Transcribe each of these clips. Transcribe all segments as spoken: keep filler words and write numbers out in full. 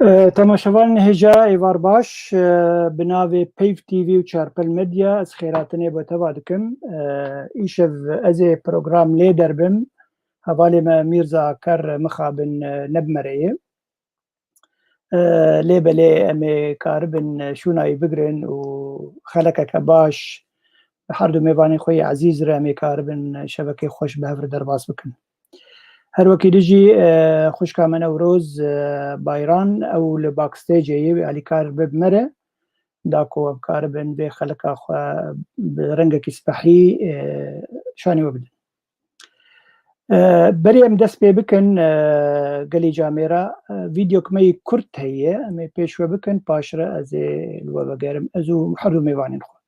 E, temaşevanên hêja êvar baş, e, bi navê Peyv T V û Çarpel Medya ez xêratinê bo teva dikim. E, îşev ez ê program lê derbim. Hevalê me Mîrza Aker mixabin, e, ne bi me re ye. E, lê belê em ê karibin şûna wî bigirin û xelekeke baş bi her du mêvanên xwe yê ezîz re em ê karibin şevekê xweş bi hev re derbas bikin. Her wekî dî jî, e, xwişka me Newroz, e, Bayran, ew li backstage-ê ye, wî alîkar be bi me re, da ku em karibin vê xelika xwe bi rengekî spehî, e, şanî we bidin. E, berî em dest pê bikin, e, gelî camêra, e, vîdeok me yî kurt heye, em ê pêş we bikin, paşre ez ê li we vegerim, ez û her du mêvanên xwe.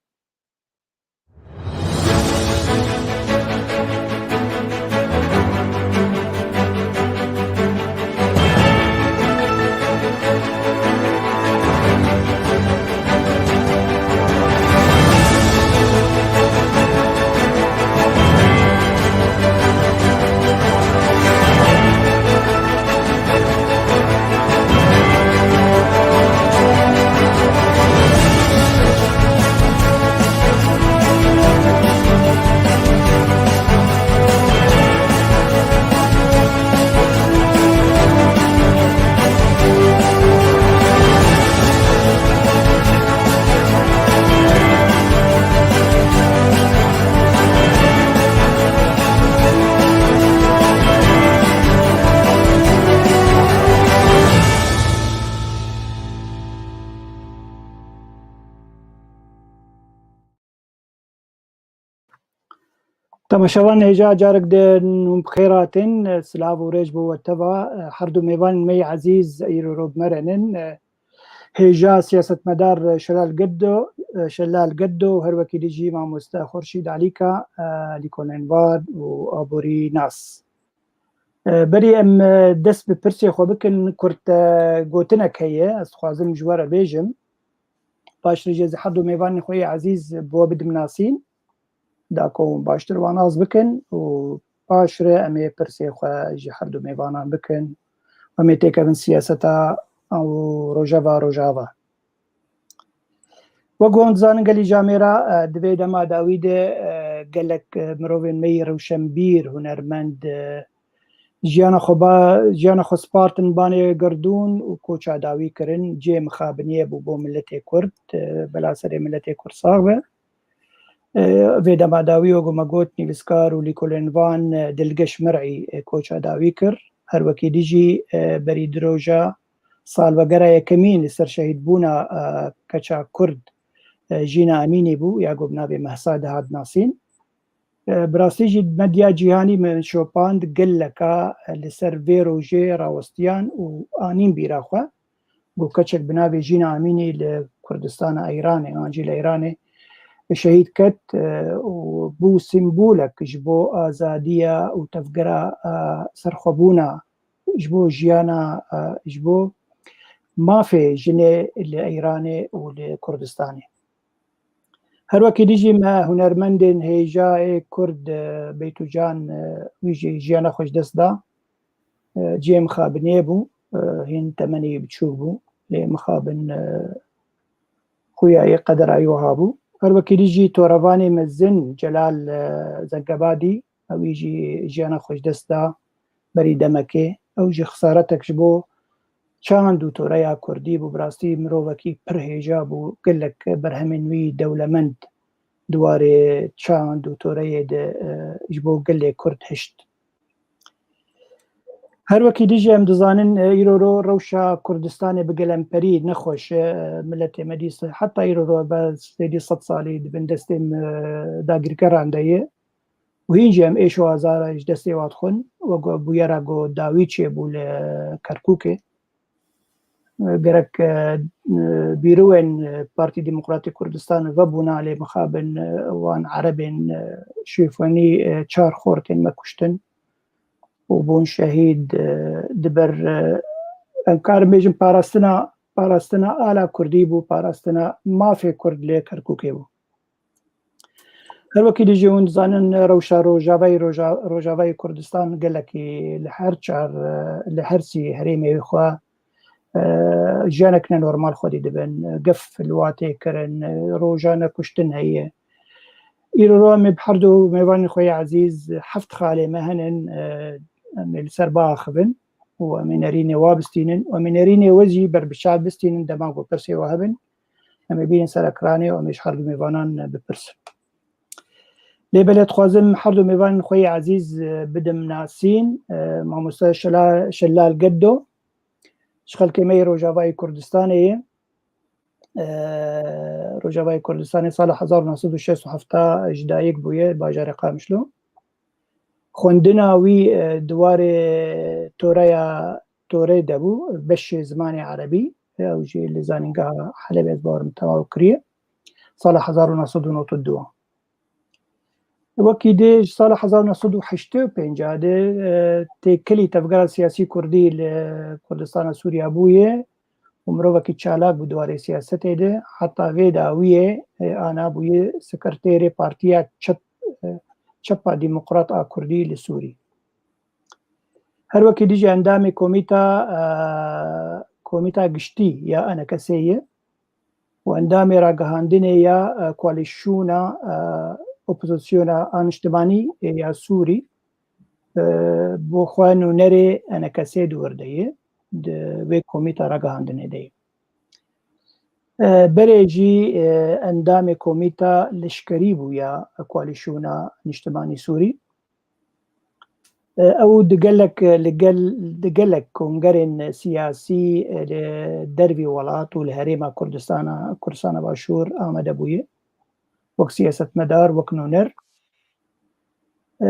Temaşevan hêja carek din hûn bi xêr hatin. Silav û rêz bo we teva. Her du mêvanên me yê ezîz îro ro bi me re nin. Hêja siyasetmedar Şelal Geddo, Şelal Geddo, her wekî dî jî mamoste Xurşîd Alîka, lîkolenvar û aborî nas. E, berî em, e, dest bi pirsê xwe bikin, kurt, e, gotinek heye, ez dixwazim ji we re bêjim. Paştî jî ez ê her du mêvanên xwe yê ezîz bi we bidim nasîn, da ku hûn baştir wan nas bikin û paşre em ê pirsê xwe ji her du mêvanan bikin. Em ê têkevin siyaseta û rojeva rojava. Wek hûn dizanin, gelî camêra, e, di vê dema dawî de, e, gelek, e, mirovên me yî rewşenbîr, hunermend, e, jiyana xwe ba-, jiyana xwe spartin banê girdûn û koça dawî kirin. Cihê mixabiniyê bû bo miletê Kurd, e, bela serê miletê Kurd sax be. E, vê dema dawî, wek me got, nivîskar û lîkolênvan, e, Dilgeş Mir'î, e, koça dawî kir. Her wekî dî jî, e, berî du roja salvegera yekemîn li ser şehîdbûna, e, keça Kurd, e, Jîna Emînî bû, ya ku bi navê Mehsa dihat nasîn. E, bi rastî jî medya cîhanî min şopand geleka, e, li ser vê rojê rawestiyan û anîn bîra xwe. Ku keçek bi navê Jîna Emînî li Kurdistana Îranê, an jî li Îranê şehîd ket, e, û bû sîmbolek ji bo azadiya û tevgera, e, serxwebûna, ji bo jiyana, e, ji bo mafê jinê li Îranê û li Kurdistanê. Her wekî dî jî me hunermendên hêja ê Kurd, e, Beytûcan, e, wî jî jiyana xwe ji dest da. E, cihê mixabiniyê bû, e, hîn temenê wî biçûk bû, lê mixabin, e, xuya yê qedera wî wiha bû. Her wekî dî jî torevanê mezin Celal, e, Zengebadî, ewî jî jiyana xwe ji dest da berî demekê. Ew jî xisaretek ji bo çand û toreya Kurdî bû. Bi rastî mirovekî pir hêja bû, gelek berhemên wî dewlemend di warê çand û toreyê de, e, ji bo gelê Kurd hişt. Her wekî dî jî em dizanin, e, îro ro rewşa Kurdistanê bi gelemperî nexweş e, e, miletê me dîsa heta îro ro be sêdî sed salî di bin destê, e, dagirkeran de ye. Û hîn jî em êş û azara ji destê wan dixwin, wek bûyera ku dawî çêbû li Kerkûkê. Gerek, e, e, bîrûwên, e, Partî Demokratîk Kurdistan vebûna, lê mixabin, e, wan erebên, e, şîfonî, e, çar xortên me kuştin û bûn şehîd, e, di ber, e, em karin bêjin parastina, parastina ala Kurdî bû, parastina mafê Kurd lê Kerkûkê bû. Her wekî dî jî hûn dizanin rewşa Rojavayê, Roja-, Rojavayê Kurdistan gelekî li her çar, li her sî herêmê xwe, e, jiyanek ne normal xwedî dibin, gef li wa tê kirin, e, rojane kuştin heye. Îro ro em ê bi her du mêvanên xwe yê ezîz heft xalê me henin, e, em ê li ser biaxivin û em ê nerînê wa bistînin û em ê nerînê we jî ber bi çav bistînin dema ku pirsê we hebin. Em ê bînin ser ekranê û em ê ji her du mêvanan bipirsin. Lê belê dixwazim her du mêvanên xwe yê ezîz, e, bidim nasîn. E, mamoste Şela-, Şelal Geddo, ji xelkê me yê Rojavayê Kurdistanê ye. E, Rojavayê Kurdistanê sala hezar û neh sed û şêst û heft ji dayik bûye, bajarê Qamişlo. Xwendina wî, e, di warê toreya, torê de bû, beşê zimanê erebî, ew jî li Zanîngeha Helebê ez bawerim temaw kiriye. Sala hezar û neh sed û nod û du. Wekî dê ji sala hezar û neh sed û heştê û pênc de, e, têkilî tevgera siyasî kurdî li Kurdistana Sûriya bûye û mirovekî çalak bû di warê siyasetê de. Heta vê dawiyê, e, ana bûye sekreterê Partiya Çep, e, Çepa Demokrat a Kurdî li Sûrî. Her wekî dî jî endamê komîta, e, komîta giştî ya E N K S'ê ye û endamê ragihandinê ya, e, koalîsyona, e, opozisyona a niştimanî, e, ya Sûrî, e, bo xwe nûnerê E N K S'ê di wir de ye, di vê komîta ragihandinê de ye. E, berê jî, e, endamê komîta leşkerî bû ya koalîsyona niştimanî Sûrî. E, ew di gelek, li gel, di gelek kongerên siyasî, e, li dervî welat û li herêma Kurdistana, Kurdistana Başûr amade bûye. Wek siyasetmedar, wek nûner. E,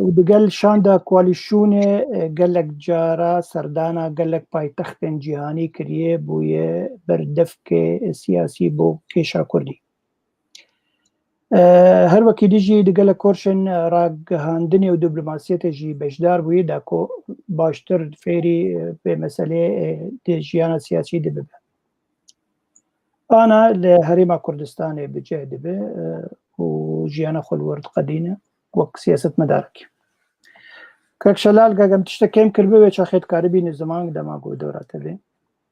û di gel şanda koalîsyonê, e, gelek cara serdana gelek paytextên cîhanî kiriye, bûye ber devkê siyasî bo kêşa Kurdî. E, her wekî dî jî di gelek korşên ragihandinê û diplomasiyetê jî beşdar bûye, da ku baştir fêrî, e, vê meselê, e, di jiyana siyasî de bibe. Ana li Herêma Kurdistanê bi cih dibe, e, û jiyana xwe li wir diqedîne wek siyasetmedarekî. Kek Şelal, gagem tiştek kêm kiribe, wê çaxê dikaribî nî ziman dema ku dora te bê.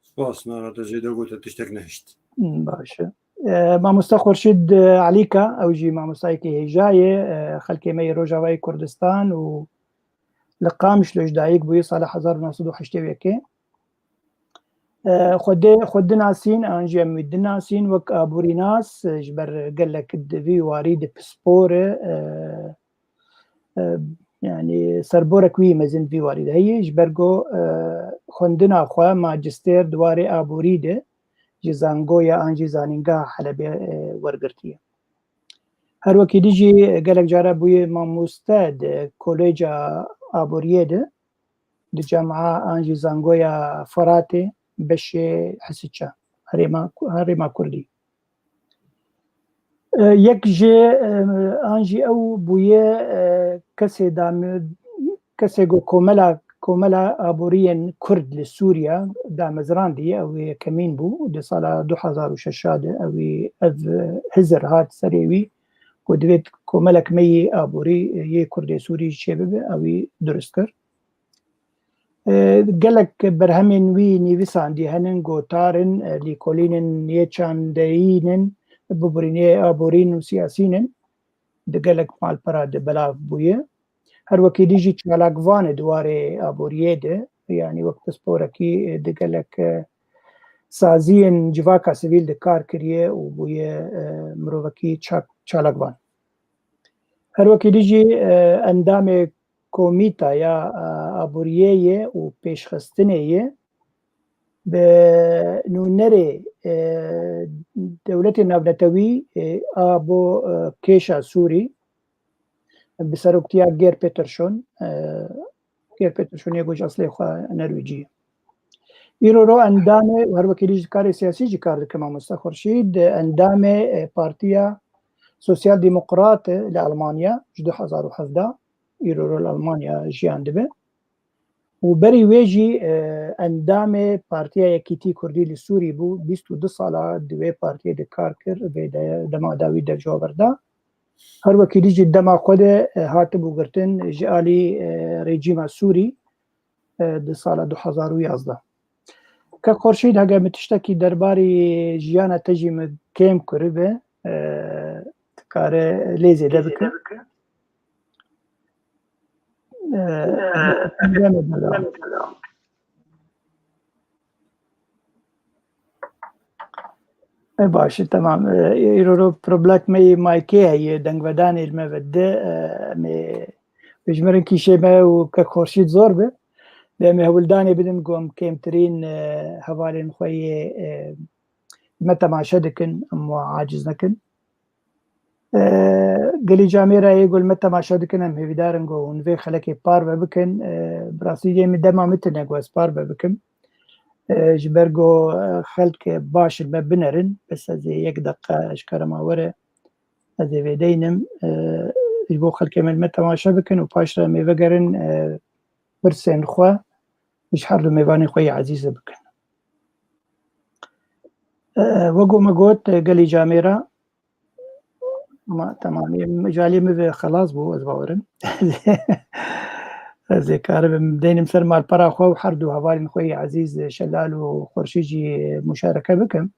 Spas, nara te jê de gote tiştek nehişt. Hmm, baş e. E, mamoste Xurşîd Elîka, ew jî mamostayekî hêja ye, e, xelkê me yê Rojavayê Kurdistan û li Qamişlo ji dayik bûye sala hezar û neh sed û heştê û yekê. E, xwedê, xwe dinasîn, an jî em wî dinasîn wek aborînas, e, ji ber gelek di vî warî de pispor e, e, e, yanî serborek wî mezin di vî warî de heye, ji ber ku, e, xwendina xwe majistêr di warê aborî de ji zangoya an jî zanîngeha Helebê, e, wergirtiye. Her wekî dî jî gelek cara bûye mamoste di Koleja Aboriyê de, di Cema an jî Zangoya Firatê, beşê Hisiça, herêma, herêma Kurdî. E, yek ji, e, an jî ew bûye, e, kesê dami-, kesê ku komela, komela aboriyên Kurd li Sûriya damezrandiye, ew ê yekemîn bû. Di sala du hezar û şeş de ew ê ev, e, hizir hat serê wî ku divêt komelek me yê aborî, e, yê Kurdê Sûrî jî çêbibe, ew ê durust kir. E, gelek berhemên wî nivîsandî henin, gotar in, e, lîkolîn in, yê çandeyîn in, biborînê aborîn û siyasîn in. Di gelek malpera de belav bûye. Her wekî dî jî çalakvan e di warê aboriyê de, yanî wek pisporekî, e, di gelek, e, saziyên civaka sivîl de kar kiriye û bûye, e, mirovekî çak-, çalakvan. Her wekî dî jî, e, endamê komîta ya, e, aboriyê ye û pêşxistinê ye. Bi nûnerê, e, dewletê navnetewî, e, a bo, e, kêşa Sûrî, bi seroktiya Geir Peterson, e, Geir Peterson yê ku ji eslê xwe Norwêcî ye. Îro ro endamê û her wekî dî ji karê siyasî jî kar dike mamoste Xurşîd, endamê, e, Partiya Sosyal Demokrat e li Almanya ji du hezar û hevdeh, îro ro li Almanya jiyan dibe. Û berî wê jî, e, endamê Partiya Yekîtî Kurdî li Sûrî bû, bîst û du sala di wê partiyê de kar kir, vê de dema dawî dev ji we berda. Her wekî dî jî dema xwe de, e, hatibû girtin ji alî, e, rejîma Sûrî, e, di sala du hezar û yazdeh. Kek Xurşîd, hege min tiştekî derbarî jiyana te jî min kêm kiribe, e, dikare lê zêde bike. E, E, baş e, tamam. E, îro ro problema me yê maykê heye, dengvedanê li me vede, e, em ê, ji me re kîşê me û Kek Xurşîd zor be. Dê em ê hewldanê bidin ku em kêmtirîn, e, hevalên xwe yê, e, me temaşe dikin, em wan aciz nekin. E, gelî camêra yê ku li me temaşe dikin, em hêvîdar in ku hûn vê xelekê parve bikin. E, bi rastî dê min dema min tune ku ez parve bikim. E, ji ber ku, e, xelk baş li me binerin, bes ez ê yek deqe ji kerema we re ez ê vêdeynim. E, ji bo xelkê me li me temaşe bikin û paş re em ê vegerin, e, pirsên xwe ji her du mêvanê xwe yê ezîz re bikin. E, wek ku me got, e, gelî camêra, ama temamî, mejalê min ve xelas bû, ez bawerim. Ez ê karibim deynim ser malpera xwe û her du hevalên xwe yê ezîz, e, Şelal û Xurşîd jî muşareke bikim.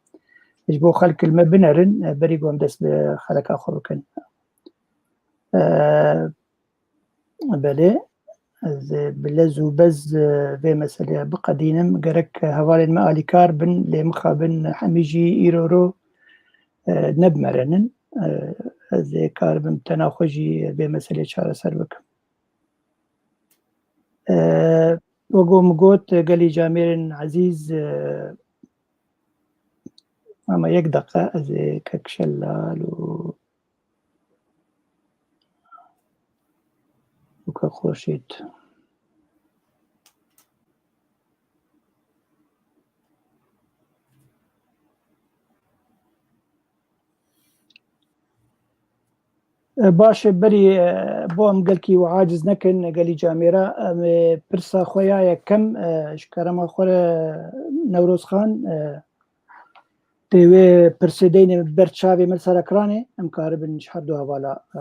Ji bo xelk li me binerin, e, berî ku em dest bi xeleka xwe bikin. E, Belê, ez ê bi lez û bez, e, vê meselê biqedînim. Gerek hevalên me alîkar bin, lê mixabin hemî jî îro ro, e, ne bi me re nin. E, ez ê karibim tena xwe jî vê meselê çareser bikim. E, wek ku min got, gelî camêrên ezîz, e, ama yek deqe ez ê Kek Şelal û û Kek Xurşîd. E, baş e, berî, e, bo em gelkî we aciz nekin, gelî camêra, em ê pirsa xwe ya yekem, e, ji kerema xwe re Newroz Xan, e, Tê wê pirsê deyne ber çavê min li ser ekranê, em karibin ji her du hevala, e,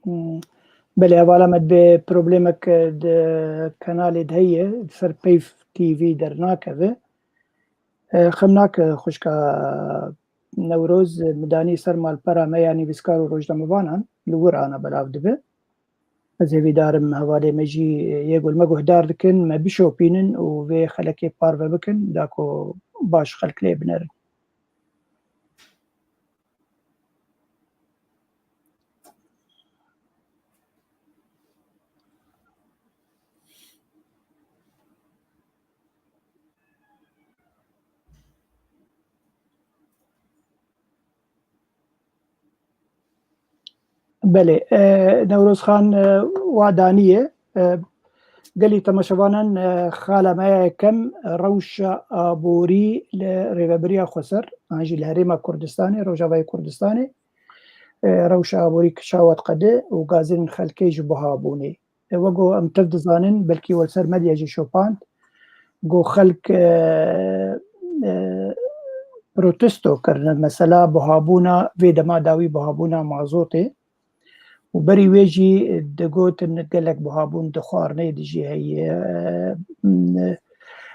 hmm, belê, hevala me dibê problemek di kenalê de heye, li ser Peyv T V dernakeve. E, xem nake xwişka Newroz, min danî ser malpera me ya nivîskar û rojnamevanan, li wir ana belav dibe. Ez hêvîdar im hevalê me jî yê ku li me guhdar dikin, me bişopînin û vê xelekê parve bikin, da ku baş xelk lê binerin. Belê, e, Newroz Xan, e, wa daniye. E, gelî temaşevanan, e, xala me ya yekem, e, rewşa aborî li Rêveberiya Xweser, an jî li Herêma Kurdistanê, Rojavayê Kurdistanê, e, rewşa aborî çawa diqede û gazên xelkê ji buha bûnê. E, wek ku em tev dizanin, belkî we li ser medya jî şopand, ku xelk, e, e, protesto kirine, mesela buhabûna vê dema dawî buhabûna mazotê û berî wê jî digotin gelek buhabûn di xwarinê de jî heye, e,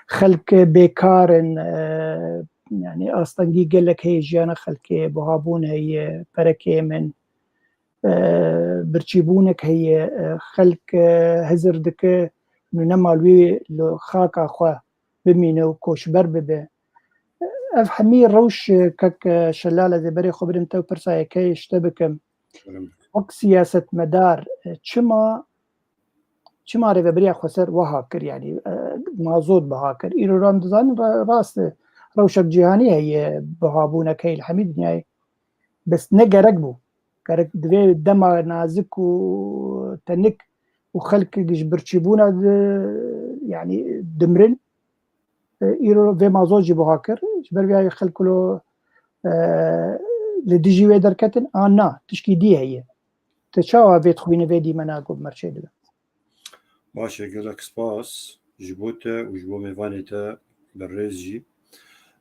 xelk bêkar in, e, yanî astengî gelek heye, jiyana xelkê buhabûn heye, pere kêm in. E, birçîbûnek heye, e, xelk, e, hizir dike nûne mal wî li xaka xwe bimîne û koçber bibe. Ev hemî rewş, e, kek, e, Şelal, ez ê berê xwe bidim te û pirsa yekê ji te bikim. Wek siyasetmedar, e, çima, çima Rêveberiya Xweser wiha kir, yanî, e, mazot biha kir? Îro em dizanin ra-, rast e, rewşek cîhanî heye, bihabûnek heye li hemî dinyayê. Bes ne gerek bû. Gerek divê dema nazik û tenik û xelk ji birçîbûna di, yanî dimrin. E, îro vê mazot jî buha kir. Ji ber vê xelk lo, e, li dijî wê derketin. An na, tişkî dî heye. Te çawa vê dixwîne vê dîmena ku bi me re çêdibe? Baş e, gelek spas ji bo te û ji bo mêvanê te berêz jî.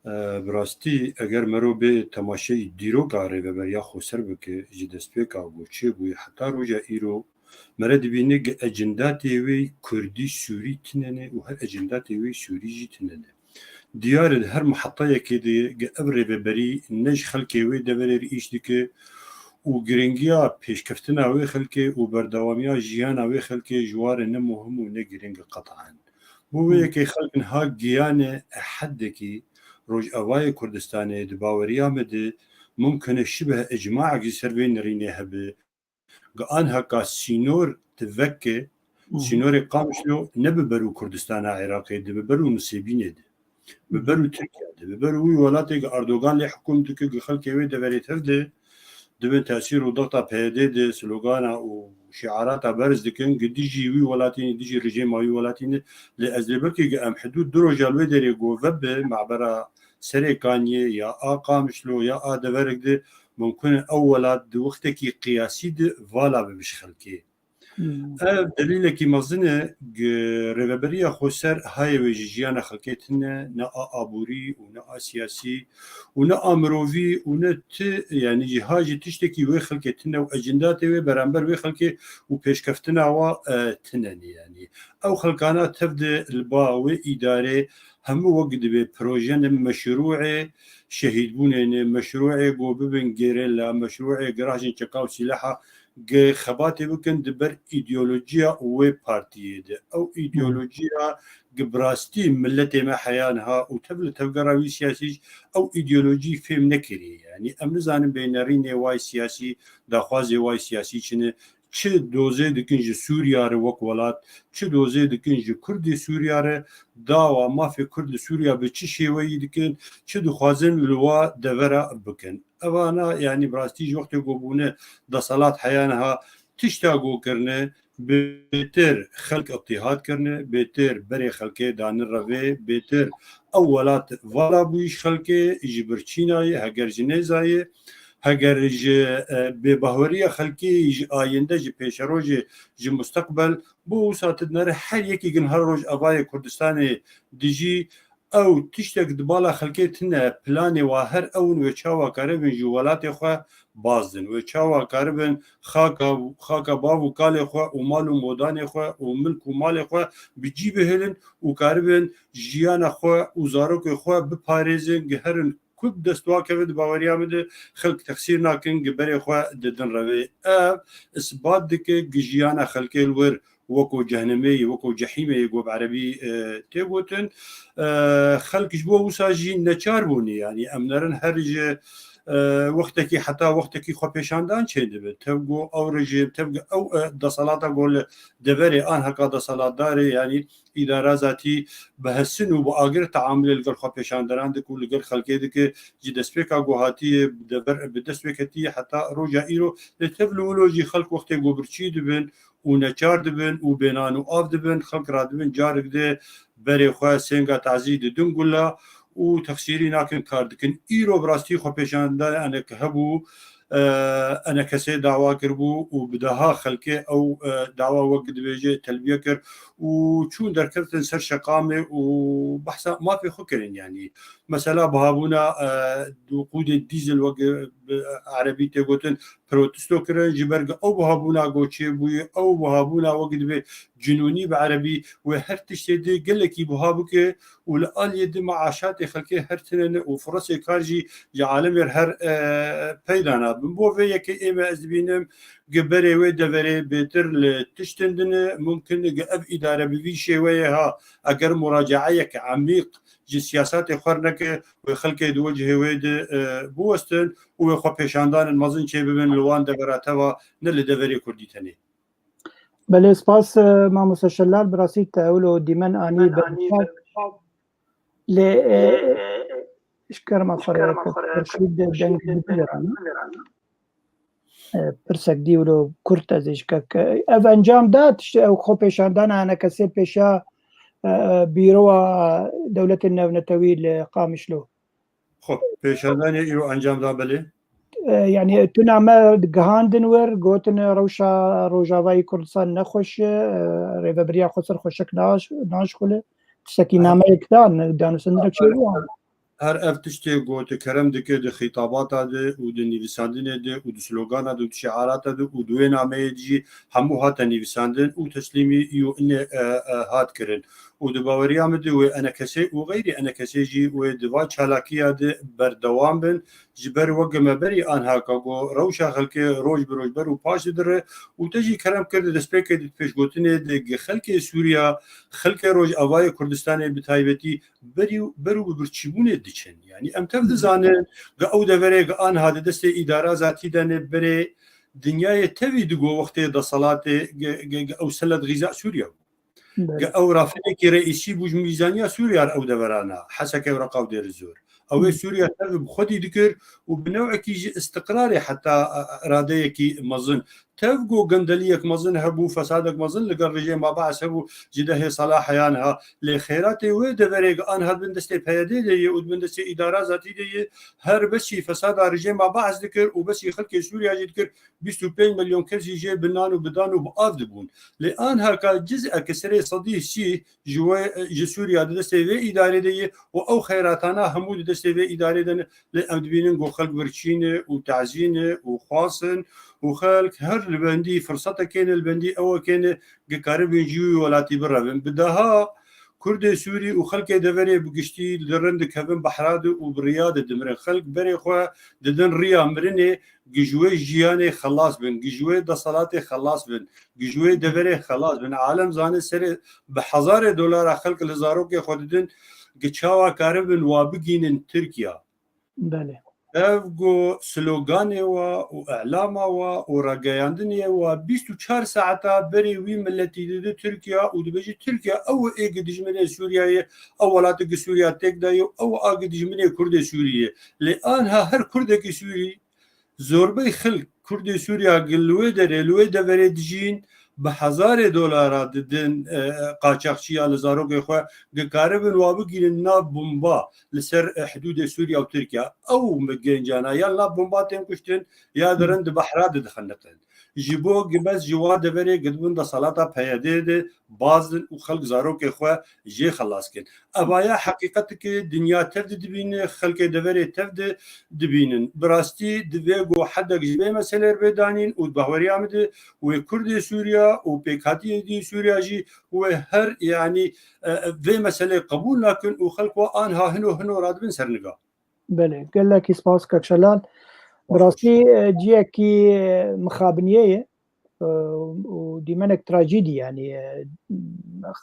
E, bi rastî eger mero bê temaşeyî dîroka Rêveberiya Xweser bike, ji destpêka ku çêbûye heta roja îro, Mere dibîne ge ecindatê wê kurdî sûrî tine ne û her ecindatê wê sûrî jî tine ne. Diyar e di her mihetayekê de ge ev rêveberî ne ji xelkê wê deverê re îş dike û giringiya pêşkeftina wê xelkê û berdewamiya jiyana wê xelkê ji wa re ne muhim û ne giring e qet'en. Bo wê yekê xelk niha giyane heddekî Rojavayê Kurdistanê di baweriya me de mumkin e şibih icmaek ji ser vê nerînê hebe. Gi anheka sînor ti veke, sînorê Qamişlo ne bi ber û Kurdistana Iraqê de, bi ber û Nisêbînê de, bi ber û Tirkiye de, bi ber û wî welatê gi Erdogan lê hikûm dike, gi xelkê wê deverê tev de, di bin tesîr û dexta P Y D de slogana û şiarata berz dikin, gi dijî wî welatî ne, dijî rejîma wî welatî ne, lê ez dê belkî gi em hidûd du roja li wê derê go vebe mabera Serê Kaniyê ya a Qamişlo ya a deverek de, mumkin e ew welat di wextekî qiyasî de vala bibe ji xelkê. Ev delîlekî mezin e, gi rêveberiya xweser hayê wê ji jiyana xelkê tune, ne a aborî û ne a siyasî û ne a mirovî û ne ti, yanî jî ha jî tiştekî wê xelkê tune û ecindatê wê beramber wê xelkê û pêşkeftina wa, e, tine ne yanî. Ew xelkana tev de li ba wê îdarê hemû wek dibe proje ne, meşrûê şehîdbûnê ne, meşrûê go bibin gerîla, meşrûê girajin çeka û sîleha, gi xebatê bikin di ber îdeolojiya wê partiyê de. Ew îdeolojiya gi bi rastî miletê me heya niha û tev li tevgera wî siyasî jî ew îdeolojî fêm nekiriye. Yanî em nizanin bênerînê way siyasî, daxwazê way siyasî çi ne, çi dozê dikin ji Sûriya re wek welat, çi dozê dikin ji Kurdê Sûriya re, dawa mafê Kurd li Sûriya bi çi şêweyî dikin, çi dixwazin li wa devera bikin. Evana, yanî bi rastî ji wextê ku bûne deselat heya niha tişta ku kirine, bêtir xelk îtîhat kirine, bêtir berê xelkê dane revê, bêtir ew welat vala bûyî ji xelkê, ji birçî nayê, heger ji nêzayê, heger ji, e, bêbahweriya xelkê, ji ayînde, ji pêşerojê, ji musteqbel, bo wisa tu dinere her yekî gin her roj avayê Kurdistanê dijî, ew tiştek di bala xelkê tune, planê wa her ew in, wê çawa karibin ji welatê xwe bazdin, wê çawa karibin xaka, xaka bav û kalê xwe û mal û modanê xwe û milk û malê xwe bi cî bihêlin û karibin jiyana xwe û zarokê xwe biparêzin, giherin ku bi dest wa keve, di baweriya min de xelk texsîr nakin, gi berê xwe didin revê. Ev isbat dike gi jiyana xelkê li wir weko cehnemê ye, weko cehîmê ye, ku bi erebî, e, tê gotin. E, xelk ji bo wisa jî neçar bûne, yanî em nerin her ji, e, wextekî heta wextekî xwepêşandan çêdibe. Tev ku ew rejîm, tev ku ew, e, deselata ku li deverê an heka deselatdarê, yanî îdara zatî bi hesin û bi agir teamulê li gel xwepêşanderan dike û li gel xelkê dike, ji destpêka ku hatiye bi dever, bi dest pê ketiye heta roja îro, lê tev li wilo jî xelk wextê ku birçî dibin û neçar dibin û bênan û av dibin, xelk radibin carik de berê xwe sênga tazî didin gula û texsîrî nakin, kar dikin. Îro bi rastî xwepêşandan eneke hebû, e, enekesê dawa kiribû û bi deha xelkê ew, e, dawa wek dibêje telbiye kir û çûn derkeftin ser şeqamê û behsa mafê xwe kirin. Yanî mesela bihabûna, e, du qûdê dîzel wek, e, bi erebî tê gotin, protesto kirin, ji ber ku ew buhabûna ku çêbûye, ew buhabûna wek dibe cinûnî bi erebî, wê her tiştê dê gelekî buha bike û li aliyê di meaşatê xelkê her tine ne û firesê kar jî ji alemê re her, e, peyda nabin. Bo vê yekê ê me ez dibînim ku berê wê deverê bêtir li tiştin dine, mumkin e ku ev îdare bi vî şêweyê ha eger muracaeyeke emîq ji siyasatê xwe re neke, wê xelkê di wecihê wê de, e, biwestin û wê xwepêşandanên mezin çêbibin li wan devera teva, ne li deverê Kurdî tenê. Belê, spas, e, mamoste Şelal, bi rastî te ewlo dîmen anî ber çav. Lê, e, ji kerema xwe re Xurşîd deng bigire. E, pirsek dî wilo kurt ez ê ji kek, ev encam da tişt, ew xwepêşandana enekesê pêşa, e, e, bîrowa dewletên navnetewî li Qamişlo. Xwe pêşandanê îro encam da, belê. E, yanî tu name gihandin wir, gotin rewşa Rojavayî Kurdistan nexweş e, e, rêveberiya xweser xweşik naş-, naşxule. Tiştekî Evet. nameyek dan, danûstendineke Evet, çêbû. evet. Her ev tiştê ku tu kerem dike di xîtabata de û di nivîsandinê de û di slogana de û di şiarata de û di wê nameyê de jî hemû hate nivîsandin û teslîmî û inê, e, e, hat kirin. Û di baweriya min de wê enekesê û xeyrî enekesê jî wê di van çalakiya de berdewam bin. Ji ber weke me berî anha ka ku rewşa xelkê roj bi roj ber û paş didire û te jî kerem kir di destpêkê di pêşgotinê de gi xelkê Sûriya, xelkê Rojavayê Kurdistanê bi taybetî berî, ber û bi birçîbûnê diçin. Yanî em tev dizanin, ga ew deverê ga anha di destê îdara zatî de ne berê dinyayê tevî digo wextê deselatê ge, ge, ge ew selet xîza Sûriya bû. Belê. Ge ew Rafînekî reîsî bû ji mîzaniya Sûriya re ew deverana. Heseke û Reqa û Dêrizor. Ew ê Hı. Sûriya tev bi xwedî dikir û bi newekî ji istiqrarê heta, e, e, iradeyekî mezin. Tev ku gendeliyek mezin hebû, fesadek mezin li gel rejîma Baas hebû ji dehê sala heyan ha. Lê xêratê wê deverê gi an hat bin destê P Y D de ye û di bin destê îdara zatî de ye, her besî fesada rejîma Baas dikir û besî xelkê Sûriya jî dikir, bîst û pênc milyon kesî jê bi nan û bi dan û bi av dibûn. Lê anha ka ciz'eke serê sedî sî ji wê, ji Sûriya di destê vê îdarê de ye û ew xeyratana hemû di destê vê îdarê de ne. Lê em dibînin ku xelk birçî ne û tazî ne û xwaz in û xelk her li bendî firsetekê ne, li bendî ewekê ne, ku karibin ji wî welatî birevin. Bi daha Kurdê Sûrî û xelkê deverê bi giştî li rin dikevin behra de û bi riya de dimirin. Xelk berê xwe didin riya mirinê, gi ji wê jiyanê xelas bin, gi ji wê deselatê xelas bin, gi ji wê deverê xelas bin. Alem zane serê bi hezarê dolara xelk li zarokê xwe didin, gi çawa karibin wa bigînin Tirkiya. Belê. Ev ku sloganê wa û îlama wa û rageyandinê wa bîst û çar saeta berê wî miletî dide Tirkiya û dibêje Tirkiya ew ê gi dijminê Sûriya ye, ew welatê gi Sûriya têk daye û ew a gi dijminê Kurdê Sûrî ye. Lê anha her Kurdekî Sûrî, zorbey xelk Kurdê Sûriya gi li wê derê, li wê deverê dijîn, bi hezarê dolara didin, e, qaçaxçiya li zarokê xwe, gi karibin wa bigîrin nav bomba li ser, e, hidûdê Sûriya û Tirkiya. Ew mi gencana ya nav bomba tên kuştin, ya di rind di behra de dixeniqin. Ji bo gi bes ji wa deverê gi dibin desalata P Y D de bazin û xelk zarokê xwe jê xelas kin. Evaya heqîqetikê dinya tev de dibîne, xelkê deverê tev de dibînin. Bi rastî divê ku hedek ji vê meselê re bê danîn û di bahweriya min de wê Kurdê Sûriya û pêkhatiyê dî Sûriya jî wê her, yanî, e, vê meselê qebûl nakin û xelk wa anha hino hino radibin ser niga. Belê, gelekî spas Kek Şelal. Bi rastî, e, ciyekî, e, mixabiniyê ye, e, û dîmenek trajîdî, yanî, e,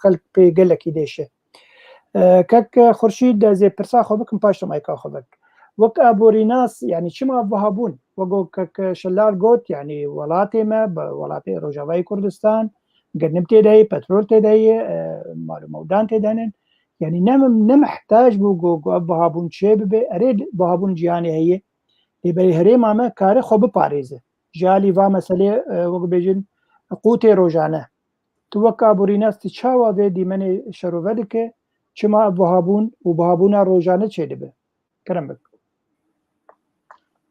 xelk pê gelekî dêşe. E, Kek Xurşîd, ez ê pirsa xwe bikim, paş de mayka xwe vek. Wek aborînas, yanî çima ev wiha bûn? Wek ku Kek Şelal got, yanî welatê me, bi welatê Rojavayê Kurdistan, genim tê de ye, petrol tê de ye, e, mal û mewdan tê de nin. Yanî ne, ne mihtac bû ku, ku ev wiha bûn çê bibe, erê wiha bûn cîhanê heye. Lê belê herêma me kare xwe biparêze. Ji alî va meselê, e, wek bêjin, qûtê rojane. Tu wek aborînas tu çawa vê dîmenê şerove dike? Çima ev wiha bûn û wihabûna rojane çêdibe? Kerem bik.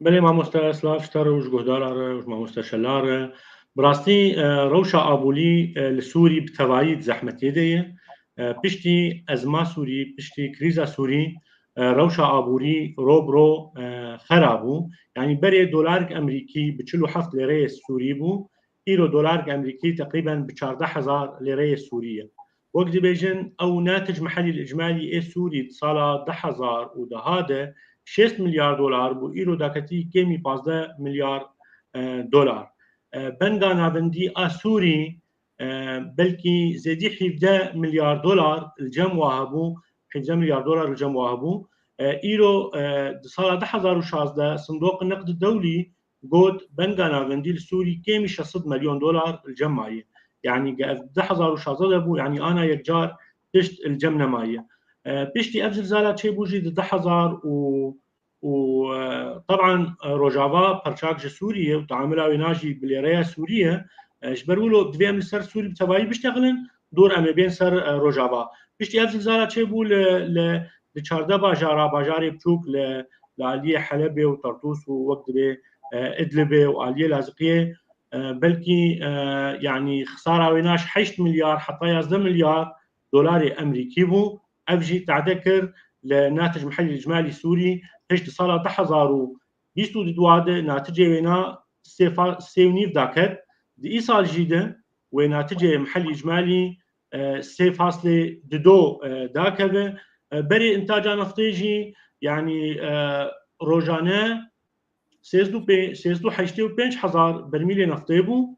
Belê mamoste, silav ji te re û ji guhdara re û ji mamoste Şela re. Bi rastî, e, rewşa abolî, e, li Sûrî bi tevayî di zehmetiyê de ye. E, piştî ezma Sûrî, piştî krîza Sûrî, e, rewşa aborî ro bi ro, e, xera bû. Yanî berê dolarek Amerîkî bi çil û heft lêreyê Sûrî bû. Îro dolarek Amerîkî teqrîben bi çardeh hezar lêreyê Sûrî ye. Wek dibêjin, ew netij mihelî îcmalî ê Sûrî di sala du hezar û deh de şêst milyar dolar bû, îro daketî kêmî pazdeh milyar, e, dolar. E, benga navendî a Sûrî, e, belkî zêdî hevdeh milyar dolar li cem wa hebû, hevdeh milyar dolar li cem wa hebû. E, îro, e, di sala du hezar û şazdeh Sindoq Neqd Dewlî got, benga navendî li Sûrî kêmî şeş sed milyon dolar li cem maye. Yanî ge ev du hezar û şazdeh de bû, yanî ana yekcar tişt li cem nemaye. E, piştî ev zilzala çêbû jî di du hezar û, û, e, teban, e, Rojava perçak ji Sûrî ye û teamula wê na jî bi lêreya Sûrî ye. E, ji ber wilo divê em li ser Sûrî bi tevayî biştexilin, dor em ê bên ser, e, Rojava. Piştî ev zilzala çêbû li, li, li çardeh bajara, bajarê biçûk li, li aliyê Helebê û Tartûs û wek divê, e, Idlibê û aliyê Laziqiyê, e, belkî, e, yanî xisara wê na ji heşt milyar heta yazdeh milyar dolarê Amerîkî bû. Ev jî tade kir, li Netij Mihelî Îcmalî Sûrî pişt di sala du hezar û bîst û du de naticê wêna sê fa-, sê û nîv daket. Di îsal jî de wê naticê Mihelî Îcmalî, e, sê faslê dido, e, dakeve. E, berê intaca neftê jî, yanî, e, rojane sêzdî û pê-, sêzdî û heştê û pênc hezar bermîlê neftê bû.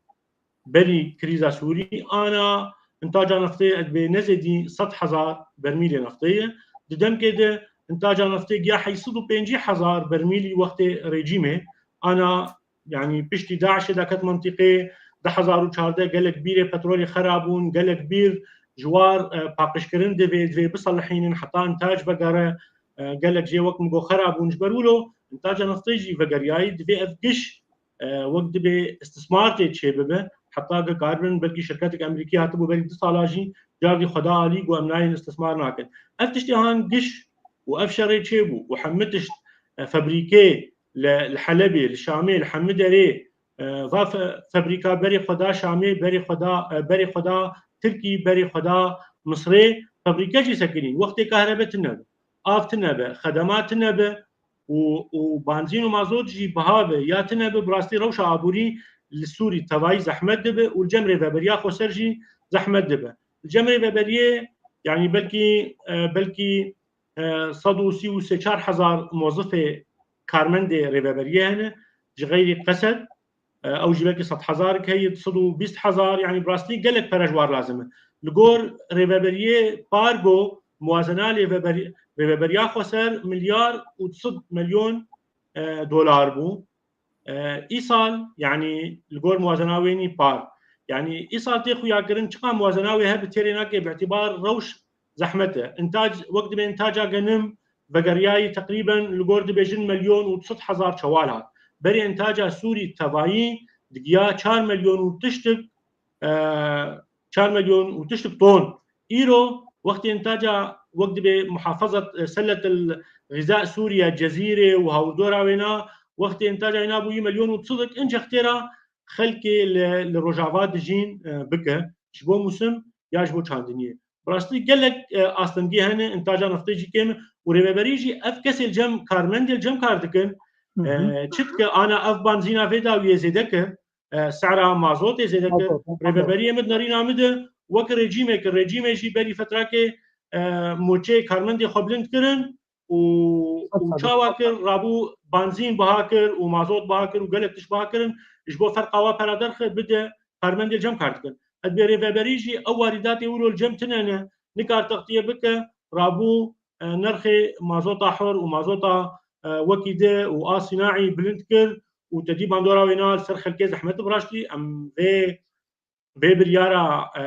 Berî krîza Sûrî, ana intaca neftê dibê nezêdî sed hezar bermîlê neftê ye. Di demkê de intaca neftê giya heyşt sed û pêncî hezar bermîlî wextê rejîmê. Ana, yanî piştî DAIŞê daket mintîqê, du hezar û çardeh gelek bîrê petrolê xera bûn, gelek bîr ji war, e, paqijkirin divê, divê biselihînin heta intac vegere, e, gelek jê wek min got xera bûn. Ji ber wilo intaca neftê jî vegeriyayî, divê ev giş, e, wek dibê istismar tê çêbibe, heta ku karibin belkî şirketek Amerîkî hatibû berî du sala jî cardî xwe da alî, got em nayên istismar nakin. Ev tiştê han giş û ev şerê çêbû û hemî tişt, e, febrîkê li, li Helebê, li Şamê, li hemî derê, e, va fe-, febrîka berê xwe da Şamê, berê xwe da, e, berê xwe da Tirkî, berê xwe da Misrê, febrîke jî sekinîn. Wextê kahrebe tune be, av tune be, xedema tune be û, û banzîn û mazot jî biha be ya tune be, bi rastî rewşa aborî li Sûrî tevayî zehmet dibe û li cem rêveberiya xweser jî zehmet dibe. Li cem rêveberiyê, yanî belkî, e, belkî, e, sed û sî û sê çar hezar mozifê karmendê rêveberiyê hene, ji xeyrî qesed, e, ew jî belkî sed hezar heye, sed û bîst hezar, yanî bi rastî gelek pere ji war lazim e. Li gor rêveberiyê PARGO, muwazena lê veber-, rêveberiya xweser milyar û du sed milyon, e, dolar bû. E, îsal, yanî li gor muwazena wênî PARG. Yanî îsal tê xuyakirin, çiqa muwazena wê hebe têrê nake, bi îtibar rewş zehmet e. Întac, wek dibê întaca genim vegeriyayî teqrîben li gor dibêjin milyon û du sed hezar çewal hat. Berê întaca Sûrî tevayî digiya çar milyon û tiştik, e, çar milyon û tiştik ton. Îro wextê întaca wek dibê muhafazet, e, seletil xiza Sûriye, Cezîrê û hawirdora wêna, wextê întaca wêna bûyî milyon û du sed, incex têra xelkê li, li Rojava dijîn, e, bike. Ji bo musim ya ji bo çandiniyê. Bi rastî gelek, e, astengî hene, întaca neftê jî kêm e û rêveberî jî ev kesê li cem karmendê li cem kar dikin. Hı hı. E, çi dike ana ev banzîna vê dawiyê zêde kir, e, sera mazotê zêde kir. Mazot, tamam. Rêveberiyê min di nerîna min de wek rejîmê kir. Rejîmê jî berî fetrakê, e, moçê karmendê xwe bilind kirin û, û çawa kir, rabû banzîn biha kir û mazot biha kir û gelek tişt biha kirin. Ji bo ferqa wa pera derxe bide, karmendê cem kar dikin. Ez bê rêveberî jî ew warîdatê wilo li cem tine ne, nikar textiye bike, rabû, e, nerxê mazota hur û mazota, e, wekî di û a sînaî bilind kir û tedî bandora wêna li ser xelkê zehmet bi rastî. Em vê, vê biryara, e,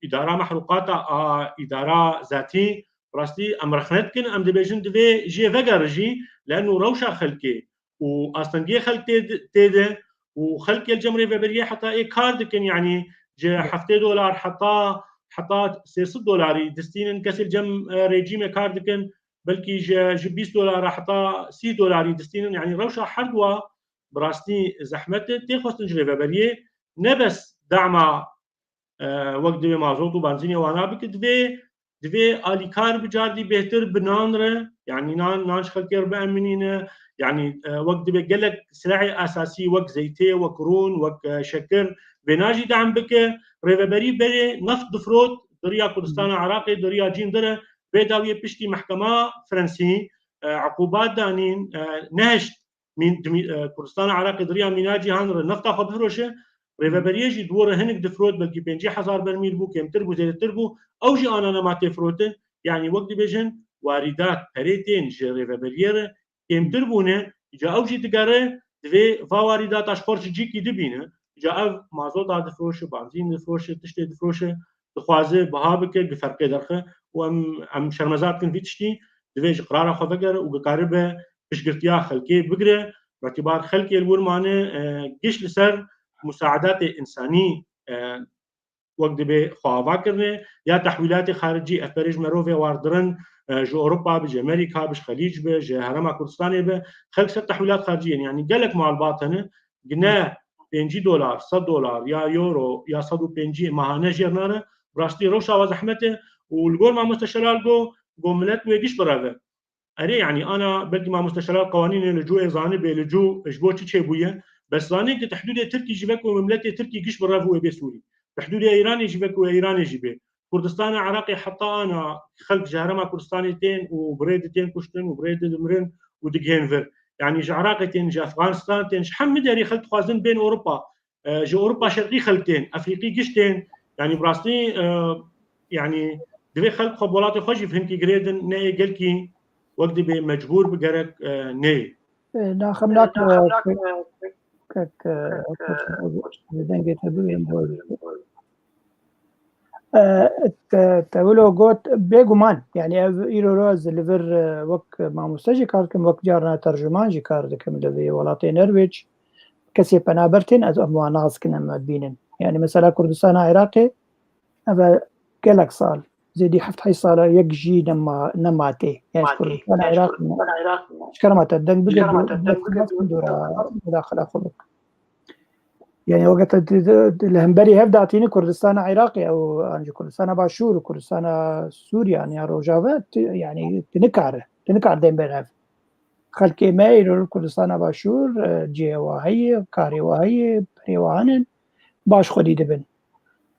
îdara mehrûqata a îdara zatî, bi rastî em rexne dikin, em dibêjin divê jê vegere jî, li eno rewşa xelkê û astengiyê xelk tê, tê de û xelkê li cem rêveberiyê heta ê kar dikin, yanî ji heftê dolar heta, heta sê sed dolarî distînin, kesê li cem, e, rejîmê kar dikin, belkî ji, ji bîst dolara heta sî dolarî distînin, yanî rewşa herduwa bi rastî zehmet e, tê xwestin ji rêveberiyê ne bes dama, e, wek divê mazot û benzînê wana bike, divê, divê alîkar bi cardî bêhtir bi nan re, yanî nan, nan ji xelkê re biemînîne, yanî, e, wek divê gelek silahê esasî wek zeytê, wek rûn, wek, e, şekir, vêna jî dem bike, rêveberî berê neft difrot, di riya Kurdistana Iraqê, di riya cîn dire, vê dawiyê piştî mehkema Frensî, e, uqubat danîn, e, nehişt mîn-, di mî-, e, Kurdistana Iraqê di riya mîna cîhan re nefta xwe bifiroşe, rêveberiyê jî di wê re hinek difirot, belkî pêncî hezar bermîl bû, kêmtir bû, zêdetir bû, ew jî ana nema tê firotin. Yanî wek dibêjin, warîdat, perê tên ji rêveberiyê re kêmtir bûne, îca ew jî digere, divê va warîdata ji xwe re ji cîkî dibîne. Îca ev mazota difiroşe, benzîn difiroşe, tiştê difiroşe, dixwaze biha bike, gi ferqê derxe û em, em şermezar dikin vî tiştî, divê ji qirara xwe vegere û bikaribe piştgirtiya xelkê bigire. Bi îtibar xelkê li wir mane, e, giş li ser musaedatê însanî, e, wek dibê xwe ava kirine, ya tehwîlatê xaricî, ev perê ji mirovê war dirin, e, ji Ewropa bi, ji Amerîka bi, ji Xelîc bi, ji Herêma Kurdistanê bi, xelk ser tehwîlat xaricî yên, yanî gelek malbat hene, gine pêncî dolar, sed dolar ya euro ya sed û pêncî mahane jêr nare, bi rastî rewşa wa zehmet e û li gor mamoste Şelal got, ku milet wê giş bireve. Erê, yanî ana belkî mamoste Şelal qewanînê li cû ê zanibê, li cû ji bo çi çêbûye, bes zanê ki ti hidûdê Tirkî jî wek û miletê Tirkî giş bi rev û wê bê Sûrî. Ti hidûdê Îranê jî wek û Îranê jî bê. Kurdistana Iraqê heta ana xelk ji herêma Kurdistanê tên û bi rê di tên kuştin û bi rê di dimirin û digihên vir. Yanî ji Iraqê tên, ji Efxanistan tên, ji hemî derî xelk dixwazin bên Ewropa. E, ji Ewropa Şerqî xelk tên, Efrîqî giş tên. Yanî bi rastî, e, yanî divê xelk xwe bi welatê xwe jî bi hinkî girêdin, ne ê gelkî wek dibê mecbûr bi gerek, e, neyê. E, naxem nak, e, kek, e, dengê te bibên bor. E, te, te wilo got, bêguman, yanî ev îro ro ez li vir, e, wek mamoste jî kar dikim, wek carna tercûman jî kar dikim li vê welatê Norwêc. Kesê penaber tên, ez em wan nas dikin, em bînin. Yanî mesela Kurdistana Iraqê, ev e gelek sal, zêdî heft heşt sal e, yek jî nema, nema tê. Yanî ji Kurdistana Iraq ji kerema te deng bide, dora mudaxila xwe bik. Yanî weke te di, di, di, li hemberî hev datîne Kurdistana Iraqê û an jî Kurdistana Başûr û Kurdistana Sûriye an ya Rojava, tu, yanî tu nikare, tu nikare deng bêre hev. Xelkê me îro li Kurdistana Başûr, e, cihê wa heye, karê wa heye, perê wa hene, baş xwedî dibin.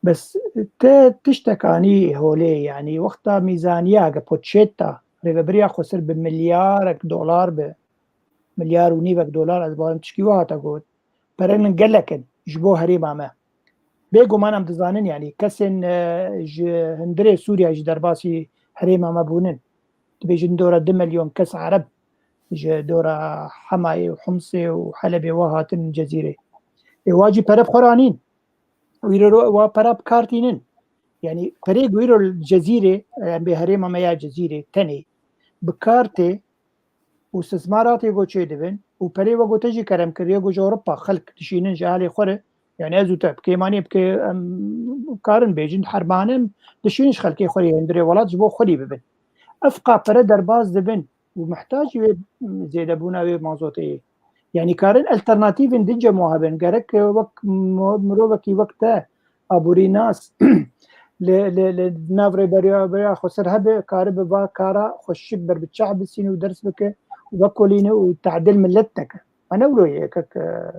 Bes te tiştek anî holê, yanî wexta mîzaniya ge poçeta rêveberiya xweser bi milyarek dolar bi, milyar û nîvek dolar, ez barim tişkî wiha te got. Perên gelek in ji bo herêma me. Bêguman em dizanin, yanî kesên, e, ji hundirê Sûriye jî derbasî herêma me bûnin. Dibêjin dora du milyon kes Ereb ji dora Hemayê û Humsê û Helebê wa hatin Cezîrê. Ê wa jî pere bi xwe re anîn. Û îro ro wa pera bi kar tînin. Yanî perê ku îro li Cezîrê, em bê herêma me ya Cezîrê tenê bi kar tê û sismaratê ku çê dibin û perê we gote jî kerem kiriye ku ji Ewropa xelk dişînin ji alê xwe re, yanî ez û te bi kêmanî bi kê em karin bêjin hermane em dişînin ji xelkê xwe re yên birê welat ji bo xwedî bibin. Ev qapere derbas dibin û mihtacî wê zêdebûna wê mazotê ye. Yanî karin alternatîvên din cem hebin. Gerek wek mo-, mirovekî wek te aborînas li, li, li nav rêberiya, rêberiya xweser hebe, karibe va kara xweşik ber bi çav bisîne û ders bike û vekolîne û tehdil millet neke. Ene wilo ye kek, e,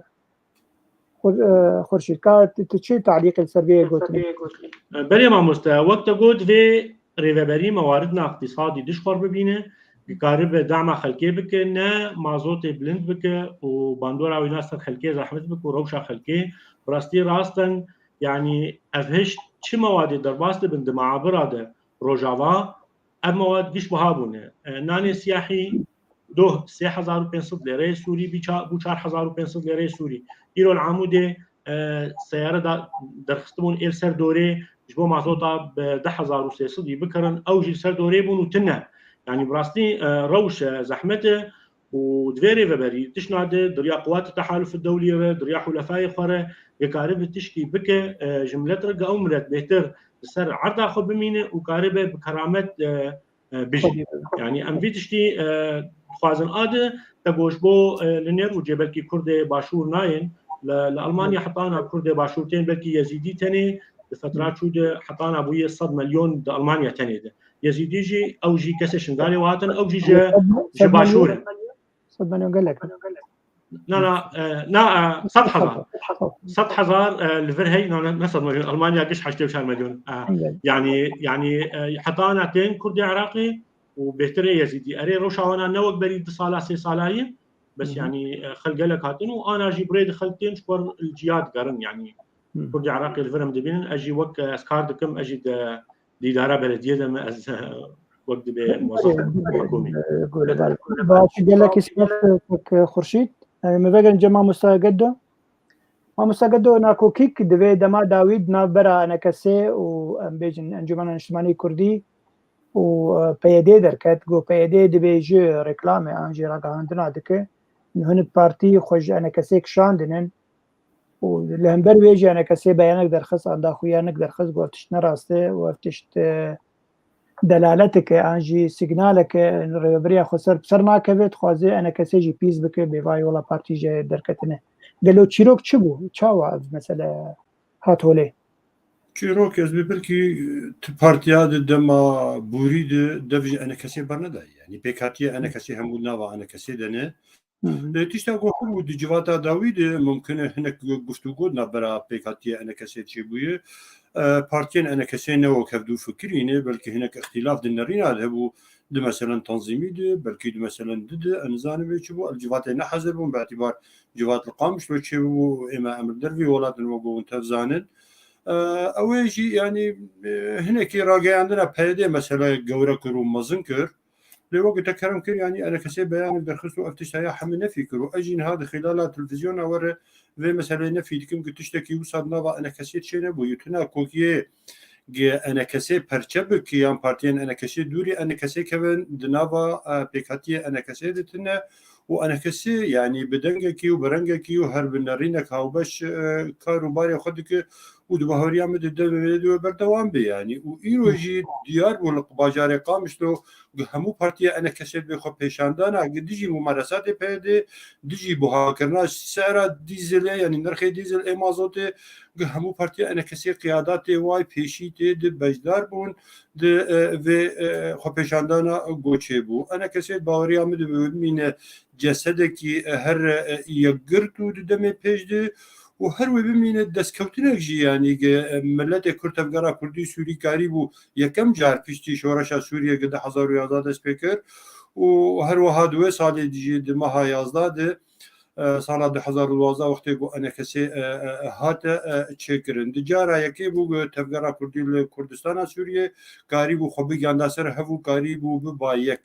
Xur-, e, Xurşîd, ka tu, tu çi talîqê li ser vê yê gotinê? Belê mamoste, wek te got vê rêveberî mewaridna iqtîsadî dişxwer bibîne, dikaribe dama xelkê bike, ne mazotê bilind bike û bandora wî na ser xelkê zehmet bike û rewşa xelkê. Bi rastî rast in, yanî ev hişt çi mewadê derbas dibin di meabira de Rojava, ev mewad giş biha bûne. E, nanê siyahî doh sê hezar û pênc sed lêreyê Sûrî bî ça-, bû çar hezar û pênc sed lêreyê Sûrî. Îro li Amûdê, e, seyare da derxistibûn ê li ser dorê ji bo mazota bi deh hezar û sê sedî bikirin. Ew jî li ser dorê bûn û tune. Yanî bi rastî, e, rewş e, zehmet e û divê rêveberî tişna de di riya quwatê tehalufê dewlî re, di riya hulefayê xwe re, dikaribe tişkî bike, e, ji milet re, ge ew milet bêhtir li ser erda xwe bimîne û karibe bi keramet, e, e, bijî. Yanî em vî tiştî, e, dixwazin. A di te got ji bo, e, li Nêrwûcê belkî Kurdê Başûr nayên, li, li Almanya heta ana Kurdê Başûr tên, belkî Yezîdî tenê di fetra çû de heta ana bûye sed milyon di Almanya tenê de. Yezîdî jî, ew jî kesê Şingalê we hatin, ew jî ji, ji Başûr e. Sed milyon gelek. Na, na, e, na, e, sed hezar. Sed hezar, e, li vir hey, na, ne, ne sed milyon. Almanya giş heştê û çar milyon. E, yanî, yanî, e, heta ana tên Kurdê Iraqê û bêhtir ê Yezîdî. Erê, rewşa wana ne wek berî du sala, sê sala ye. Bes, yanî, e, xelk gelek hatin û ana jî bi rê di xelk tên ji xwe li ciya digerin, yanî. Kurdê Iraqê li vir em dibînin, ez jî wek, e, ez kar dikim, ez jî di di îdara belediyê de me ez, e, wek dibê muwezef hikûmî. Baş, gelekî spas, e, kek Xurşîd. E, me vegerin cem mamosta Geddo. Mamosta Geddo, nakokîk divê dema dawî di navbera E N K S û, em bêjin, Encûmena Niştimanî Kurdî û, e, P Y D derket. Got P Y D dibêje reklame an jî ragihandina dike. Hinek partî xwe ji E N K S kişandinin. Û li hember wê jî E N K S beyanek derxist, an daxuyanek derxist, got ev tişt ne rast e û ev tişt, e, delaletik e, an jî signalek e, rêveberiya xweser bi ser nakeve, dixwaze E N K S jî pîs bike, bê vay wela partî jê derketine. Gelo çîrok çi bû? Çawa ev mesele hat holê? Çîrok, ez bi belkî tu partiya di dema borî de dev ji enekesê bernedayî. Yanî pêkhatiye enekesê hemû nava enekesê de ne. Hı hı. E, tişta ku hemû di civata dawî de mumkin e hinek gu-, guftûgo di navbera pêkhatiye enekesê çêbûye. E, partiyên enekesê ne wek hevdû fikirî ne, belkî hinek îxtîlaf di nerîna de hebû, di meselen tanzîmî de, belkî di meselen di de, ez nizanim vê çi bû, el civatê nehezir bûn, bi îtîbar civat li Qamişlo çêbû, ême em li dervî welat in, wek hûn tev zanin. E, ew ê jî, yanî, e, hinekî rageyandina P Y D mesela gewre kir û mezin kir. Lê wek te kerem kir, yanî enekesê beyanê derxist û ev tişt heya hemî nefî kir û ez jî niha di xîlala televîzyona we re vê meseleyê nefî dikim ku tiştekî wisa di nava enekesê çênebû. Yê tuna kokiyê ge enekesê perçe bike yan partiyên enekesê dûrî enekesê kevin di nava, e, pêkhatiyê enekesê de tune û enekesê, yanî bi dengekî û bi rengekî û her bi nerînek hawbeş, e, kar û barê xwe dike û di bahoriya min de demê de wê berdewam be, yanî. Û îro jî diyar bû li bajarê Qamişlo, gi hemû partiya enekesê dibê xwe pêşandana, gi dijî mumaresatê P Y D, dijî buhakirina sera dîzilê, yanî nirxê dîzil ê mazotê, gi hemû partiya enekesê qiyadatê way pêşî tê di beşdar bûn di, e, vê, e, xwepêşandana goçê bû. Enekesê baweriya min dibe bimîne cesedekî, e, her, e, yekgirt û di demê pêş de û her wê bimîne destkewtinek jî, yanî, ge, e, miletê Kurd, tevgera Kurdî Sûrî karîbû yekem car piştî şoreşa Sûriyê ge du hezar û yazda dest pê kir û her wiha di wê salê de jî di meha yazda de, e, sala du hezar û duwazdeh wextê ku enekesê, e, e, e, hate, e, çêkirin. Di cara yekê bû ku tevgera Kurdî li Kurdistana Sûriyê karîbû xwe bigihanda ser hev û karîbû biba yek.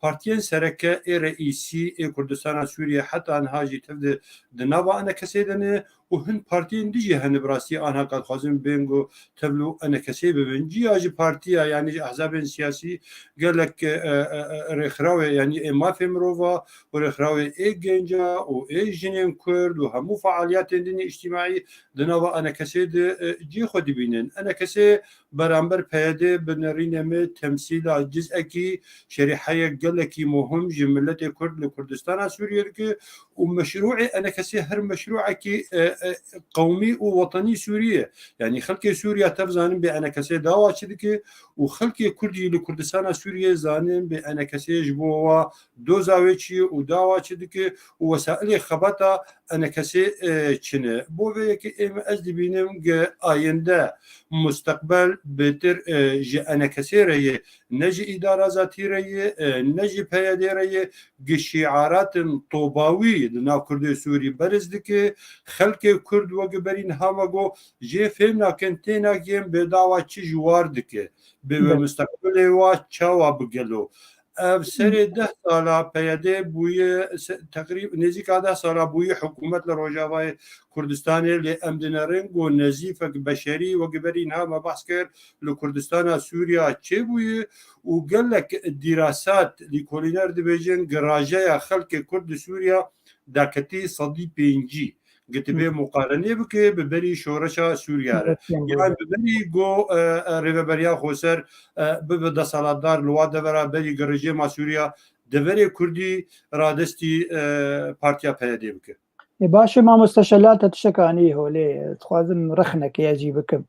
Partiyên sereke ê reîsî ê Kurdistana Sûriyê heta niha jî tev de di nava enekesê de ne û hin partiyên dijî hene bi rastî anha ka dixwazin bên ku tevlû enekesê bibin. Ciya ji partiya, yanî ji ehzabên siyasî gelek, e, e, e, rêxirawê, yanî ê mafê mirova û rêxirawê ê genca û ê jinên Kurd û hemû fealiyatên din ê îctimaî di nava enekesê de, e, cihê xwe dibînin. Enekesê beramber P Y D bi nerînê me temsîla cizekî şerîheyek gelekî muhim ji miletê Kurd li Kurdistana Sûriyê dike û meşrûê enekesê her meşrûekî, e, e, qewmî û wetenî Sûrî ye. Yanî xelkê Sûriya tev zanin bê enekesê dawa çi dike û xelkê Kurd jî li Kurdistana Sûriyê zanin bê enekesê ji bo wa doza wê çi ye û dawa çi dike û wesailê xebata enekesê, e, çi ne. Bo vê yekê êm ez dibînim ge ayinde, musteqbel bêtir, e, ji enekesê re ye, ne ji îdara zatî re ye, e, ne ji P Y D re ye, gi şiaratin tobawî li nav Kurdê Sûrî beriz dike. Xelkê Kurd wek berî niha me got, jê fêm nakin, tênagihên bê dawa çi ji war dike, bê wê Be- misteqbilê wa çawa bi gelo. Ev serê deh sala P Y D bûye, se-, teqrîb-, nêzîka deh sala bûye hikûmet li Rojavayê Kurdistanê, lê em dinerin ku nezîfek beşerî wek berî niha me behs kir li Kurdistana Sûriya çêbûye û gelek dîrasat, lîkolîner dibêjin, girajeya xelkê Kurd li Sûriya daketî sedî pêncî. Gitibê Hı. muqarenê bike bi berî şoreşa Sûriya re. Şoreşa Yan Sûriya. bi berî go, e, e, rêveberiya xweser, e, bibe desthilatdar li wa devera berî gi rejêma Sûriya deverê Kurdî radestî, e, partiya P Y D bike. Ê, baş e, mamoste Şelal, te tiştek anî holê, dixwazim rexnekê ez jî bikim.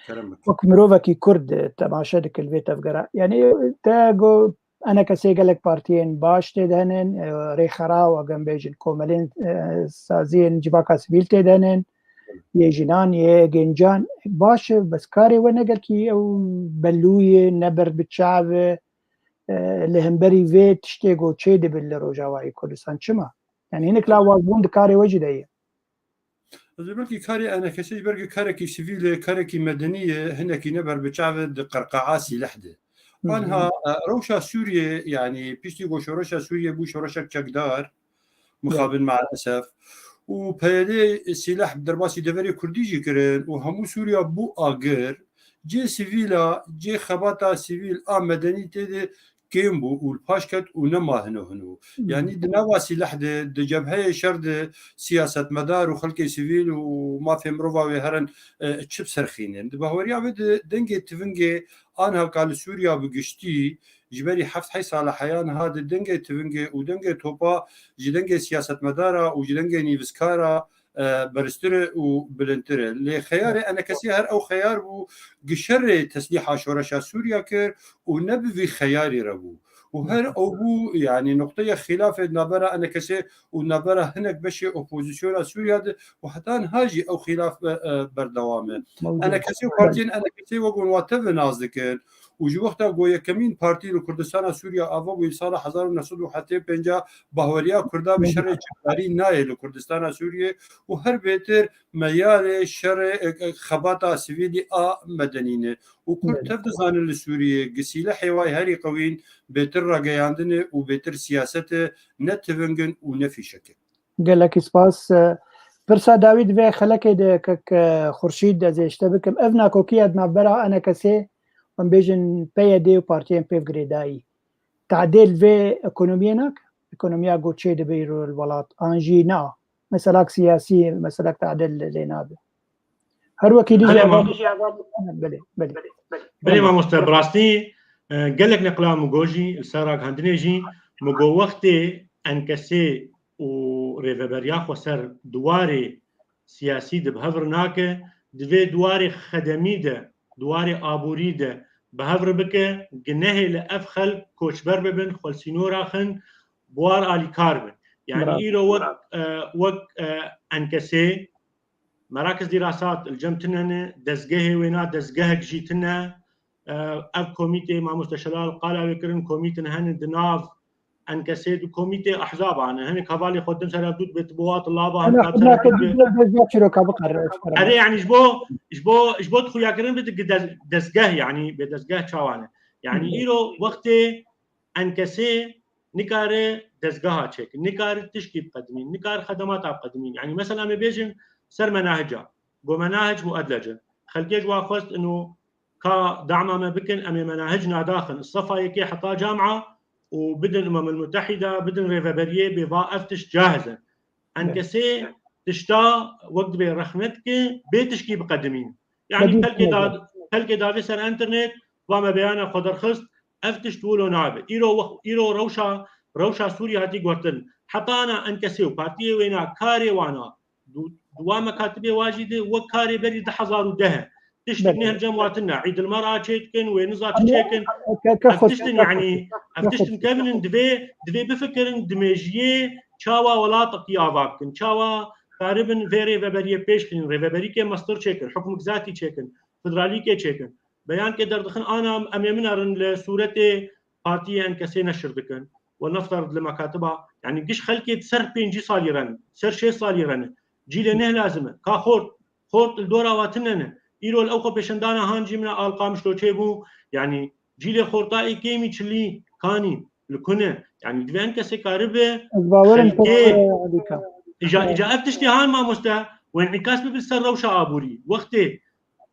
Kerem bike. Wek mirovekî Kurd, e, temaşe dike li vê tevgera. Yanî, te go enekesê gelek partiyên baş tê de henin, e, rêxera û, agem bêjin, komelên, e, saziyên civaka sivîl tê de henin, yê jinan, yê gencan. Baş e, bes karê we ne gelkî ew belû ye, ne ber bi çav e, e, li hemberî vê tiştê ku çê dibe li Rojavayê Kurdistan. Çima? Yanî hinek la wazbûn di karê we jî de ye. Ez ê belkî karê enekesê ji ber ku karekî sivîl e, karekî medenî ye, hinekî ne ber bi çav e di qerqe'a sîleh de. Hı hı. Anha, e, rewşa Sûriyê, yanî piştî ku şoreşa Sûriyê bû şoreşek çekdar, Evet. mixabin maalesef, û P Y D sîleh derbasî deverê Kurdî jî kirin û hemû Sûriya bû agir, cê sivîla, cê xebata sivîl a medenî tê de kêm bû û li paş ket û nema hino hino. Hmm. Yanî di nava sîleh de, di cebheyê şer de siyasetmedar û xelkê sivîl û mafê mirova wê herin, e, çi bi ser xînin. Di bahweriya min de dengê tivingê anha ka li Sûriya bi giştî, ji berî heft heyş sala heya niha de dengê tivingê û dengê topa ji dengê siyasetmedara û ji dengê nivîskara e, beristir e û bilindtir e. Lê xeyarê enekesê her ew xeyar bû, gi şerê teslîha şoreşa Sûriya kir û ne bi vî xeyarî re bû. Û her ew bû, yanî, noqteya xîlafê navbera enekesê û navbera hinek beşê opozisyona Sûriya de û heta niha jî ew xîlaf be, e, berdewam e. Enekesê û partiyên enekesê wek hûn wa tev nas dikin û ji wexta ku yekemîn partî li Kurdistana Sûriya ava bû, sala hezar û neh sed û heftê û pênc bahweriya Kurda bi şerê çekdarî nayê li Kurdistana Sûriyê û her bêtir meyalê şerê, e, e, xebata sivîlî a medenî ne. Û Kurd tev dizanin li Sûriyê gi sîlehê wayî herî qewîn bêtir rageyandin e û bêtir siyaset e, ne tiving in û ne fîşek e. Gelekî spas. Pirsa dawî di vê xelekê de kek, e, Xurşîd, ez ê ji te bikim. Ev nakokiya di navbera enekesê, em bêjin P Y D û partiyên pêv girêdayî, tadê li vê ekonomiyê nake? Ekonomiya ku çê dibe îro li welat, an jî na? Meselak siyasî, meselak tadê li lê nabe. Her wekî dî Belê, jî ma- belê, belê. Belê, mamoste, bi rastî, e, gelek neqla min got jî, li ser ragihandinê jî, min got wextê enkesê û rêveberiya xweser di warê siyasî de bi hev re nake, di vê di warê xedemî de, di warê aborî de bi hev re bike, gi nehêle ev xelk koçber bibin, xwe li sînora xin, bi war alîkar bin. Yanî Bravo. îro wek, e, wek, e, enkesê, Merakiz Dîrasat li cem tune ne, dezgehê wêna, dezgehek jî tune. E, ev komîtê, mamoste Şelal qala wê kirin, komîtin hene di nav enkesê, di komîtê ehzaban e. Hinek hevalê xwe din ser ev dût bê, tu bi wa tulaba Ana hemka xidmeta ser ev dût bê. Dezgeh çîroka biqere. Erê, yanî ji bo, ji bo, ji bo xuyakirin bide gi dez-, dezgeh, yanî bê dezgeh çawa ne. Yanî Hı. îro wextê enkesê nikare dezgeha çêkin, nikare tişkî biqedimîn, nikare xedemata biqedimîn. Yanî mesela em ê bêjin ser menahica, go menahic muedlec e. Xelkê ji wa xwest ino ka dama me bikin, em ê menahic nadaxin. Sefa yekê heta camia û bidin Umemul Mutehîda, bidin rêveberiyê bê va ev tişt cahiz e. Enkesê tişta wek dibê rexne dike, bê tişkî biqedimîn. Yanî Bedîl xelkê nebe. da, xelkê davê ser enternet, va me beyana xwe derxist, ev tişt wilo nabe. Îro wex-, îro rewşa, rewşa Sûriyê hatî guhertin. Heta ana enkesê û partiyê wêna karê wana, du-, duwa mekatibê wa jî de wek karê berî du hezar û deh e. Tiştek Belê. ne her cem watin ne. Îdil Mera çê dikin, wê niza çi Ama çêkin. ke-, ke Ev xwe tiştin, çêkin. yanî, ev Ke xwe tiştin çêkin. kevin in divê, divê bifikirin, dimêjiyê çawa welatekî ava bikin, çawa karibin vê rêveberiyê pêş xînin, rêveberîkê mestir çêkin, hukmik zatî çêkin, federalîkê çêkin. Beyankê derdixin ana em ê minerin li sûretê partiyê enkesê neşir dikin. Welneftarid li mekatiba, yanî giş xelkê di ser pêncî salî re ne, ser şêst salî re ne. Cîlê neh lazim e. Ka xort, xort li dora wa tune ne. Îro li ew xwe pêşendana han jî min a li Qamişlo çêbû, yanî cîlê xorta ê kêmî çilî kanî li ku ne. Yanî divê enkesê karibe Ez bawerim xelkê pek, e, alîka. Îca, îca ev tiştê han mamoste, wê înîkas bibe ser rewşa aborî. Wextê,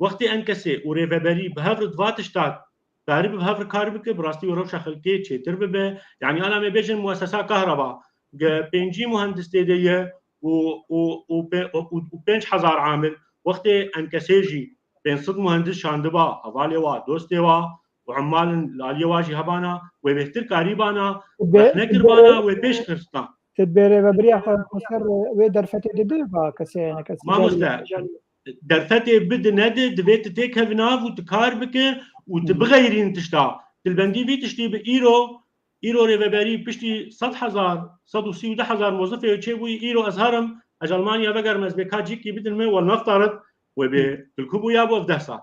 wextê enkesê û rêveberî bi hev re di va tişta karibî bi hev re kar bike, bi rastî wê rewşa xelkê çêtir bibe. Yanî ana me bêjin muessesa kahraba, ge pêncî muhendis tê de ye û, û, û pê-, û, û pênc hezar amil, wextê enkesê jî pênc sed muhendis şandiba, hevalê wa, dostê wa û emmalin li aliyê wa jî hebana, wê bêhtir karîbana, Bê-, rexne kiribana, bê-, wê pêş xistan. Ti bê rêveberiya xwe, xwe ser wê derfetê dide va kesê, ne kesê Mamoste, gel, gel. derfetê bide nede, divê tu têkevî nav û tu kar bike û tu Hı. bixeyrîn tişta. Dilbendî vî tiştî bi îro, îro rêveberî piştî sed hezar, sed û sî û du hezar mozifê çêbûyî, îro ez herim, ez Almanya vegerim, ez bê ka cîkî bidin me, welneftarid, wê bê Hı. dilku bûya bo ev deh sal.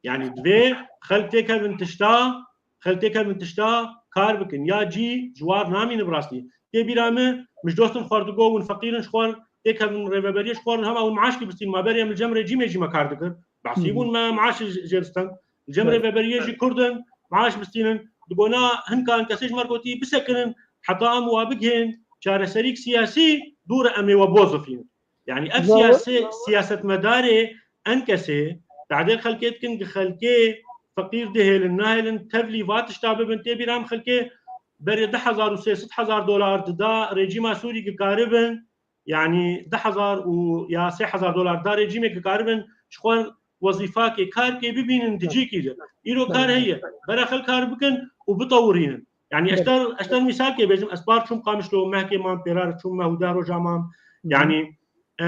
Yanî divê xelk têkevin tişta, xelk têkevin tişta kar bikin. Ya cî ji war namîne bi rastî. Tê bîra min, min ji dostin xwe re digot, hûn feqîr in, ji xwe re têkevin rêveberiyê, ji xwe re hema hûn meaşkî bistîn, ma berê em li cem rejîmê jî me kar dikir. Behsî Hı. bûn me meaşê jê distin. Li cem Evet. rêveberiyê jî Kurd in, meaş bistînin. Digot na hin kesê ji me re gotî bisekinin, heta em wa bigihên çareserîk siyasî, dû re em ê we bozifînin. Yanî ev Zaten siyase-, siyasetmedarê enkesê tadê xelkê dikin, gi xelkê feqîr dihêlin, nahêlin, tevlî va tişta bibin, tê bîra min xelkê berê du hezar û sê sed hezar dolar dida rejîma Sûrî ki karibin, yanî du hezar û ya sê hezar dolar da rejîmê ki karibin ji xwe wezîfakê, karkê bibînin di cîkî de. Îro kar heye, bera xelk kar bikin û bitewirînin. Yanî ez ter, ez ter mîsalkê bêjim, ez par çûm Qamişlo, mehkê mam pêrar çûm me û deh roja mam. Yanî, e,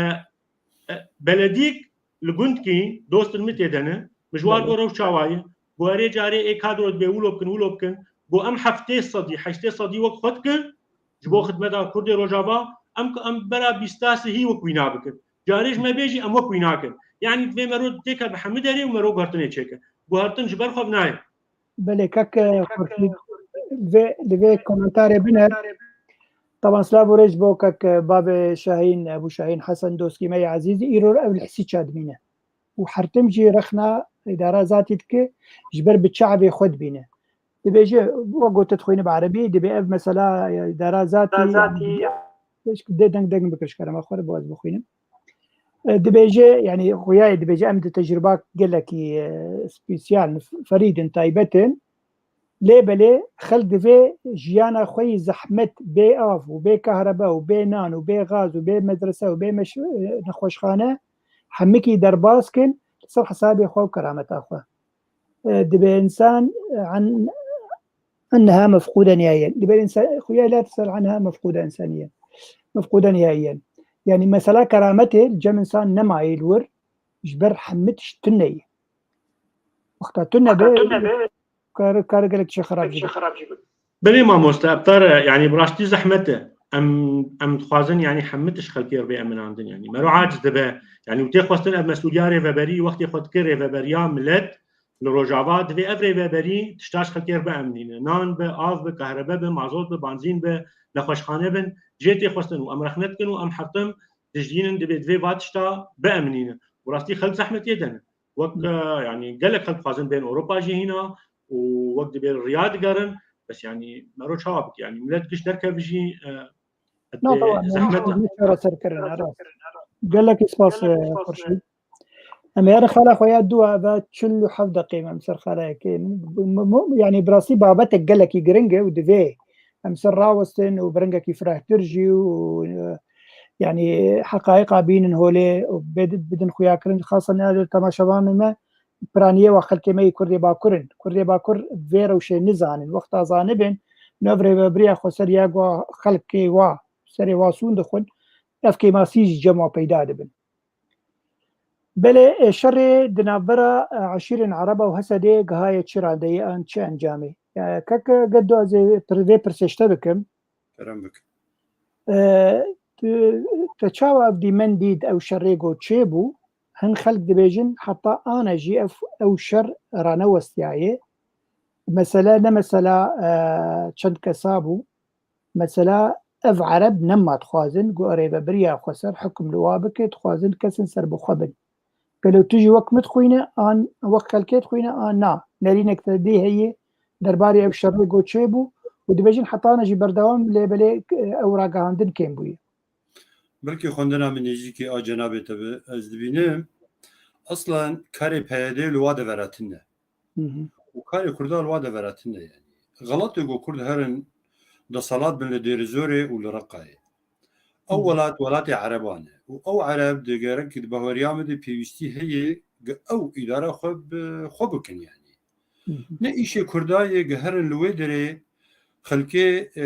E, beledîk li gundkî dostin min tê de ne. Min ji wan Belê. Go rew çawa ye? Go erê carê ê kadro dibê wilo bikin, wilo bikin. Go em heftê sedî, heştê sedî wek xwe dikin. Ji bo Hı. xidmeta Kurdê Rojava, em, em bera bîsta sihî wek wî nabikin. Carê ji me bêjî em wek wî nakin. Yanî divê mero têke bi hemî derê û mero guhertinê çêke. Guhertin ji ber xwe bi nayê. Belê, kek, e, Xurşîd, vê, li vê komentarê biner. Taban, silav û rêz bo kek, e, bavê Şahîn, Ebû Şahîn Hesen, doskî me yê ezîz, îro ev li Hesî çadimîne. Û her tim jî rexna îdara zatî dike, ji ber bi çavê xwe dibîne. Dibêje, wek gote dixwîne bi erebî, dibê ev mesela, e, îdara zatî, Zatî, yanî, dê deng deng bikir ji kerema xwe re, bo ez bixwînim. E, dibêje, yanî, xuya ye dibêje, em di tecrüba gelekî, e, spesiyal, f-, ferîd in, taybet in. Lê belê xelk divê jiyana xwe yî zehmet, bê av û bê kahrebe û bê nan û bê gaz û bê medrese û bê meş-, e, nexweşxane hemikî derbas kin li ser hesabê xwe û kerameta xwe. E, dibê insan, e, an-, enneha mefqûde nihayen. Dibê insan, xuya la tesel anha mefqûde insaniyen. Mefqûde nihayen. Yanî mesela kerametê li cem insan nemayê li wir, ji ber hemî tişt tune ye. Wexta tune be, kar, kar gelek tişt xerab jî be. Belê mamoste, ebtar e, yanî bi rastî zehmet e. Em, em dixwazin, yanî hemî tişt xelkê re bê eminandin, yanî mero aciz dibe. Yanî û tê xwestin ev mesûliya rêveberî, wextê xwe dike rêveberiya milet, li Rojava divê ev rêveberî tişta ji xelkê re biemnîne. Nan be, av be, kahrebe be, mazot be, banzîn be, nexweşxane bin, jê tê xwestin û em rexne dikin û em her tim dijdînin, divê, divê va tişta biemnîne. Û rastî xelk zehmetiyê de ne. Wek, e, yanî gelek xelk dixwazin bên Ewropa jî hîna û wek dibê riya digerin, bes yanî mero çawa bike? Yanî milet giş derkeve jî, e, Na, taban, zehmet e. Çareser kirin, e, rast. Gelekî spas, e, Xurşîd. Em ê herin xala xwe ya dû, eve çil û heft deqê me em ser xalayekê. M-, m-, m-, yanî bi rastî babetek gelekî giring e û divê em ser rawestin û bi rengekî firehtir jî û, e, yanî heqaîqa bînin holê û bid-, bidin xuyakirin. Xasen ne temaşevanê me, piraniyê wa xelkê me yê Kurdê Bakur in. Kurdê Bakur vê rewşê nizanin. Wexta zanibin, nav rêvebiriya xwe ser ya go xelkê wa, serê wa sûn dixwin, ev kêmasî jî cem wa peyda dibin. Belê, e, şerê di navbera, e, eşîrên Ereba û Hesedê gihaye çi radeyê an çi encamê? E, keke Gedo, ez ê pir-, vê pirsê ji te bikim. Kerem bik. E, tu, te çawa ev dîmen dît, ew şerê go çêbû? Hin xelk dibêjin, heta ane jî ev, ew şer ranewestiyaye. Mesele ne mesela, e, çend kesa bû. Mesela ev Ereb nema dixwazin ku rêvebiriya xweser hukm li wa bike, dixwazin kesin serbixwe bin. Gelo tu jî wek min dixwîne, an wek xelkê dixwîne, an na? Nerînek te dê heye derbarê ev şerê go çêbû û dibêjin hetane jî berdewam, lê belê, e, ew ragihandin kêm bûye. Belkî xwendina min nêzîkî a cenabê te be, ez dibînim, eslen karê P Y D li wa devera tune. Hı hı. Û karê Kurda li wa devera tune, yanî. Xelatê ku Kurd herin desthilat bin li Dêrizorê û li Reqayê. Ew Hı. welat, welatê Ereban e. Û ew Ereb digerek di bahweriya min de pêwîstî heye ge ew îdara xwe bi xwe bikin, yanî. Hı hı. Ne îşê Kurda ye ge herin li wê derê xelkê, e,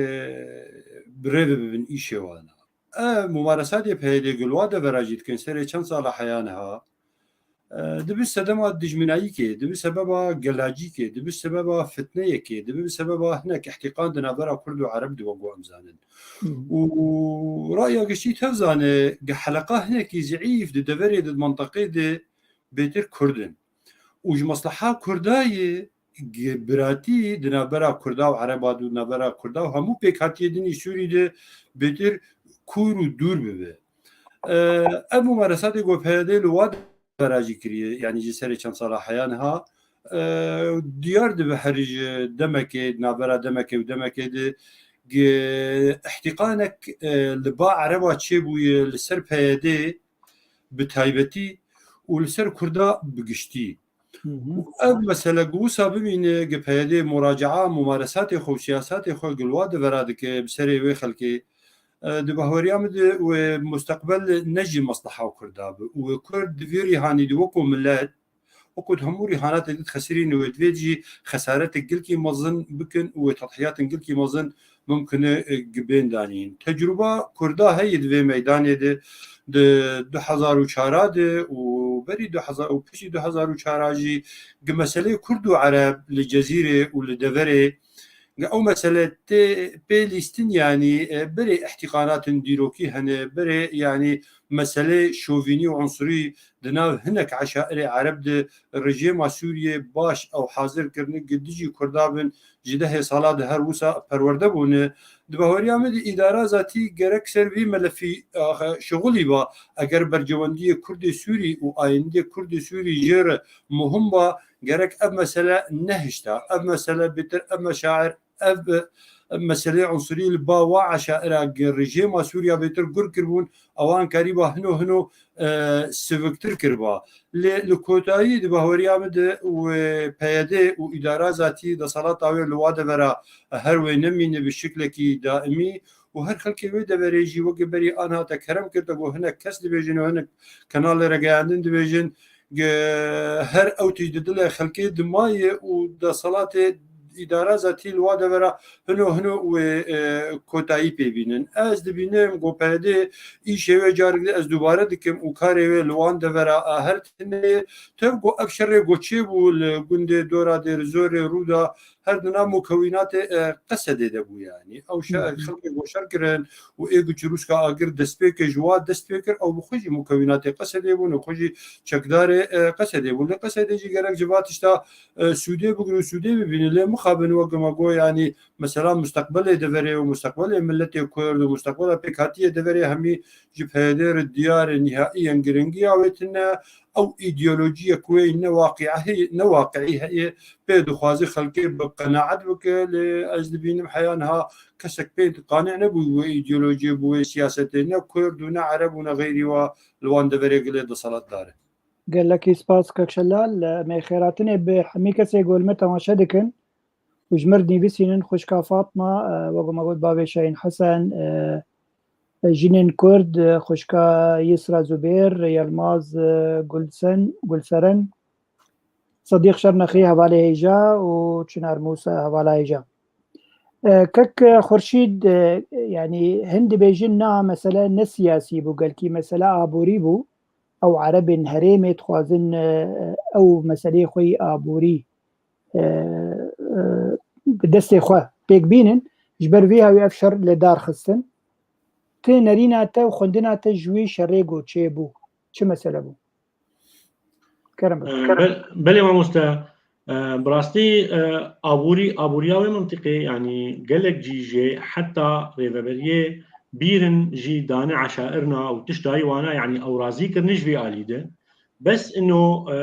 bi rê ve bibin îşê wana. Ev mumaresatê P Y D ge li wa devera jî dikin serê çend sala heya niha, e, dibi sedema dijminayîkê, dibi sebeba gelacîkê, dibi sebeba fitneyekê, dibi sebeba hinek îhtîqan di navbera Kurd û Ereb de wek ku em zanin. Hı hı. Û raya giştî tev zane, ge heleqa hinekî zeîf di deverê de, di menteqê de bêtir Kurd in. Û ji mesleha Kurda ye, ge-, biratî di navbera Kurda û Ereba de û di navbera Kurda û hemû pêkhatiye din î Sûrî de bêtir kûr û dûr bibe. E, ev mumaresatê ku P Y D li wa devera jî kiriye, yanî ji serê çend sala heya niha, e, diyar dibe herî ji demekê, navbera demekê û demekê de ge îhtîqanek, e, li ba Ereba çêbûye li ser P Y D bi taybetî û li ser Kurda bi giştî. Hı hı. Û ev mesele ku wisa bimîne, ge P Y D muracaa, mumaresatê xwe û siyasatê xwe ge li wa devera dike, bi serê wê xelkê, e, di bahweriya min de wê musteqbel ne jî mesleha Kurda be. Û wê Kurd di vî rîhanî de wekû milet, wekû di hemû rîhanatê de dixesirîne, wê divê jî xesaretek gelkî mezin bikin û wê tedhiyatin gelkî mezin mumkin e, gibên danîn. Tecrûba Kurda heye di vê meydanê de, di du hezar û çar de û berî du hezar û piştî du hezar û çar jî gi meselê Kurd û Ereb li Cezîrê û li deverê, gi ew mesele tê pê lîstin, yanî, e, berê îhtîqanatin dîrokî hene, berê, yanî, meselê şovînî û unsurî di nav hinek eşairê Ereb de rejêma Sûriyê baş ew hazir kirine gi dijî Kurda bin, ji dehê sala de her wisa perwerde bûne. Di bahweriya min de îdara zatî gerek ser vî melefî, axe, şixulî ba. Eger bercewendiyê Kurdê Sûrî û ayîndê Kurdê Sûrî jê re muhim ba, gerek ev mesele nehişta. Ev mesele bêtir ev meşair, ev, ev meseleyê unsurî li ba wa eşaira gi rejêma Sûriya bêtir gur kiribûn, ewan karîba hino hino, e, siviktir kiriba. Lê li kotayî di bahweriya min de wê P Y D û îdara zatî desalata wê li wa devera her wê nemîne bi şiklekî daimî û her xelkê wê deverê jî weke berî an hate kerem kir, te got hinek kes dibêjin û hinek kenalê regeyandin dibêjin, ge-, her ew tişt di dilê xelkê dimaye û desalatê îdara zatî li wa devera hino hino wê, e, kotayî pê bînin. Ez dibînim ku P Y D îşê wê carek de ez dubare dikim û karê wê li wan devera a her tine ye. Tev ku ev şerê ku çêbû li gundê dora Dêrizorê, Rûda, her di nav mukewînatê, e, Qesedê de bû, yanî. Ew şer, Hı hı. xelkê ku şer kirin û ê ku çirûska agir destpê kir, ji wa dest pê kir, ew bi xwe jî mukewînatê Qesedê bûn û xwe jî çekdarê, e, Qesedê bûn. Li Qesedê jî gerek ji va tişta, e, sûdê bigir û sûdê bibînin. Lê mixabin wek me got, yanî, mesela, musteqbelê deverê û musteqbelê miletê Kurd û musteqbela pêkhatiyê deverê hemî ji P Y D re diyar e, nihaiyen giringiya wê tine. Ew îdeolojiyek wê ne waqi'î, ne waqi'î heye, pê dixwaze xelkê bi qenaet bike, lê ez dibînim heya niha kesek pê qane nebû wê îdeolojiyê, bi wê siyasetê, ne Kurd û ne Ereb û ne xeyrî wa li wan deverê gilê desaletdar e. Gelekî spas, Kek Şelal. Em ê xêratinê bi hemî kesê ku li me temaşe dikin û ji mir nivîsînin, xwişka Fatma, e, wek me got, bavê Şahîn Hesen, e, jinên Kurd, e, xwişka Yisra Zubêr, Yilmaz, e, Gulsen, Gulseren, Sedîq Şernexî, hevalê hêja, û Çinar Mûsa, hevala hêja. E, Kek Xurşîd, e, yanî hin dibêjin na mesele ne siyasî bû, gelkî mesele aborî bû. Ew Erebên herêmê dixwazin, e, ew meseleyê xwe yî aborî, e, e, bi destê xwe pêk bînin. Ji ber vê hawî ev şer li dar xistin. Ti nerîna te û xwendina te ji wî şerê ku çêbû, çi mesele bû? Kerem bike. E, be-, belê mamoste, e, bi rastî, e, aborî, aboriya wê mintiqê, yanî gelek cî jê heta rêveberiyê bîrin jî dane eşairna û tişt dayî wana, yanî ew razî kirine ji vê alî de. Bes ino, e,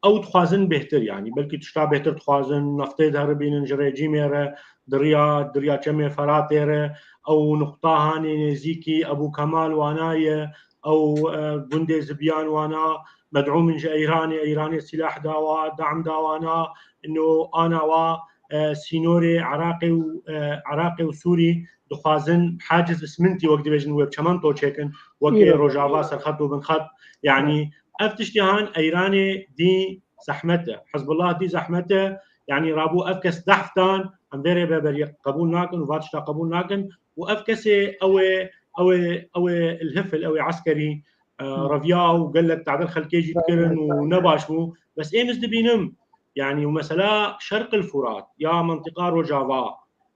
ew dixwazin bêhtir, yanî belkî tişta bêhtir dixwazin, neftê deribînin ji rejîmê re, di riya, di riya çemê Feratê re, ew nuqta hanê nêzîkî Ebû Kemal wana ye, ew, e, gundê Zibyan wana, med'ûm in ji Eyranê, Eyranê sîlah dawa, dam dawana, ino ana wa, e, sînorê Iraqê û, e, Iraqê û Sûrî dixwazin haciz ismintî wek dibêjin wê bi çemento çêkin, wek ê Rojava serxet û binxet. Yanî ev tiştê han Eyranê dî zehmet e. Hizbullah dî zehmet e. Yanî rabû ev kes dehf dan, em vê rêveberiyê qebûl nakin û va tişta qebûl nakin. Û ev kesê ew ê, ew ê, ew ê ilhifil, ew ê eskerî, e, reviya û gelek tadil xelkê jî dikirin û ne baş bû. Bes êm ez dibînim, yanî û mesela Şerqil Furat ya mentiqa Rojava,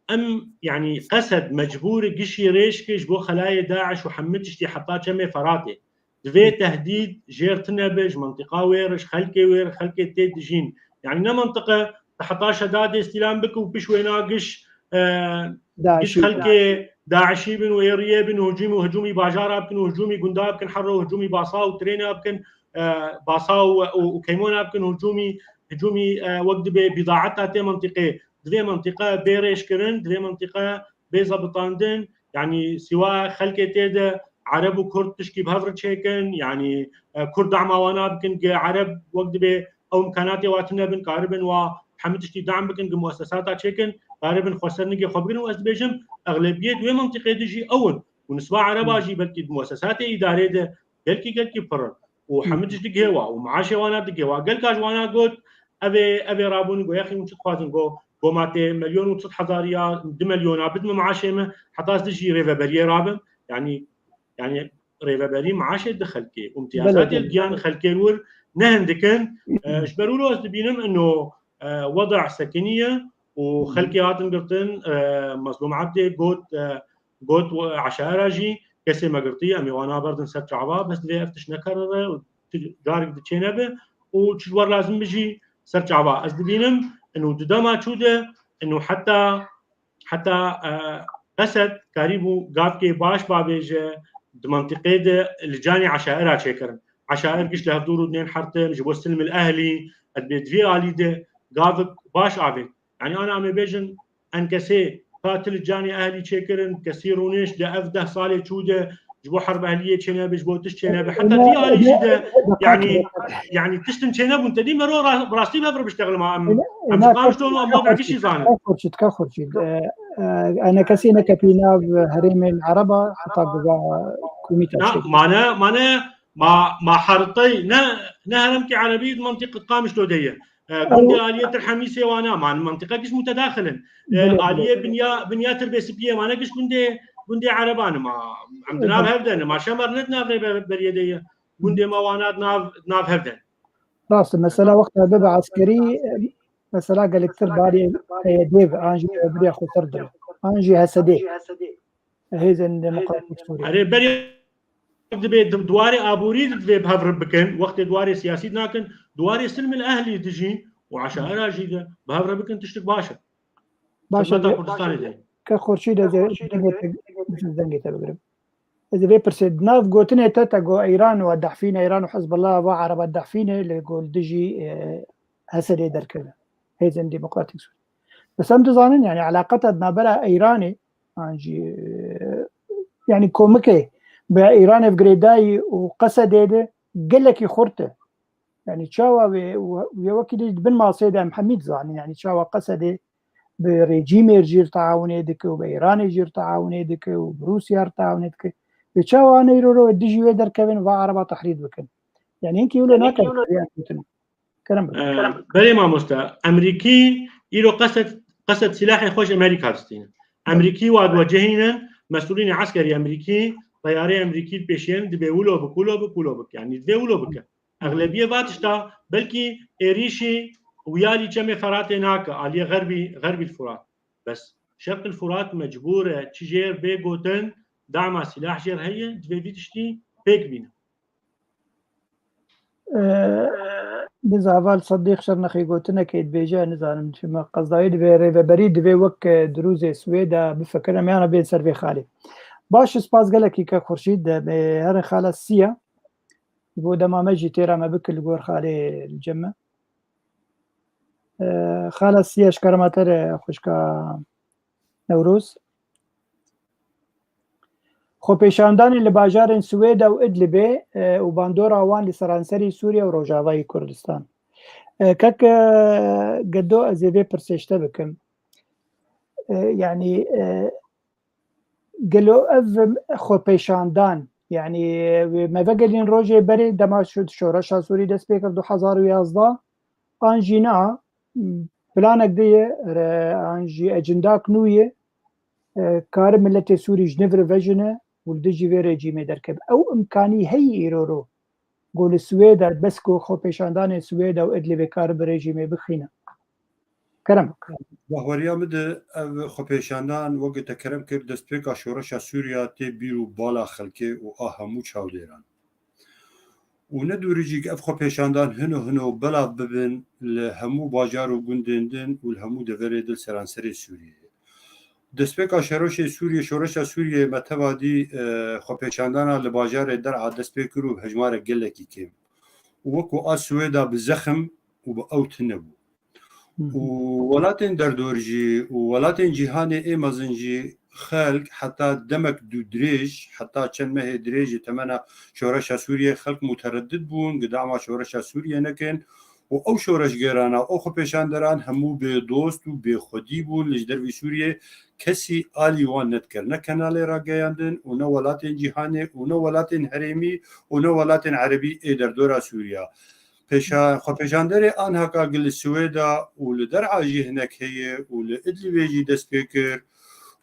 em, yanî Qesed mecbûr gişî rêş kir ji bo xelayê DAIŞ û hemû tiştî heta çemê Feratê. Divê tehdîd jêr tune be ji mentiqa wê re, ji xelkê wê re, xelkê tê dijîn. Yanî ne mentiqe te heta Şedadê îstîlam bike û piş wêna giş, e, giş DAIŞî. Xelkê DAIŞî bin û ê riyê bin û hicûm û hicûmî bajara bikin û hicûmî gunda bikin, herro hicûmî basa û trêna bikin, e, basa û, û, û keymona bikin û hicûmî, hicûmî, e, wek dibê bîdaeta tê mentiqê. Divê mentiqe bê rêşkirin, divê mentiqe bê zebitandin, yanî sîwa xelkê tê de Ereb û Kurd tişkî bi hev re çêkin, yanî, e, Kurd dema wana bikin, ge Ereb wek dibê ew imkanatê wa tune bin, karibin wa hemû tiştî dam bikin, ge muessesata çêkin, karibin xweser nigê xwe bigirin û ez dibêjim, exlebiyet wê mentiqê de jî ew in. Û nisba Ereba jî belkî di muessesatê îdarê de gelkî, gelkî pir in. Û hemû tişt digihê wa û maaşê wana digihê wa. Gelka ji wana got, ev ê, ev ê rabûn got, yaxî hûn çi dixwazin? Got, Go ma tê milyon û sed hezar ya du milyona bidme maaşê me, heta ez dijî rêveberiyê rabim. Yani, yani rêveberî maaşê di xelkê û imtiyazatê li giyan xelkê wir ne hindik in. E, ji ber wilo ez dibînim ino, e, weda sekiniye û xelkê hatin girtin, e, Mezlûm Ebdê got, e, got, eşaira jî kesê me girtiye, em ê wana berdin ser çava, bes divê ev tişt nekerire û tu carek diçênebe û çi ji we lazim be jî ser çava. Ez dibînim, ino di dema çû de, ino heta, heta, e, Qesed karîbû gavkê baş bavêje di mentiqê de li canê eşaira çêkirin. Eşair giş li hevdû rûdinên hertim, ji bo silmil ehlî, ez bê di vê alî de gavik baş avêt. Yani ana em ê bêjin, enkesê ka tu li canê ehlî çêkirin, kesî rûnişt, di ev deh salê çû de ji bo herb ehliyê çênebe, ji bo tişt çênebe. Heta vî alî jî de, yani, yani tiştin çênebûn, te dî mero ra-, bi rastî bi hev re biştexilin ma em, em ji Qamişlo em bavê gişî zanin. Ka Xurşîd, ka Xurşîd. E, e, enekesî neketî nav herêmên Ereba, heta giva komîta çêkir. Mane, mane, ma, ma haritayê ne, ne heremkê Erebî di mentiqê Qamişlo de ye. E, gundê aliyê Tirhemîsê wana, ma mentiqe giş mutedaxil in. E, aliyê binya, binya Tirbê Sipiyê wana giş gundê, gundê Ereban in ma. Em di nav hev de ne, ma Şemer ne di nav rêveberiyê de ye. Gundê me wana di nav, di nav hev de ne. Rast e, mesela wexta bibe eskerî, e, mesela gelektir barê P Y D'ê ve, an jî rêveberiya xweser dire, an jî H S D'ê. Hêzên Demokratîk Sûriyê. Erê, berê divê di-, di warê aborî de divê bi hev re bikin. Wextê di warê siyasî de nakin, di warê silmil ehlî de jî û eşaira jî de bi hev re bikin, tiştek baş e. Baş e, Xizmeta Kurdistanê de. Ke Xurşîd, ez ê dengê te, dengê te bigirim. Ez ê vê pirsê, di nav gotinê te, te got Îran û dehfîne, Îran û Hizbullah va Ereba dehfîne, lê got li dijî, e, H S D'ê derkeve. Hêzên Demokratîk Sûriyê. Bes em dizanin, yani, eleqeta di navbera Îranê, an jî, e, yani, komikê bi Îranê ve girêdayî û Qesedê de gelekî xurt e. Yani, çawa wê, wê wekî dî di bin masê de em hemî dizanin, yani, çawa Qesedê bi rejîmê jî re teawunê dike û bi Îranê jî re teawunê dike û bi Rûsya re teawunê dike. Lê çawa ne îro re dijî wê derkevin va Ereba tehrîd bikin? Yani hinkî wilo nakin vê gotin. Kerem bikin. Ee, belê mamoste, Emerîkî îro qesed, qesed silahê xwe ji Emerîka distînin. Emerîkî wa diwecihînin, mesûlînê eskerî Emerîkî, teyarê Emerîkî dipêşînin, divê wilo bik, wilo bik, wilo bik. Yani divê wilo bike. Exlebiyê va tişta, belkî êrîşî wiyalî çemê Feratê nake, aliyê xerbî, xerbî Furat. Bes Şerqil Furat mecbûr e, çi jêr bê gotin, dama silah jêr heye, divê vî tiştî pêk bîne. Ee, Biz heval Sedîq Şirnexî gotinekê dibêje, nizanim çima qezdayî divê rêveberî divê wek, e, dirûzê Swêda bifikirin, em yana bên ser vê xalê. Baş, spas gelekî ke Xurşîd de, e, herin xala Siya. Bo dema me jî têra me bikir li gor xalê li cem me. E, xala Siya, ji kerema te re xwişka Newroz. Xwepêşandanên li bajarên Swêda û Idlibê, e, û bandora wan li seranserî Sûriye û Rojavayê Kurdistan. E, kek, e, Gedo, ez ê vê pirsê ji te bikim. E, yanî, e, gelo ev xwepêşandan, yanî, e, me vegerîn rojê berê dema şo-, şoreşa Sûrî dest pê kir du hezar û yazdeh, an jî na, planek de ye, re-, an jî ecindak nû ye, e, kare miletê Sûrî ji nû re vejine û li dijî vê rejîmê derkeve. Ew imkanî heye îro ro. Go li Swêda, bes ku xwepêşandanên Swêda û Idlibê kare bi rejîmê bixîne. Kerem bike. Bahweriya min de ev xwepêşandan, weke te kerem kir, destpêka şoreşa Sûriya tê bîr û bala xelkê û a hemû çavdêran. Û ne dûrî jî ev xwepêşandan hino hino belav bibin li hemû bajar û gundên din û li hemû deverê din seranserê Sûriyeyê. Destpêka şeroşê Sûriyê, şoreşa Sûriyeyê me teva dî, e, xwepêşandana li bajarê Der'a dest pê kir û bi hejmarek gelekî kêm. Û wekû a Swêda bi zexim û bi ew tune bû. Hı hı. Û welatên derdor jî û welatên cîhanê ê mezin jî xelk heta demek dû dirêj, heta çend mehê dirêj ji temena şoreşa Sûriyê xelk mutereddid bûn, gi dama şoreşa Sûriyê nekin û ew şoreşgeran a, ew xwepêşanderan hemû bê dost û bê xwedî bûn, li ji dervî Sûriyê kesî alî wan nedikir, ne kenalê rageyandin û ne welatên cîhanê û ne welatên herêmî û ne welatên erebî ê derdora Sûriya. Pêşa-, xwepêşanderê anhaka gi li Swêda û li der'a jî hinek heye û li Idlibê jî dest pê kir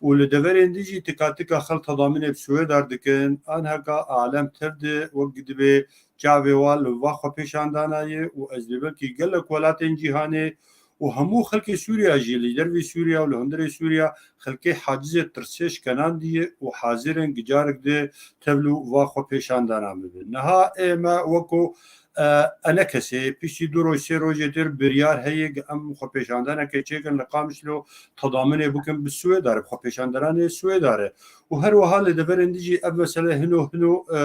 û li deverên din jî tika tika xelk tedamînê bi Swêdar dikin. Anhaka alem tev di wek dibê çavê wan li va xwepêşandana ye û ez dê belkî gelek welatên cîhanê û hemû xelkê Sûriya jî, li dervî Sûriya û li hundirê Sûriya, xelkê hacizê tirsê şkenandî ye û hazir in gi carek di tevlû va xwepêşandana bibin. Niha ê me weko, e, enekesê piştî du roj, sê rojê dir biryar heye, em xwepêşandaneke çêkin li Qamişlo, tedaminê bikin bi Swêdar, bi xwepêşanderanê Swêdar e. Û her wiha li deverên din jî ev mesele hino hino, e, e,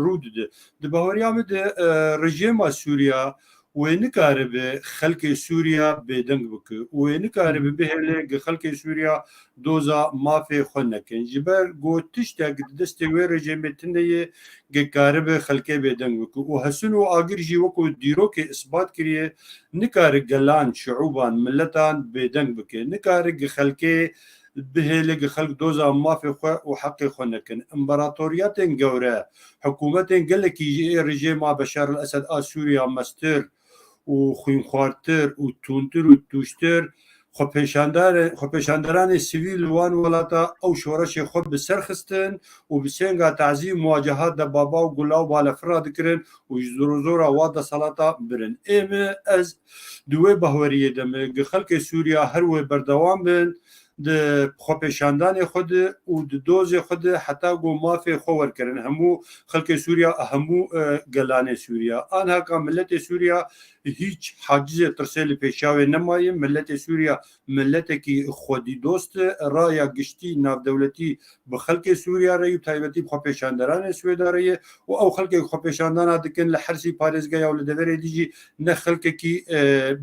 rû dide. Di baweriya min de, e, rejêma Sûriya wê nikaribe xelkê Sûriya bêdeng bike û wê nikaribe bihêle gi xelkê Sûriya doza mafê xwe nekin. Ji ber ku tiştek di destê wê rejêmê tune ye, gi karibe xelkê bêdeng bike. Û hesin û agir jî weko dîrokê isbat kiriye, nikare gelan, şiûban, miletan bêdeng bike. Nikare gi xelkê bihêle, gi xelk doza mafê xwe û heqê xwe nekin. Împaratoriyetên gewre, hikûmetên gelekî ji ê rejêma Beşar el Esed a Sûriya mestir û xwînxwartir û tûntir û tûştir, xwepêşandar-, xwepêşanderanê sivîl li wan welata ew şoreşê xwe bi ser xistin û bi senga tazî û muwacehat de baba û gula û balefira dikirin û ji zor û zora wa desalata birin. Ê min, ez di wê bahweriyê de me, gi xelkê Sûriya her wê berdewam bin, di xwepêşandanê xwe de û di dozê xwe de heta ku mafê xwe werkirin. Hemû xelkê Sûriya, hemû, e, gelanê Sûriya. Anhaka miletê Sûriya hîç hacizê tirsê li pêşiya wê nemaye. Miletê Sûriya miletekî xwedî dost e. Raya giştî navdewletî bi xelkê Sûriya re yî, taybetî bi xwepêşanderanê Swêda re ye û ew xelkê xwepêşandana dikin li hersî parêzgeha û li deverê dî jî ne xelkekî, e,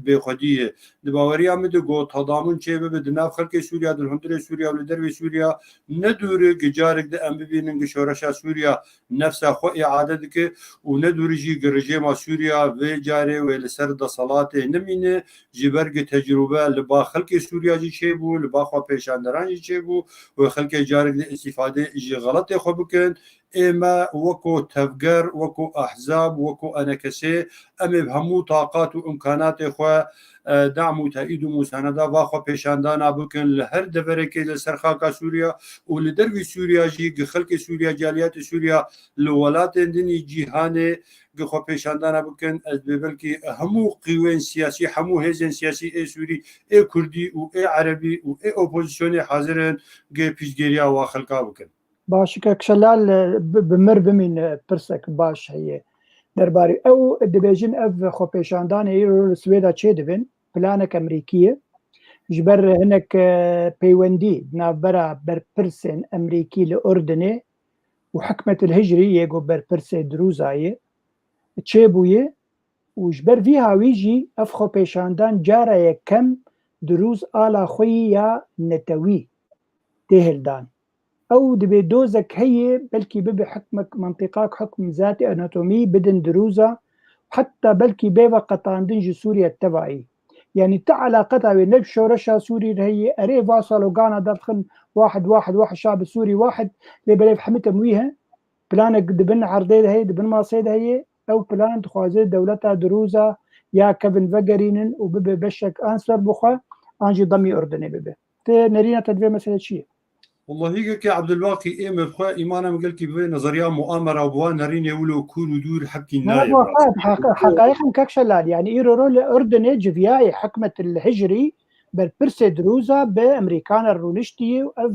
bêxwedî ye. Di baweriya min de ku tadamun çê bibe di nav xelkê Sûriya, di hundirê Sûriya û li dervê Sûriya, ne dûr e gi carek de em bibînin gi şoreşa Sûriya nefsa xwe îade dike û ne dûr e jî gi rejêma Sûriya vê carê wê li ser deselatê nemîne, ji ber gi tecrûbe li ba xelkê Sûriya jî çêbû, li ba xwepêşanderan jî çêbû û xelkê carek de îstîfade ji xeletê xwe bikin. Ê me weko tevger, weko ehzab, weko enekesê, em ê bi hemû taqat û imkanatê xwe, e, dam û teîd û musaneda va xwepêşandana bikin li her deverekê li ser xaka Sûriya û li dervî Sûriya jî gi xelkê Sûriya, caliyatê Sûriya li welatên din î cîhanê gi xwepêşandana bikin. Ez bê belkî hemû qîwên siyasî, hemû hêzên siyasî ê Sûrî, ê Kurdî û ê Erebî û ê opozisyonê hazir in gi piştgiriya wa xelka bikin. Baş, kek Şelal, bi, bi mir bimîne, pirsek baş heye. Derbarê ew dibêjin, ev xwepêşandanê îro li Swêda çêdibin, planek Amerîkî ye. Ji ber hinek, e, peywendî di navbera berpirsên Amerîkî li Urdinê û Hikmet el Hicrî yê ku berpirsê Dirûza ye, çêbûye û ji ber vî hawî jî ev xwepêşandan cara yekem Dirûz ala xwe yî ya netewî tê hildan. Ew dibê dozek heye, belkî bibe hikmek, mentiqak, hikm, zatî, anatomî bidin Dirûza, heta belkî bê ve qetandin ji Sûriye tevayî. Yanî ti eleqeta wê ne bi şoreşa Sûrî re heye, erê va slogana derdixin, wahid, wahid, wahid, şa bi Sûrî wahid, lê belê hemî temwî he. Planek di bin erdê de heye, di bin masê de heye. Ew plan dixwaze dewleta Dirûza ya kevin vegerînin û bibe beşek an ser bixwe, an jî demî Urdinê bibe. Te nerîna te di vê meselê çi ye? Wellahî, kekê Ebdulbaqî, ê me bi xwe îmana min gelkî bi vê nezeriya muamera û bi wan nerînê wilo kûr û dûr hebkî nayê. Heqayiq in, kek Şelal, yanî îro ro li Urdinê civiyayê Hikmet el Hicrî, berpirsê Dirûza, bi Amerîkana rûniştiye û ev,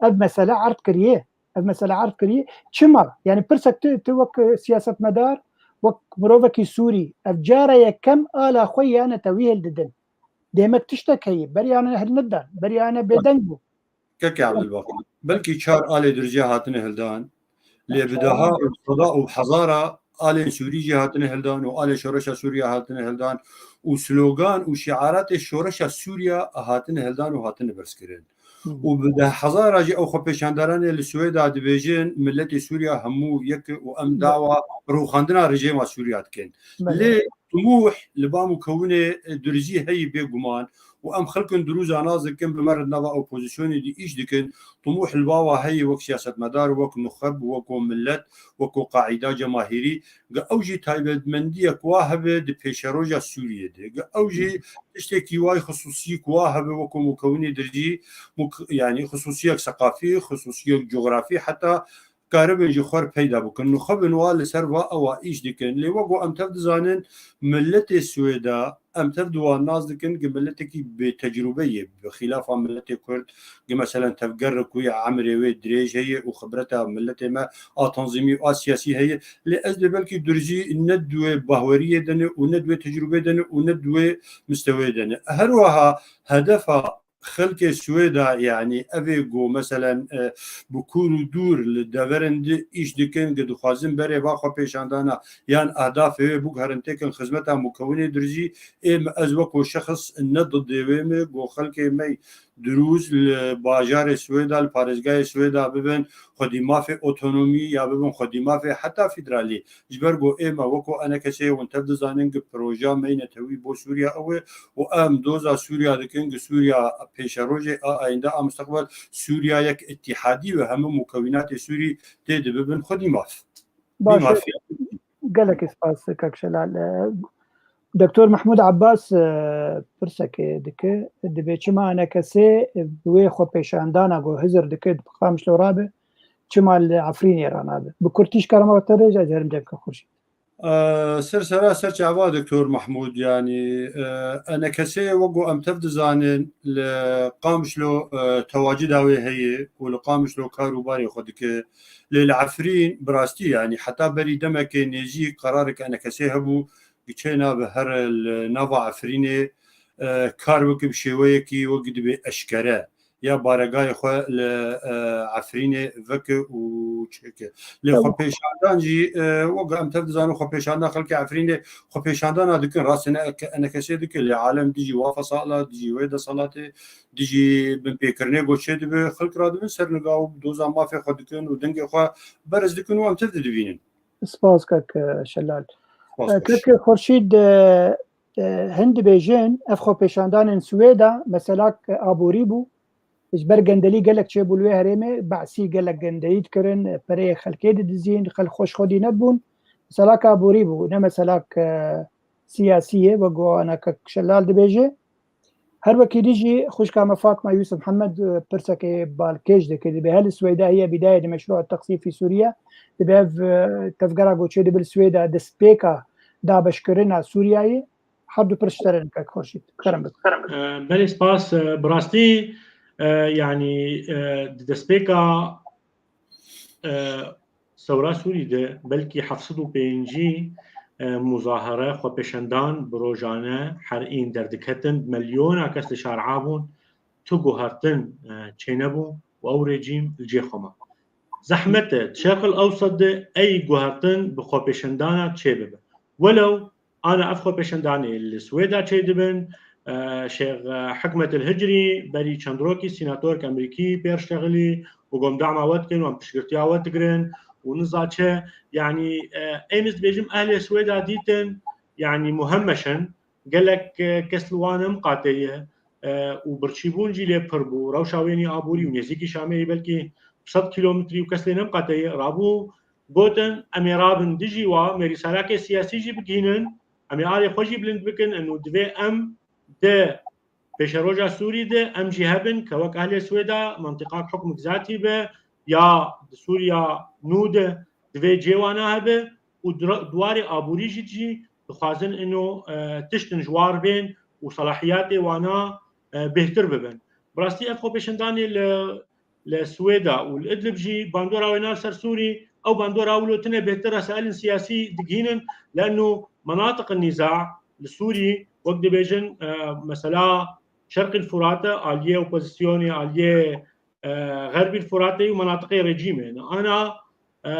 ev mesele erd kiriye. Ev mesele erd kiriye. Çima? Yanî pirsek tu, tu wek siyasetmedar, wek mirovekî Sûrî, ev cara yekem ala xwe ya netewî hildidin. Demek tiştek heye, beriyane hilnedan, beriyane bêdeng bû. Kekê Ebdulbaqî, belkî çar alê dirêjê hatine hildan, lê bi daha û seda û hezara alên Sûrî jî hatine hildan û alê şoreşa Sûriya hatine hildan û slogan û şiaratê şoreşa Sûriya hatine hildan û hatine berzkirin. Hı hı. Û bi deh hezara jî ew xwepêşandaranê li Swêda dibêjin, miletê Sûriya hemû yek e û em dawa rûxandina rejêma Sûriya dikin. Belê. Lê Timûh li ba mukewinê, e, Durzî heyî bêguman û em xelkin dirûza nas dikin, bi me re di nava opozîsyonê de îş dikin. Timûh li ba wa heyî wek siyasetmedar, wek nuxeb, wek milet, wek qaîda cemahîrî. Ge ew jî taybetmendiyek wa hebe di pêşeroja Sûriyê de. Ge ew jî tiştekî wa yî xisûsî ku wa hebe wek mukewinê Durzî, muk-, yanî xisûsiyek seqafî, xisûsiyek cografî, heta karibin ji xwe re peyda bikin. Nuxebin wa li ser va ewa îş dikin. Lê wek ku em tev dizanin, miletê Swêda, em tev di wan nas dikin, gi miletekî bê tecrûbe ye, bi xîlafa miletê Kurd, gi meselen tevger re ku ya emrê wê dirêj heye û xibreta miletê me a tanzîmî û a siyasî heye. Lê ez dê belkî Durzî ne di wê bahweriyê de ne û ne di wê tecrûbê de ne û ne di wê misteweyê de ne. Her wiha hedefa xelkê Swêda, yanî evê ku meselen, e, bi kûr û dûr li deverin di îş dikin, ku dixwazin berê va xwepêşandana yan ehdafê wê biguherin têkin xizmeta mukewinê Durzî, ê me ez weko şexs ne didê wê me, ku xelkê me Dirûz li bajarê Swêda, li parêzgahê Swêda bibin, xwedî mafê otonomî ya bibin xwedî mafê heta federalî. Ji ber ku ê me weko enekeseyê hûn tev dizanin ku proja me yî netewî bo Sûriya ew e û em doza Sûriya dikin ku Sûriya pêşerojê a ayînde a misteqbel Sûriya yek îtîhadî ve hemû mukewînatê Sûrî tê de bibin xwedî maf. Baş e. Bî mafî. Gelek spas kak Şelal. E, Doktor Mehmûd Abbas, e, pirsekê dike, dibê çima enekesê bi wê xwepêşandana ku Hizir dike di Qamişlo rabe, çima li Efrînê ranabe? Bi kurtî ji karema te rêja ez herim cem ke Xurşîd. E, ser sera ser çava Doktor Mehmûd, yanî, e, enekesê wek ku em tev dizanin li Qamişlo, e, tewacida wê heye û li Qamişlo kar û barê xwe dike. Lê li Efrîn bi rastî, yanî heta berî demekê nêzîk qerareke enekesê hebû, giçê nabe here li nava Efrînê, e, kar bike bi şêweyekî wek dibê eşkere ya baregayê xwe li, e, Efrînê veke û çêke. Lê Tamam. Xwepêşandan jî, e, wek em tev dizanin xwepêşandan xelkê Efrînê xwepêşandana dikin, rastî ne enekesê dikin, lê alem dijî wa fesala, dijî wê deselatê, dijî binpêkirinê ku çêdibe, xelk radibin ser niga û doza mafê xwe dikin û dengê xwe berz dikin û em tev didibînin. Spas kak, e, Şelal. Spas E, baş. Kak Xurşîd, e, e, hin dibêjin, ev xwepêşandanên Swêda, meselak aborî bû. Ji ber gendelî gelek çêbû li wê herêmê, Be'sî gelek gendelî dikirin, pereyê xelkê didizîn, xelk xweş xwedî nebûn. Meselak aborî bû, ne meselak, e, siyasî ye, wek ku ana kak Şelal dibêje. Her wekî dî jî xwişka me Fatma Yusuf Mihemed, e, pirsekê balkêş dike. Dibê her li Swêda heye bîdayê di meşrûa teqsîfî Sûriye. Dibê ev, e, tevgera ku çêdibe li Swêda destpêka dabeşkirina Sûriyeyê. Her du pirs ji te re ne kek Xurşîd. Kerem bike. E, belê spas, e, bi rastî, e, yanî, e, di destpêka, e, Sewra Sûrî de belkî heft sed û pêncî, e, muzahare, xwepêşandan bi rojane her în derdiketin, bi milyona kes li şar'a bûn, tu guhertin, e, çênebû û ew rejîm li cê xwe ma. Zehmet e, di Şerq el Ewsat de ey guhertin bi xwepêşandana çêbibe. Welew ana ev xwepêşandanê li Swêda çêdibin, e, Şêx, e, Hikmet el Hicrî berî çend rokî sînatorek Amerîkî pê re ştexilî û gom dema we dikin û em piştgirtiya we digirin û niza çi, yanî, e, êm ez dibêjim ehlê Swêda dîtin, yanî muhemmeş in, gelek, e, kes li wan em qateye, e, û birçîbûn jî lê pir bû. Rewşa wênî aborî û nêzîkî Şamê belkî sed kîlometrî û kes lê nemqateye. Rabû gotin, em ê rabin dijî wa, em ê rîsalakê siyasî jî bigihînin, em ê alê xwe jî bilind bikin, û divê em di pêşeroja Sûrî de em jî hebin, ke wek ehlê Swêda, mentiqak hukm zatî be, ya di Sûriya nû de divê cê wana hebe û dra-, di warê aborî jî jî dixwazin ino, e, tiştin ji war bên û selahiyatê wana, e, bêhtir bibin. Bi rastî ev xwepêşandanê li, li Swêda û li Idlib jî bandora wê na li ser Sûrî, ew bandora wilo tune bêhtir resailên siyasî digihînin, leno menatiq nîza li Sûrî, wek dibêjin, e, mesela Şerqî Furat e, aliyê opozîsyonê, aliyê, e, Xerbî Furatê û menatiqê rejîmê ne. Ana e,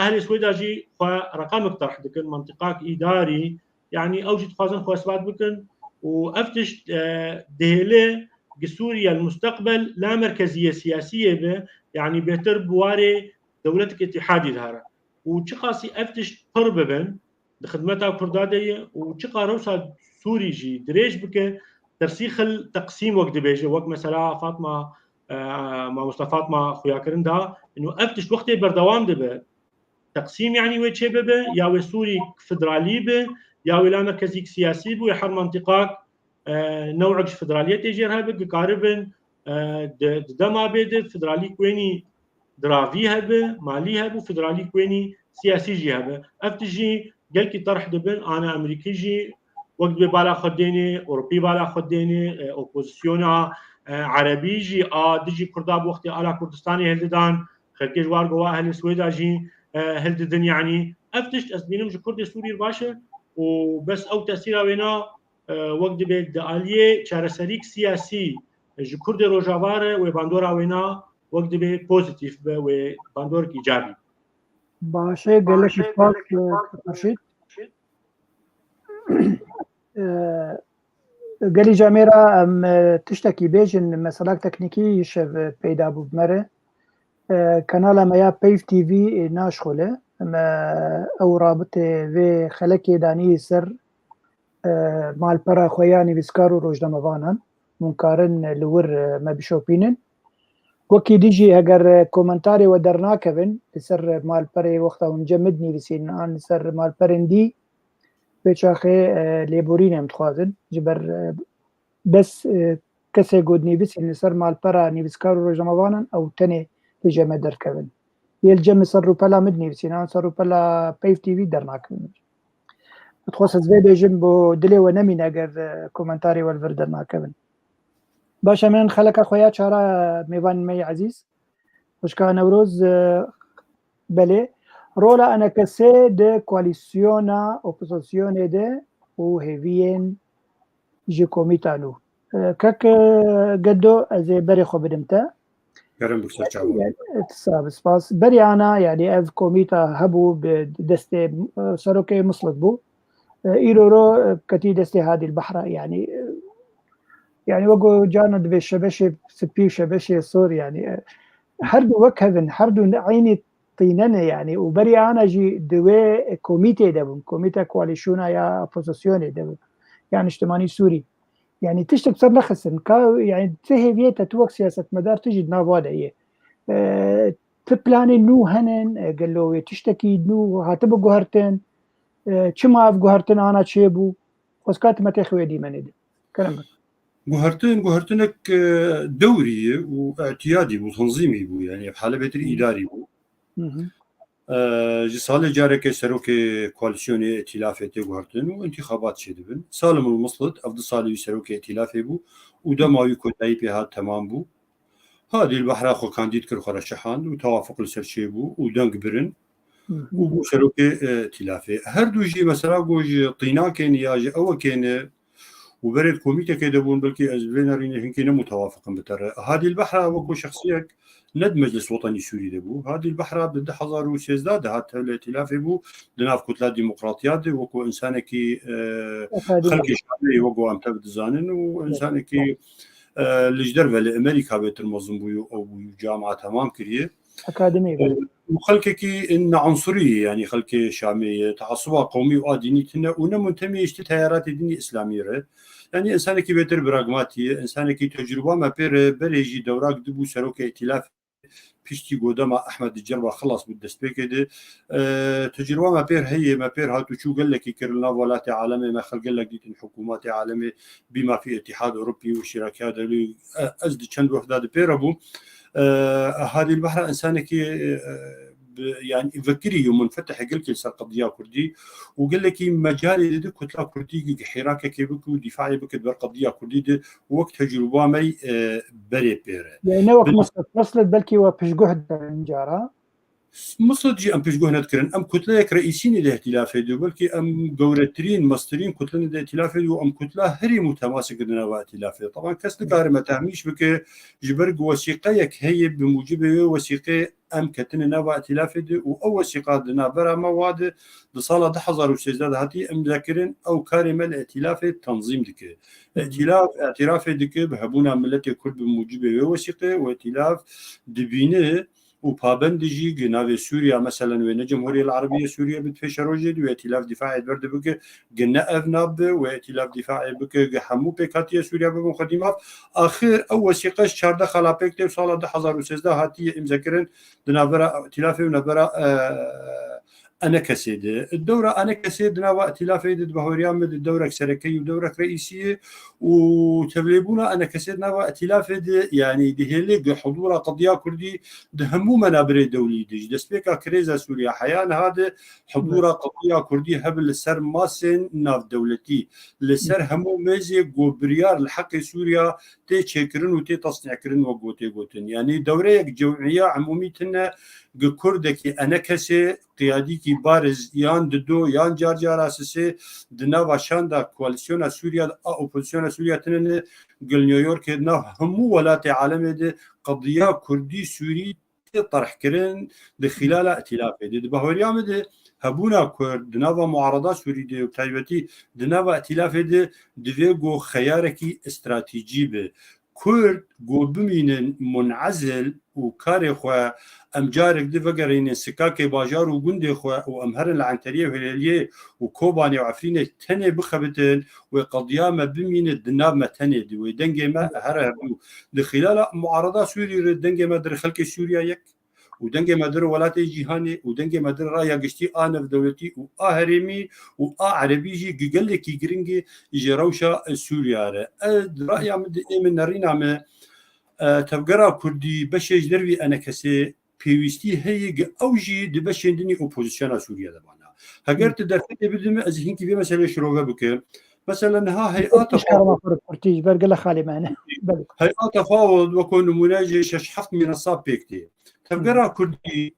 ehlê Swêda jî xwe reqemek terh dikin, mentiqak îdarî, yanî ew jî dixwazin xwe isbat bikin û ev tişt, e, dihêle gi Sûriye li musteqbel la merkeziyê siyasiyê be, yanî bêhtir bi warê dewletek îtîhadî dihare. Û çiqasî ev tişt pir bibin, di xidmeta Kurda de ye û çiqa rewşa Sûrî jî dirêj bike, tersîxil teqsîm wek dibêje, wek mesela Fatma, e, mamoste Fatma xuyakirin da, ino ev tişt wextê berdewam dibe, teqsîm, yanî wê çê bibe, ya wê Sûrî federalî bi, ya wê la merkezîk siyasî bi, wê her mentiqak, e, newcik ji federaliyetê jêr hebe, dikaribin, e, di, di dema bê de federalî kuênî diravî hebe, malî hebe û federalî kuênî siyasî jî hebe. Ev tişt jî gelkî terh dibin, ana Amerîkî jî wek dibê bala xwe dênê, Ewropî bala xwe dênê, e, opozisyona, e, Erebî jî a dijî Kurda bi wextê ala Kurdistanê hildidan, xelkê ji war gova ehlê Swêda jî, e, hildidin, yanî ev tişt ez dibînim ji Kurdê Sûrî re baş e û bes ew tesîra wêna, e, wek dibê di aliyê çareserîk siyasî ji Kurdê Rojava re wê bandora wêna wek dibê pozîtîf be, wê bandorek îcabî. Baş e, gelekî spas, e, Xurşîd. E, gelî camêra em, e, tiştekî bêjin, meselak teknîkî şev, e, peyda bû bi me re. E, kanala me ya Peyv T V, e, naşxule. Me ew rabitê vê xelekê danî ser, e, malpera xwe ya nivîskar û rojnamevanan. Hûn karin li wir, e, me bişopînin. Wekî dî jî heger, e, komentarê we dernakevin li ser malperê wexta hûn cem min dinivîsînin an li ser malperên dî, vê çaxê, e, lêborînê em dixwazin. Ji ber, e, bes, e, kesê ku dinivîsîn li ser malpera nivîskar û rojnamevanan ew tenê li cem me derkevin. Yê li cem li ser rûpela min dinivîsîn an ser rûpela Peyv T V dernakevin. Dixwest ez vê bêjim bo dilê we nemîne eger, e, komentarê we li vir dernakevin. Baş e, em ên xeleka xwe ya çara mêvanên me yê ezîz. Xwişka Newroz, e, belê. Rola enekesê di koalîsyona opozisyonê de û hêviyên ji komîta nû. E, kek, e, Gedo, ez ê berê xwe bidim te. Kerem bik ser çavan. Yani, e, sağ ol, spas. Berê ana, yani ev komîta hebû bi destê, e, serokê Mislit bû. E, îro ro, e, ketî destê Hadî Behra, yani, e, yani wek ku carna dibê şebeşê spî û şebeşê sor, yani, e, her du wek hev in, her du eynî tîne ne, yani, û berî ana jî di wê komîtê de bûn, komîte koalîsyona ya opozisyonê de bûn, ya niştimanî Sûrî. Yani tiştek ser nexistin, ka, yani ti hêviyê te, tu wek siyasetmedar, tu jî di nav wa de yê. E, ti planê nû henin, e, gelo wê tiştekî nû hatibe guhertin, e, çima ev guhertin ana çêbû? Xwezka tu me têxê wê dîmenê de. Kerem bik. Guhertin, guhertinek, e, dewrî ye û îtiyadî bû, tanzîmî bû, yani ev hale bêtir Hı. îdarî bû. Hı hı. E, ji salê careke serokê koalîsyonê îtîlafê tê guhertin û întîxabat çêdibin. Salim ul Mislit, ev du salî wî serokê îtîlafê bû û dema wî kotayî pê hat temam bû. Hadî li Behra xwe kandîd kir, xwe re şehand û tewafuq li ser çêbû û deng birin Hı hı. û bû serokê, e, îtîlafê. Her du jî mesela ku ji tînakên ya ji ewekê ne û berê di komîtekê de bûn, belkî ez bi vê nerînê hinkî ne mutewafiq im bi te re. Hadî li Behra wekû şexsiyek ne di Meclis Wetenî Sûrî de bû. Hadî li Behra bi du hezar û sêzdeh de hat tevlê îtîlafê bû, di nav Kutla Demokratiya de wekû însanekî, e, Akademî. Xelkê Şamê ye, wekû em tev dizanin û Evet. însanekî, e, li ji derve li Amerîka bêtir mezin bûye û ew bûye camia temam kiriye. Akademî, E, belê. û xelkekî neunsurî ye, yanî xelkê Şamê ye, teasuba qewmî û a dînî tune û ne muntemî ye ji ti teyaratê dînî îslamî re. Yanî însanekî bêtir pragmatî ye, însanekî tecrûba me pê re berê jî dewrak dibû serokê îtîlafê, piştî ku dema Ehmed Dicerba xilas bû destpêkê de, e, tecrûba me pêr heye, me pêr hat û çû gelekî kir li nav welatê alemê, me xelk gelek dîtin hikûmatê alemê, bî mafî Îtîhad Ewropî û Şîrakiya Dewlî, e, ez di çend wefda de pê re bûm. E, Hadî li Behra însanekî, e, bi, yani vekirî û munfetih gelkî li ser qediya kurdî û gelekî mecalê dide kutla kurdî hîrakekê bike û dîfaê bike di ber qediya kurdî de û wek tecrûba me, e, berê pê re. Yani ne wek Bi- Mislit, Mislit belkî we piştguh dikirin cara. Mislit jî em piştguh nedikirin. Em kutleyek reîsî ne di îtîlafê de, belkî em gewretirîn, mestirîn kutle ne di îtîlafê de û em kutla herî mutemasik di nava îtîlafê de. Taban kes nikare me tehmîş bike, ji ber ku wesîqeyek heye, bi mucibê wê wesîqê em ketine nava îtîlafê de û ew wesîqa di navbera me wa de di sala du hezar û sêzdeh de hatî imzekirin, ew karê me li îtîlafê tenzîm dike. Hı hı. Îtîlaf îtirafê dike bi hebûna miletê Kurd bi mucibê wê wesîqê û îtîlaf dibîne û pabend jî gi navê Sûriya, meselen wê ne Cumhuriyet Erebiye Sûriye bi pêşerojê di wê îtîlaf dîfaê ber de bike, gi ne ev nav bi wê îtîlaf dîfaê bike, gi hemû pêkhatiyê Sûriya bibin xwedî maf. Axir ew wesîqe ji çardeh xala pêk tê û sala du hezar û sêzdeh hatiye îmzekirin di navbera îtîlafê û navbera, e, ENKSê de. Dewra ENKSê di nava îtîlafê de, di bahweriya min de dewrek sereke yî û dewrek reîsî ye û tevlêbûna ENKSê di nava îtîlafê de, yanî dihêle gi hudûra qediya kurdî di hemû menabirê dewlî de, ji destpêka krêza Sûriya heya niha de hudûra qediya kurdî heb li ser masên navdewletî, li ser hemû mêzê ku biryar li heqê Sûriya tê çêkirin û tê tesnîkirin wek ku tê gotin. Yanî dewreyek cewmiya emûmî tine gi kurdekî ENKSê qiyadîkî bariz yan dido yan car cara sisê di nava şanda koalîsyona Sûriya de a opozîsyona Sûriya tine ne gil New Yorkê di nav hemû welatê alemê de qediya kurdî Sûrî tê terhkirin di xîlala îtîlafê de. Di bahweriya min de hebûna kurd di nava muarada Sûrî de û taybetî di nava îtîlafê de divê ku xeyarekî stratejî be. Kurd ku bimînin munezil û karê xwe em carek di vegerînin sikakê bajar û gundê xwe û em herin li Enteriyê û Hilêliyê û Kobanê û Efrînê tenê bixebitin, wê qediya me bimîne di nav me tenê de, wê dengê me here hebû. Di xîlala muarada Sûrî re dengê me dir xelkê Sûriya yek û dengê me dir welatê cîhanê û dengê me dir raya giştî a navdewletî û a herêmî û a erebî jî gi gelekî giringî ji rewşa Sûriya re. Ez di raya min de ê min nerîna me, e, tevgera kurdî beşê ji dervî ENKSê pêwîstî heye gi ew jî di beşên dinî opozîsyona Sûriye de bana. Heger tu derfetê bidî min, ez hinkî vê meseleyê şirove bikim. Mesela niha heyata Kurtî ji ber gele xalê me hene. Belê. Heyata Fawod weko nimûne ji şeş heft mînasa pêk tê. Tevgera kurdî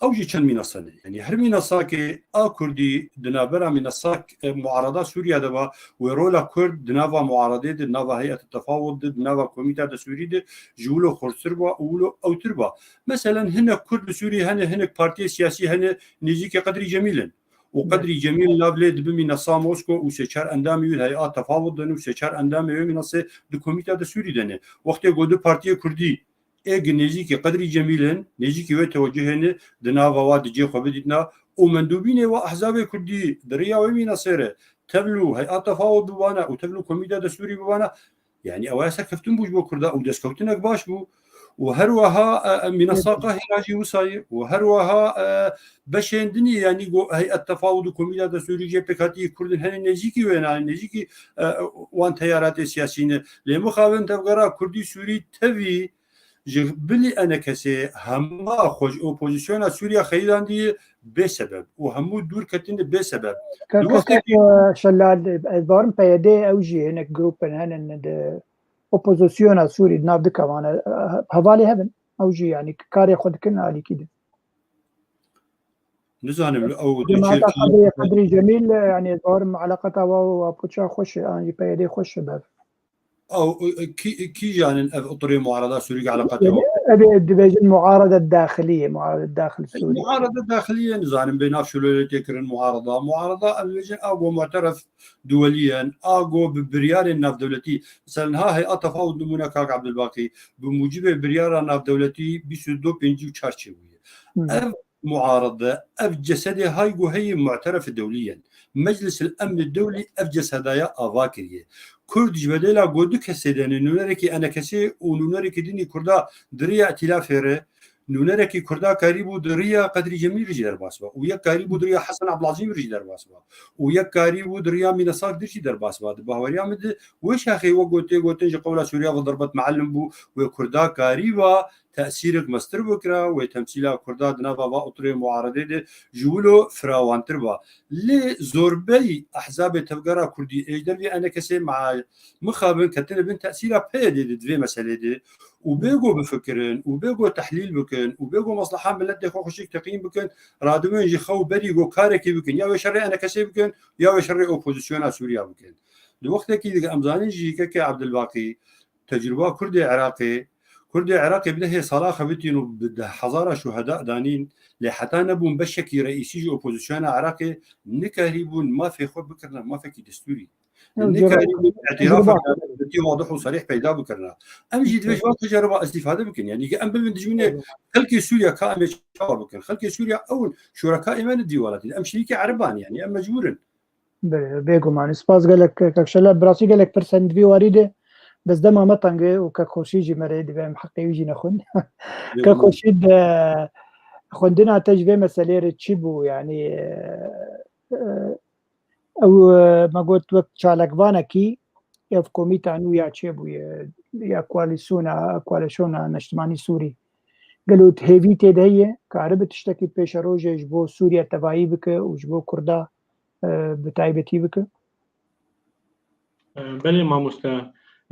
ew jî çend mînasa ne. Yanî her mînasakê a kurdî di navbera mînasak, e, muarada Sûriya de ba, wê rola kurd di nava muaradê de, di nava heyet tefawud de, di nava komîta de Sûrî de ji wilo xurtir ba û wilo ewtir ba. Meselen hinek kurd li Sûrî hene, hinek partiyê siyasî hene nêzîkî Qedrî Cemîl in. Û Qedrî Cemîl nav lê dibi mînasa Mosko û sê çar endamê wî heyet tefawud de ne û sê çar endamê wê mînasê di komîta de Sûrî de ne. Wextê ku du partiyê kurdî ê gi nêzîkî Qedrî Cemîl in, nêzîkî wê tewecihê ne, di nava wa di cê xwe bidîtina û mendûbînê wa ehzabê kurdî di riya wê mînasê re tevlû heyat tefawud bibana û tevlû komîta destûrî bibana, yanî ew ya serkeftin bû ji bo Kurda û destkewtinek baş bû. Û her wiha, e, e, mînasa Qahîra jî wisa ye û her wiha, e, beşên dinî, yanî go heyet tefawud û komîta destûrî jê pêkhatî Kurdin hene nêzîkî wê ne, nêzîkî, e, wan teyaratê siyasî ne. Lê mixabin tevgera Kurdî Sûrî tevî ji bilî enekesê hema xwe ji opozîsyona Sûriya xeyidandiye bê sebeb û hemû dûr ketine bê sebeb. Di wextekî Şelal, ez barim P Y D ew jî hinek grûpin henin di opozîsyona Sûrî di nav dike wan e, hevalê hebin. Ew jî yanî karê xwe dikin alîkî din. Nizanim ew Cemaeta Qedrî, Qedrî Cemîl, yanî ez barim eleqeta wa û Apoça xweş e, an jî P Y D xweş e bev. Ew, e, kî, kîjan in ev oturê muarada Sûrî eleqetê Yanî, ev ê dibêjin muarada daxilî ye, muarada daxil Sûrî. Muarada daxilî ye, nizanim bê nav şûlolê tê kirin muarada. Muarada, em dibêjin, a go mu'teref duwelî in, a go bi biryarên navdewletî. Mesela niha hey'a tefawut nimûne kak Abdulbaqî, bi mucibê biryara navdewletî bîst û du pêncî û çar çêbûye. Hmm. Ev muarada, ev cesedê hay go heye mu'teref dewlî yen. Meclis el Emn dewlî ev cesedaya ava kiriye. Kurd ji bedêla go du kesê de ne, nûnerekî enekesê û nûnerekî dinî Kurda di riya îtîlafê re, nûnerekî Kurda karîbû di riya Qedrî Cemîl jî derbas ba. Û yek karîbû di riya Hesen Abdulazîm jî derbas ba. Û yek karîbû di riya Mîna Sak dir jî derbas ba. Di bahweriya min de wê şaxê wek gotê gotin ji qewla Sûriya ve derbet me'ellim bû, wê Kurda karîba tesîrek mestir bikira, wê temsîla Kurda di nava va oturê muaredê de ji wilo firawantir ba. Lê zorbey ehzabê tevgera Kurdî ê ji dervê enekesê ma-, mixabin ketine bin tesîra P Y D de di vê meselê de û bê go bifikirin û bê go tehlîl bikin û bê go mesleha miletê xwe xweşik teqîn bikin, radibin ji xew berî go karekî bikin, ya wê şerê enekesê bikin, ya wê şerê opozîsyona Sûriya bikin. Di wextekî de em zanin jî kekê Abdulbaqî, tecrûba Kurdê Iraqê, Kurdê Iraqê bi dehê sala xebitîn û bi deh hezara şuheda danîn, lê heta nebûn beşekî reîsî ji opozisyona Iraqê, nikarîbûn mafê xwe bikirine mafekî destûrî. Nikarî îtîrafa dewletî wadih û serîh peyda bikirina. Em jî divê ji van tecerûba îstîfade bikin. Yanî ki em bibin dijminê xelkê Sûriye ka em ê çawa bikin. Xelkê Sûriye ew in, şureka ê me li dîwana tînin. Em şirîkê Ereban, yanî em mecbûr in. Belê, bêguman. Spas gelek, kek Şela. Bi rastî gelek pirs in di vî warî de. Bes dema me teng e û kek Xurşîd jî me rê divê em heqê wî jî nexwin. Kek Xurşîd, e, xwendina te ji vê meselê re çi bû? Yanî, e, e, ew, e, me got wek çalakvanekî ev komîta nû ya çêbûye, ya koalîsyona, koalîsyona neştimanî Sûrî. Gelo hêvî tê de heye, karibe tiştekî pêşerojê ji bo Sûriye tevayî bike û ji bo Kurda, e, bi taybetî bike? E, belê mamoste.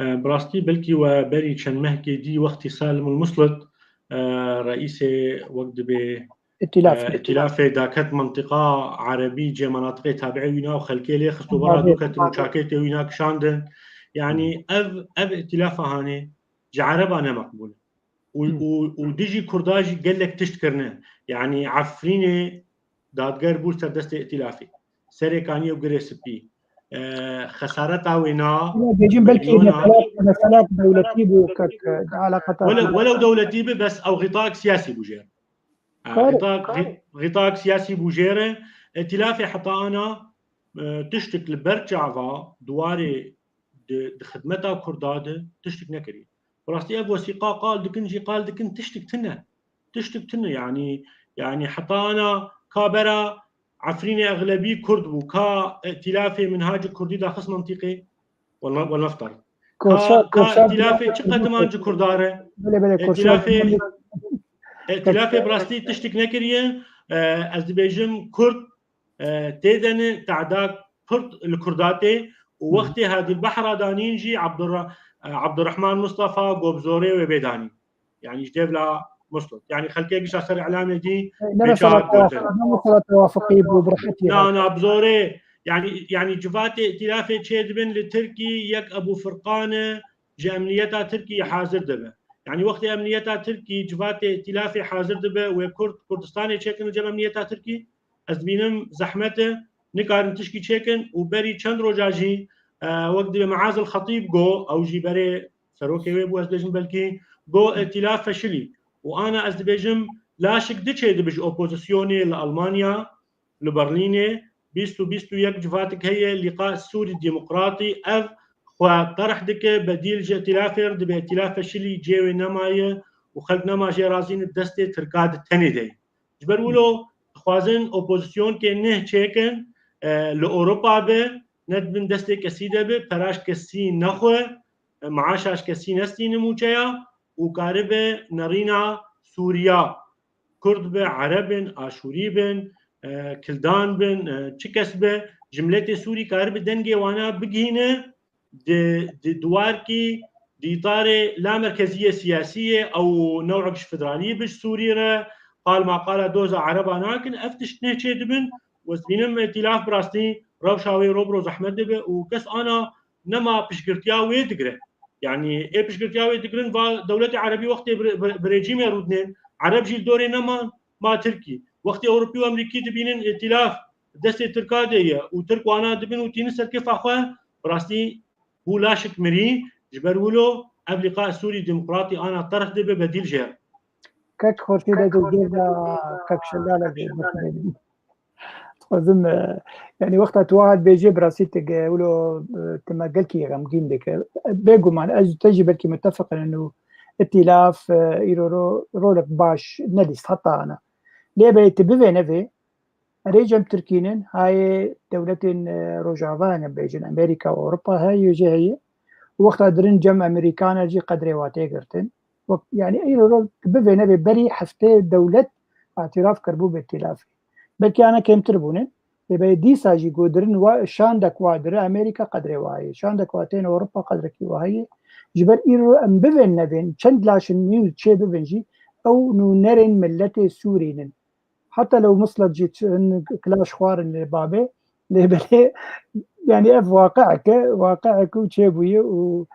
E, bi rastî belkî we berî çend mehkê dî wextî Salim el Muslit, e, reîsê wek dibê, Îtîlaf. e, îtîlafê daket mentiqa erebî cê menatiqê tabi'ê wî na û xelkê lê xist û bera Tabii. Doketin û çakêtê wî na kişandin. Yanî ev, ev îtîlafa hanê ji ereba ne meqbûl e. Û, û, û dijî Kurda jî gelek tişt kirine. Yanî Efrînê dadger bû ser destê îtîlafê. Serê kaniyê û girê spî. E, xesareta wê na Bêjin belkî milyona meselek, meselek dewletî bû, kek, e, alaqeta. Welew, welew dewletî bi, bes ew xîtak siyasî bû jê re. E, Kare, xîtak, kare. Xî-, xîtak siyasî bû jê re. Îtîlafê heta ana, e, tiştik li ber çava duwarê di, di xidmeta Kurda de tiştik nekiriye. Bi rastî ev wesîqa qal dikin jî qal dikin tiştik tune. Tiştik tune, yanî, yanî heta ana ka bera Efrînê exlebî Kurd bû, ka îtîlafê minhacê Kurdî daxist mentiqê, wela, wela neftar. Koşa, Ka, ka koşa îtîlafê çi qediman ji Kurda re? Belê, belê, koşa Îtîlafê, îtîlafê bi rastî tiştik nekiriye. E, ez dibêjim Kurd, e, tê de ne, te'da Kurd li Kurda tê û Hı. wextê Hadî Behra danîn jî Abdurra-, e, Abdurrahman Mustafa got bi zorê wê bê danîn. Yanî ji dêvla Muslit. Yanî xelkê gişa ser îlamê dî Ne bê mesela çawa gotin. Tewa-, ne mesela tewafiqî bû, bi rehetî Na, re. na, bi zorê. Yanî, yanî civatê îtîlafê çê dibin li Tirkî yek Ebû Furqan e, ji emniyeta Tirkî hazir dibe. Yanî wextê emniyeta Tirkî civatê îtîlafê hazir dibe, wê Kurd Kurdistanê çêkin li cem emniyeta Tirkî, ez dibînim zehmet e, nikarin tişkî çêkin û berî çend roja jî, e, wek dibê Meaz el Xetîb got, ew jî berê serokê wê bû, ez dibêjim belkî, got, îtîlaf feşilî. Û ana ez dibêjim, laşik diçê dibe ji opozisyonê li Almanya, li Berlînê, bîst û bîst û yek civatik heye, Lîqa Sûrî Demokratî, ev xwe terh dike, bedîl ji îtîlafê re dibe, îtîlaf feşilî cê wê nemaye û xelk nema jê razî ne, destê Tirka di tenê de ye. Ji ber wilo dixwazin opozîsyonkê neh çêkin, e, li Ewropa be, ne dibin destê kesî de be, pera ji kesî nexwe, e, maaşa ji kesî nestîne mûçeya û karibe nerîna Sûriya, Kurd be, Ereb in, Aşûrî bin, e, Kildan bin, e, çi kes be, ji miletê Sûrî karibe dengê wana bigihîne, di, di duwarkî, di îtarê la merkeziyê siyasiyê ew new'ek ji federaliyê bi ji Sûrî re, qal maqala doza Ereba nakin, ev tişt neh çê dibin, û ez dibînim îtîlaf bi rastî rewşa wê ro bi ro zehmet dibe û kes ana nema piştgirtiya wê digire. Yanî ê piştgirtiya wê digirin, va dewletê Erebî wextê bi, bi, bi rejîmê rûdinên, Ereb jî li dorê nema, ma Tirkî. Wextê Ewropî û Amerîkî dibînin îtîlaf destê Tirka de ye û Tirk wana dibin û tînin serkêfa xwe, bi rastî bû laşik mirî, ji ber wilo ev Lîqa Sûrî Demokratî ana terh dibe bedîl jê. Kek Xorşîd, ez ê jêr de kek Şelal ez ê bifikirim. Dixwazim, e, yanî wexta tu wiha dibêjê bi rastî tu ge-, wilo, e, tu me gelkî xemgîn dike. Bêguman ez û te jî belkî mitefiq in û îtîlaf, e, îro ro-, rolek baş nelîst heta ana. Lê belê tu bivê nevê, erê cem Tirkî nin, hayê dewletên, e, Rojava ne bêjin, Amerîka û Ewropa heye, jê heye. Wexta dirin cem Amerîkan e jî qedrê wa tê girtin. Wek, yanî, îro ro bivê nevê berî heftê dewlet îtîraf kiribû bi îtîlafê. Belkî ana kêmtir bûne. Lê belê dîsa jî ku dirin wa, şandek wa dire Amerîka qedrê wa heye. Şandek wa tên Ewropa qedrekî wa heye. Ji ber îro em bivên nevên, çend laşin nî çê bibin jî, ew nûnerên miletê Sûrî nin. Heta lew Muslat jî çi hin kilaş xwarin lê babê, lê belê, yanî ev waqi'ek e, waqi'ek û çêbûye û,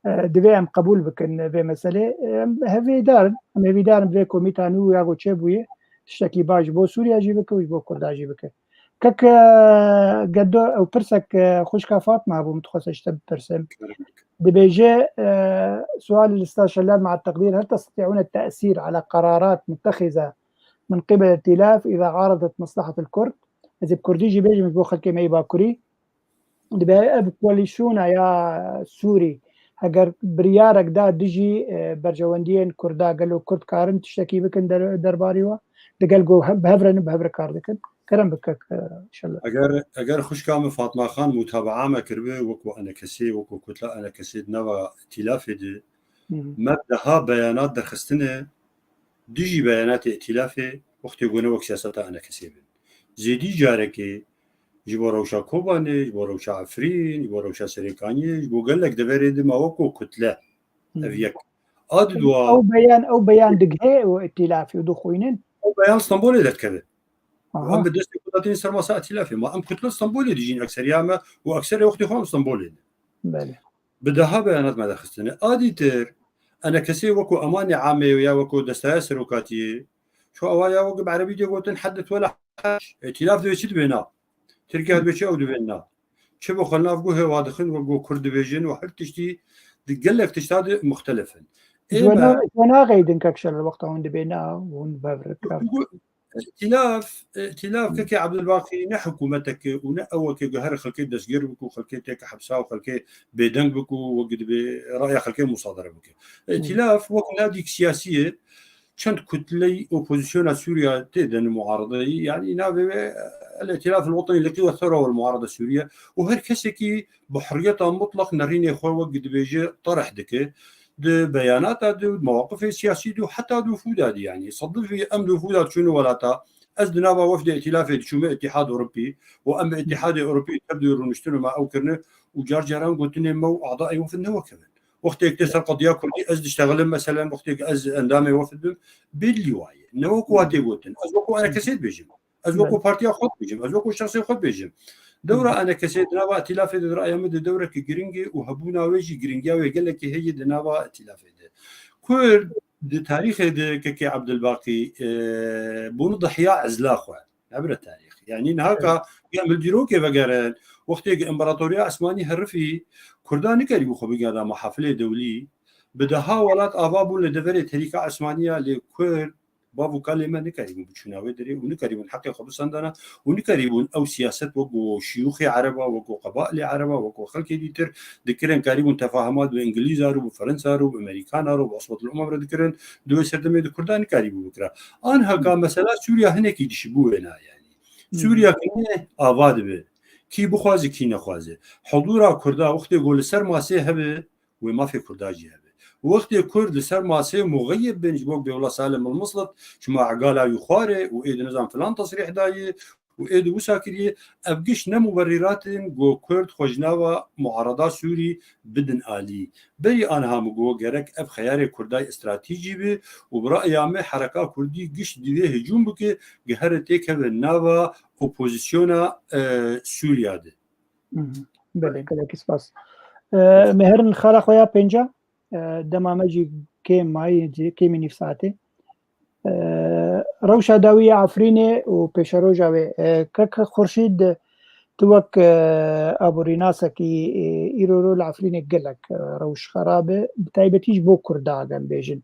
e, divê em qebûl bikin vê meselê. Em hevîdar in, em hevîdar in vê komîta nû ya ku çêbûye, tiştekî baş ji bo Sûriya jî bike û ji bo Kurda jî bike. Kek, e, Gedo, ew pirsek, e, xwişka Fatma bû, min dixwest ji te bipirsim. Dibêje, e, سؤال للأستاذ شلال مع التقدير، هل تستطيعون التأثير على قرارات متخذة من قبل الائتلاف إذا عارضت مصلحة الكرد؟ Ez ê bi kurdî jî bêjim ji bo xelkê me yê bakurî. Dibe ev koalîsyona ya Sûrî, heger biryarek da dijî, e, berjewendiyên Kurda, gelo Kurd karin tiştekî bikin der-, derbarî we? Digel ku he-, bi hev re ne, bi hev re kar dikin? Kerem bike, e, inşallah. Eger, eger xwişka min Fatma Xan mutabaa me kiribe, wekî enekesê, wekî kutla enekesê di nava îtîlafê de, Hı hı. me bi deha beyanat derxistine, dijî beyanatê îtîlafê, wextê ku ne wek siyaseta enekesê bin. Zêdî carekê ji bo rewşa Kobanê, ji bo rewşa Efrîn, ji bo rewşa Serêkaniyê, ji bo gelek deverê de me wekî kutle. Hı. Ev yek. A di dua. Ew beyan, ew beyan digihê û îtîlafê û dixwînin. Ew beyan Stenbolê derdikeve. Aha. Em bi destê ku datînin ser masa îtîlafê. Ma em kutle Stenbolê dijîn ekseriya me û ekserê wextê xwe em Stenbolê ne. Belê. Bi deha beyanat me derxistine. A dîtir, enekesê wekî emanê amê ya wekî destaya serokatiyê, ço ewa ya wekî bi erebî dê gotin heddet wela heş. Îtîlaf divê çi dibê na? Tirkiye dibê çi ew dibê na? Çi bi xwe nav guhê wa dixin wekî Kurd dibêjin û her tiştî di gelek tişta de muxtelif in. Ê Ji we me na-, ji we naxeydin kek Şelal wexta hûn dibê na, hûn bev re kar. Îtîlaf, îtîlaf Hı. kekê Ebdulbaqî ne hikûmetek e û ne ewek e ku her xelkê destgir bike û xelkê têke hepsa û xelkê bêdeng bike û wek dibê raya xelkê musadere bike. Hı. Îtîlaf wek nadîk siyasî ye, çend kutleyî opozisyona Sûriye tê de ne muaredeyî, yanî navê wê El-Îtîlaf El-Wetenî li Qîwet Thewra wal Muarede Sûriye û her kesekî bi hurriyeta mutlaq nerînê xwe wek dibêje terih dike. Di beyanata de û di mewaqifê siyasî de û heta di wifûda de, yanî sedifî em di wifûda diçûne welata, ez di nava wefdê îtîlafê diçûme Îtîhad Ewropî û em bi Îtîhadê Ewropî tev de rûniştine me ew kirine û car caran gotinê me û adayê wefd ne wek hev in. Wextê tê ser qediya Kurdî ez diştexilim, meselen, wextê ez endamê wefd bim, bêdlî waye. Ne wek wa tê gotin. Ez wekî enekesê dibêjim. Ez wekî Belê. partiya xwe dibêjim, ez wekî şexsê xwe dibêjim. Dewra Hı hı. enekesê di nava îtîlafê de, di raya min de dewreke giring e û hebûna wê jî giringiya wê gelekî heye di nava îtîlafê de. Kurd di tarîxê de kekê Ebdulbaqî, e, bûne dihiya ezla xwe. Hebire tarîx. Yanî niha ka Evet. em li dîrokê vegerin, wextê ku împaratoriya Osmanî herifî, Kurda nikarîbû xwe bigiheda muhafilê dewlî, bi deha welat ava bûn li deverê terîka Osmaniya, lê Kurd, bav û kalê me nikarîbûn biçûna wê derê û nikarîbûn heqê xwe bisendana û nikarîbûn ew siyaset wekî şiyûxê ereba, wekî qebailê ereba, wekî xelkê dîtir dikirin, karîbûn tefahimat bi Îngilîza re, bi Fransa re, bi Amerîkana re, bi Osbetul Umem re dikirin, di wê serdemê de Kurda nikarîbû bikira. Anha ka Hı. mesela Sûriya hinekî dişibû wêna, yanî. Hı. Sûriya ki ne ava dibe. Kî bixwaze, kî nexwaze. Hudûra Kurda wextê ku li ser masê hebe, wê mafê Kurda jî hebe. Wextê Kurd li ser masê muxeyeb bin, ji bo bêwla Salim El-Mislit, çima egala wî xwar e û ê di nizam filan tesrîh dayê û ê di wisa kiriye, ev giş ne muberîrat in ku Kurd xwe ji nava muarada Sûrî bidin alî. Berî anha min got gerek ev xeyarê Kurda stratejî be û bi raya me hereka Kurdî giş divê hicûm bike, ku here têkeve nava opozisyona, e, Sûriya de. Hı hı. Belê, gelekî spas. E, me herin xala xwe ya pênca, e, dema me jî kêm mayî, kêmî nîv saetê. E, rewşa dawî ya Efrînê û pêşeroja wê. E, kek Xurşîd, tu wek, e, aborînasekî, e, îro ro li Efrînê gelek, e, rewş xerab e, bi taybetî ji bo Kurda, gem bêjin.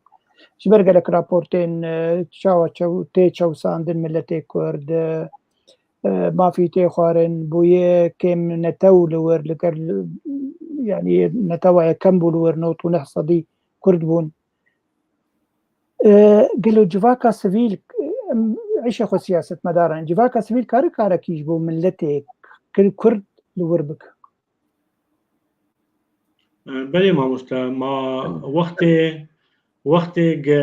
Ji ber gelek raportên, e, çawa çew-, tê çewsandin miletê Kurd, e, e, mafî tê xwarin, bûye kêm netew li wir, li gel, yanî netewa yekem bû li wir, nod û neh sedî Kurd bûn. E, gelo civaka sivîl, em, îşê xwe siyasetmedaran, civaka sivîl kare karekî ji bo miletê Kurd li wir bike? Belê mamoste, ma wextê, wextê ge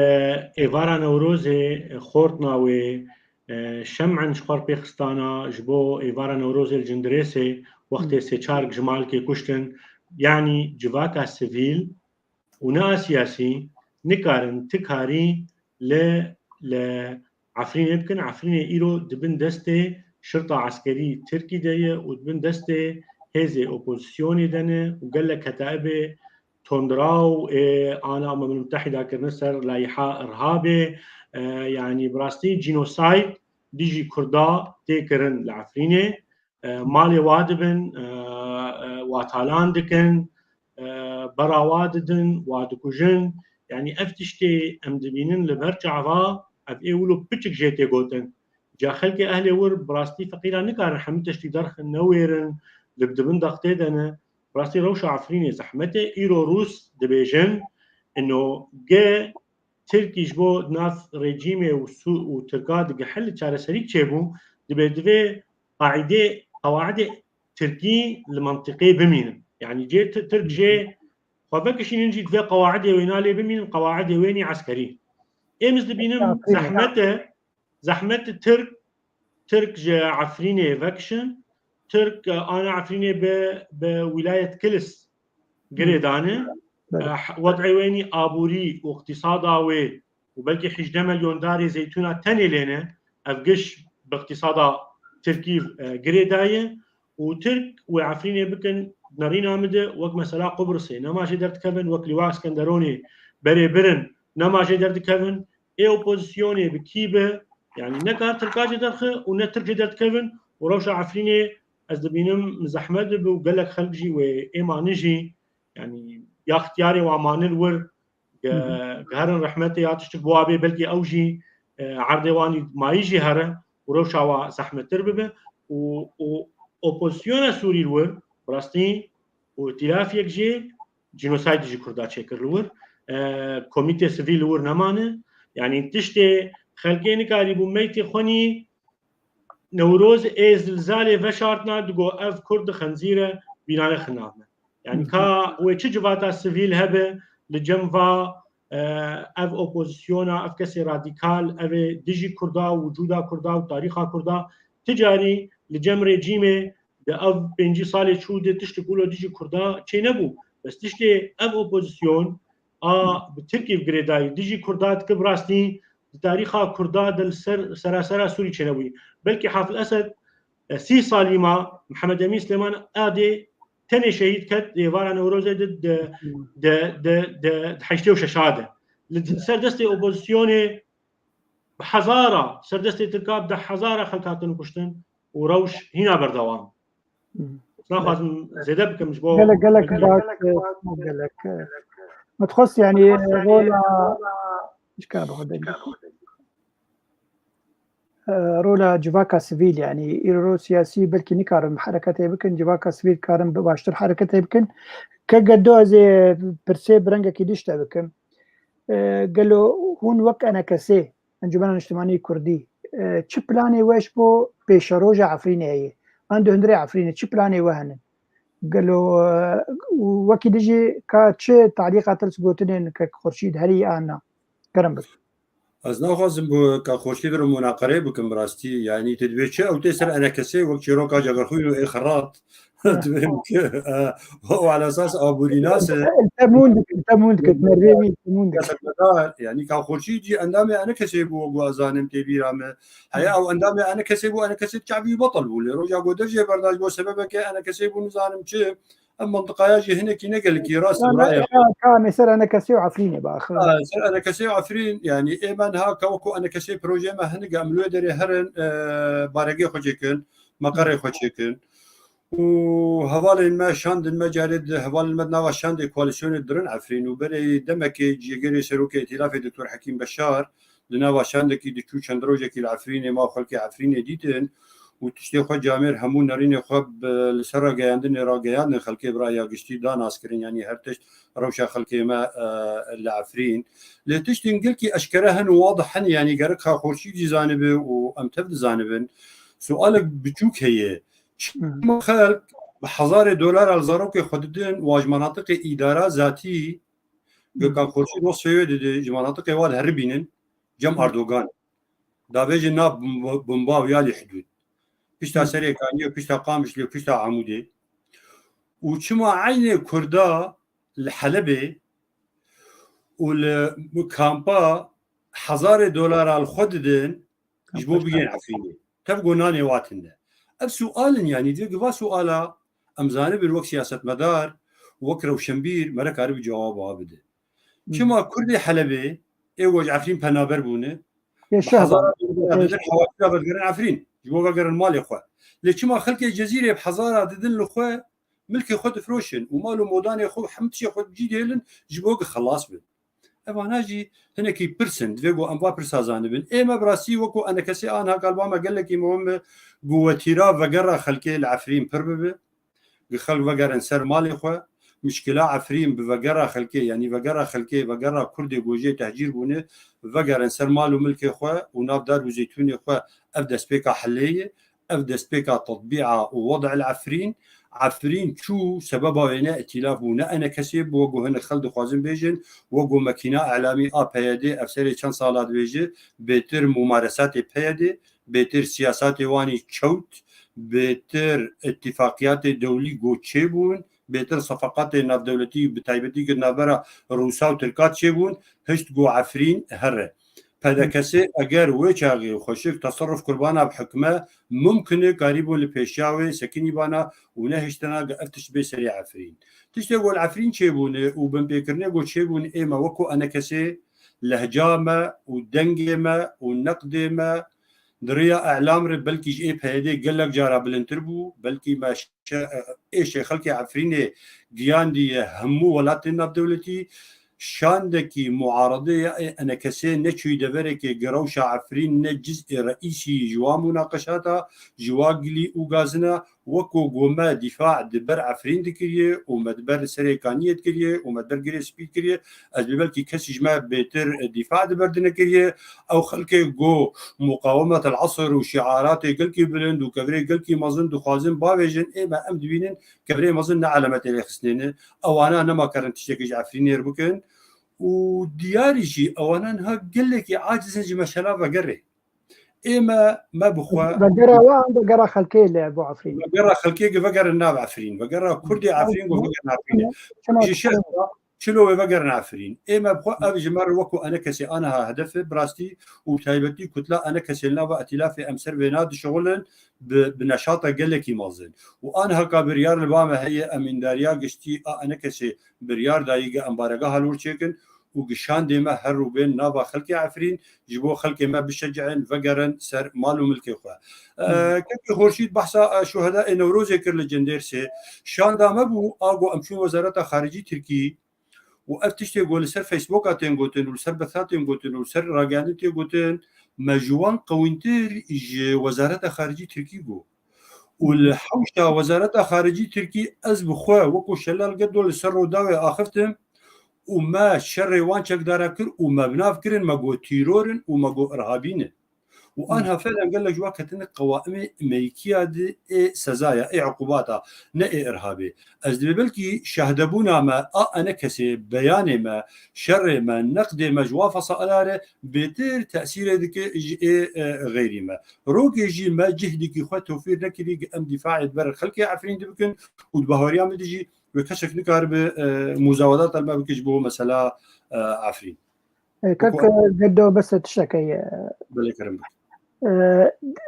êvara Newrozê xortna wê, e, şem'in ji xwe pêxistana ji bo êvara Newrozê li Cindirêsê, wextê sê çar ji malkê kuştin, yanî civaka sivîl û ne a siyasî nikarin ti karî li, li Efrînê bikin. Efrînê îro di bin destê şirta eskerî Tirkî de ye û di bin destê hêzê opozisyonê de ne û gelek ketaibê tundra û ê ana Umem Mutehîda kirine ser layiha irhabê, e, yanî bi rastî cînosayd dijî Kurda tê kirin li Efrînê. E, malê wa dibin, e, e, wa talan dikin, e, bera wa didin, wa dikujin. Yanî ev tiştê em dibînin li ber çava, ev ê wilo piçik jê tê gotin. Ca xelkê ehlê wir bi rastî feqîran nikarin hemî tiştî derxin, newêrin, li dibin dextê de ne. Bi rastî rewşa Efrînê zehmet e. Îro Rûs dibêjin, ino ge Tirkî ji bo nav rejîmê û Sû-, û Tirka digihil çareserîk çêbû, dibê divê qaîdê, qawaidê Tirkî li mentiqê bimînin. Yanî cê Ti-, Tirk jê xwe vekişînin jî divê qawaidê wêna lê bimînin, qawaidê wênî eskerî. Êm ez dibînim Efrînê. Zehmet e, zehmet e Tirk, Tirk ji Efrînê vekişin, Tirk, e, ana Efrînê bi, bi wîlayet Kilis girê dane. Belê. Eh, wed'ê wênî aborî û iqtîsada wê û belkî hejdeh milyon darê zeytûna tenê lê ne, ev giş bi iqtîsada Tirkî, eh, girê daye û Tirk wê Efrînê bikin nerîna min de wek mesela Qubrisê, nema jê derdikevin, wek Lîwa Skenderonê berê birin, nema jê derdikevin, ê opozisyonê bi kî be, yanî ne kar Tirka jê derxe û ne Tirk jê derdikevin û rewşa Efrînê ez dibînim zehmet dibe û gelek xelk jî wê ê mane jî, yanî ya xtiyarê wan mane li wir ge-, Hı hı. geherin rehmetê ya tiştik bo abê, belkî ew jî, e, erdê wan mayî jî here û rewşa wa zehmettir bibe û, û opozisyona Sûrî li wir bi rastî û îtîlafiyek jî cînosaydê ji Kurda çêkir li wir. E, komîtê sivîl li wir nemane. Yanî tiştê xelkê nikarîbû meytê xwenî Newroz ê zilzalê veşartina digo ev Kurd xenzîre bîrane xinavne. Yanî Hı hı. ka wê çi civata sivîl hebe li cem va, e, ev opozisyona, ev kesê radîkal, ev ê dijî Kurda û wicûda Kurda û tarîxa Kurda ti carî li cem rejîmê di ev pêncî salê çû de tiştek wilo dijî Kurda çênebû. Bes tiştê ev opozisyon a bi Tirkî ve girêdayî dijî Kurda dike bi rastî di tarîxa Kurda de li ser serasera Sûrî çênebûyî. Belkî Hafil Esed, e, sî salî ma Mihemed Emîn Silêman adê tenê şehîd ket di êvara Newrozê de, de, de, de, de, di heştê û şeş de. Li ser destê opozisyonê bi hezara, ser destê Tirka bi deh hezara xelk hatin kuştin û rewş hîna berdewam. Hı. Naxwazim zêde bikim ji bo Gelek, gelek baş, gelek. Me dixwest, yanî, rola, ji ka bixwe dengê. E, rola civaka sivîl, yanî, îro siyasî belkî nikarin hereketê bikin, civaka sivîl karin bi baştir hereketê bikin. Ke gedo ez ê pirsê bi rengekî dî ji te bikim. E, gelo hûn wek enekesê, Encûmena Niştimanî Kurdî, e, çi planê we ji bo pêşeroja Efrînê heye? An di hundirê Efrînê çi planê we hene? Gelo, e, û wekî dijî ka çi talîqa te li gotinên kek Xurşîd herî an na? Kerem bik. Ez naxwazim bi ka Xurşîd re munaqerê bikim bi rastî. Yanî tu dibê çi ew tê ser enekesê wek çîroka Cegerxwîn û ê xerat. Dibêjim ki, e, û ala esas aborînas e. Temûn dikit, temûn dikit, mervê wî temûn dikit. Siyasetmedar, yanî ka Xurşîd jî endamê enekesê bû, wek ez zanim tê bîra me. Heya ew endamê enekesê bû, enekesê çavî betal bû. Lê roja ku dev jê berdaş bû, sebebeke enekesê bû, nizanim çi. Em mentiqaya jî hinekî ne gelekî rast. Ka, ka, ka, mesela enekesê û Efrînê baxir. Ha, ser enekesê û Efrîn, yanî ê me niha ka wekû enekesê projeyê me hinek em li wê derê herin, e, baregê xwe çêkin, meqerê xwe çêkin. Û hevalên me şandin me carê di hevalên me di nava şandê koalîsyonê dirin Efrîn û berê demekê cîgerê serokê Îtîlafê Doktor Hekîm Beşar di nava şandekî diçû çend rojekî li Efrînê ma xelkê Efrînê dîtin û tiştê xwe camêr hemû nerînê xwe bi, li ser rageyandinê rageyandin xelkê bi raya giştî da naskirin, yanî her tişt rewşa xelkê me, e, li Efrîn. Lê tiştên gelkî eşkere hin û wadih hin, yanî gerek ka Xurşîd jî zanibe û em tev dizanibin. Sualek biçûk heye. Çima xelk bi hezarê dolar li zarokê xwe didin û ji menatiqê îdara zatî, Hı. Gökhan Xurşîd wesfê wê dide, ji menatiqê wan heribînin, cem Hı. Erdogan. Davêjin na bomba, bomba û ya lê hidûd. Pişta Hı. Serêkaniyê, pişta Qamişlê, pişta Amûdê. Û çima eynê Kurda li Helebê û li kampa hezarê dolara li xwe didin, ji bo bigên Efrînê. Tev gonanê watin de. Ev sual in, yanî, divê giva suala em zanibin wek siyasetmedar, wek rewşenbîr, me re karibi cewaba bide. Hı. Çima Kurdê Helebê, ê ku ji Efrîn penaber bûne, Yê bi şehba. Hezara Hezara didin, hewacî ya vedigerin Efrîn. Ji bo vegerin malê xwe. Lê çima xelkê Cezîrê bi hezara didin li xwe, milkê xwe difroşin û mal û modanê xwe, hemû tiştê xwe bi cî dihêlin, ji bo ku xelas bin. Evana jî hinekî pirs in, divê ku em va pirsa zanibin. Ê me bi rastî wekû enekesê anha galiba me gelekî muhim e ku wetîra vegera xelkê li Efrîn pir bibe. Gi xelk vegerin ser malê xwe, mişkila Efrîn bi vegera xelkê, yanî vegera xelkê, vegera Kurdê ku jê tehcîr bûne, vegerin ser mal û milkê xwe û nav dar û zeytûnê xwe, ev destpêka helê ye, ev destpêka tetbîa û wed'il Efrîn. Efrîn çû, sebeba wê ne îtîlaf bû, ne enekesê bû, wek ku hinek xelk dixwazin bêjin, wek ku mekîna elamî a P Y D, ev serê çend sala dibêje, bêtir mumaresatê P Y D, bêtir siyasatê wan î çewt, bêtir îtîfaqiyatê dewlî ku çêbûn, bêtir sefaqatê navdewletî, bi taybetî ku navbera Rûsa û Tirka çêbûn, hişt ku Efrîn here. P D K S eger wê çaxê xweşik teserruf kurbana bi hikme, mumkin e karîbûn li pêşiya wê sekinîbana û nehiştina ku ev tişt bê serê Efrîn. Tiştê ku li Efrîn çêbûne û binpêkirinê ku çêbûn ê me wekû enekesê, lehca me û dengê me û neqdê me di riya elam re belkî ji ê P Y D gelek cara bilindtir bû, belkî me şe-, êşê xelkê Efrînê giyandiye hemû welatên navdewletî. Şandekî muaredê ya ê enekesê neçûyî deverekê gi rewşa Efrîn ne ciz'ê reîsî ji wan munaqeşata, ji wa gilî û gazina, wekû ku me dîfa di ber Efrîn dikiriye û me di ber Serê Kaniyê dikiriye û me di ber Girê Spî dikiriye, ez bê belkî kesî ji me bêtir dîfa di ber dinekiriye. Ew xelkê ku muqawemet el esr û şiaratê gelkî bilind û kevirê gelkî mezin dixwazin bavêjin, ê me em dibînin kevirê mezin ne elemetê rêxistinê ne. Ewana nema kerin tiştekî ji Efrînê re bikin. Û diyarî jî ewana niha gelekî aciz in ji meşela vegerê. Ê me, me bi xwe Vegera we an vegera xelkê li bo Efrîn? Vegera xelkê ki vegerin nav Efrîn. Vegera Kurdê Efrîn ku vegerin Efrînê. Çima? Ji şeş çilo wê vegerin Efrîn. Ê me bi xwe ev ji me re wekû enekesê aniha hedef e, bi rastî û bi taybetî kutla enekesê li nava etîlafê em ser vêna dişixulin bi, bi neşata gelekî mezin. Û aniha ka biryar li ba me heye, emîndariya giştî a enekesê biryar dayî ki em baregeha li wir çêkin û gi şandê me her rû bên nava xelkê Efrîn, ji bo xelkê me bişec'in, vegerin ser mal û milkê xwe. E, Hmm. Kekê Xurşîd behsa, e, şuhedayê Newrozê kir li Cindêrsê. Şanda me bû, a got em çûn Wezareta Xaricî Tirkî û ev tiştê got li ser Facebooka tên gotin û li ser betha tên gotin û li ser ragihandin tê gotin, me ji wan qewîntir ji Wezareta Xaricî Tirkî got. Û li hewşa Wezareta Xaricî Tirkî ez bi xwe wekû Şelal Gedo li ser Rûdawê axiftim û me şerê wan çekdara kir û me bi nav kirin, me got tîror in û me got irhabî ne. Û Hmm. anha felen gelek ji wan ketine qewaimê Emerîkiya di ê sezaya, ê uqubata, ne ê irhabê. Ez dibê belkî şahdebûna me a enekesê, beyanê me, şerê me, neqdê me ji wan fesaila re bêtir tesîrê dike ji ê, e, xeyrî me. Rokê jî me cihdekî xwe tewfîr nekirî, em dîfaê di ber xelkê Efrîn dibikin û di bahweriya min de jî wê kesek nikaribe, e, muzawedata li me bike ji bo mesela, e, Efrîn. E, kek, Wekû e, Gedo bes tiştekê ye. Belê kerem bike. E,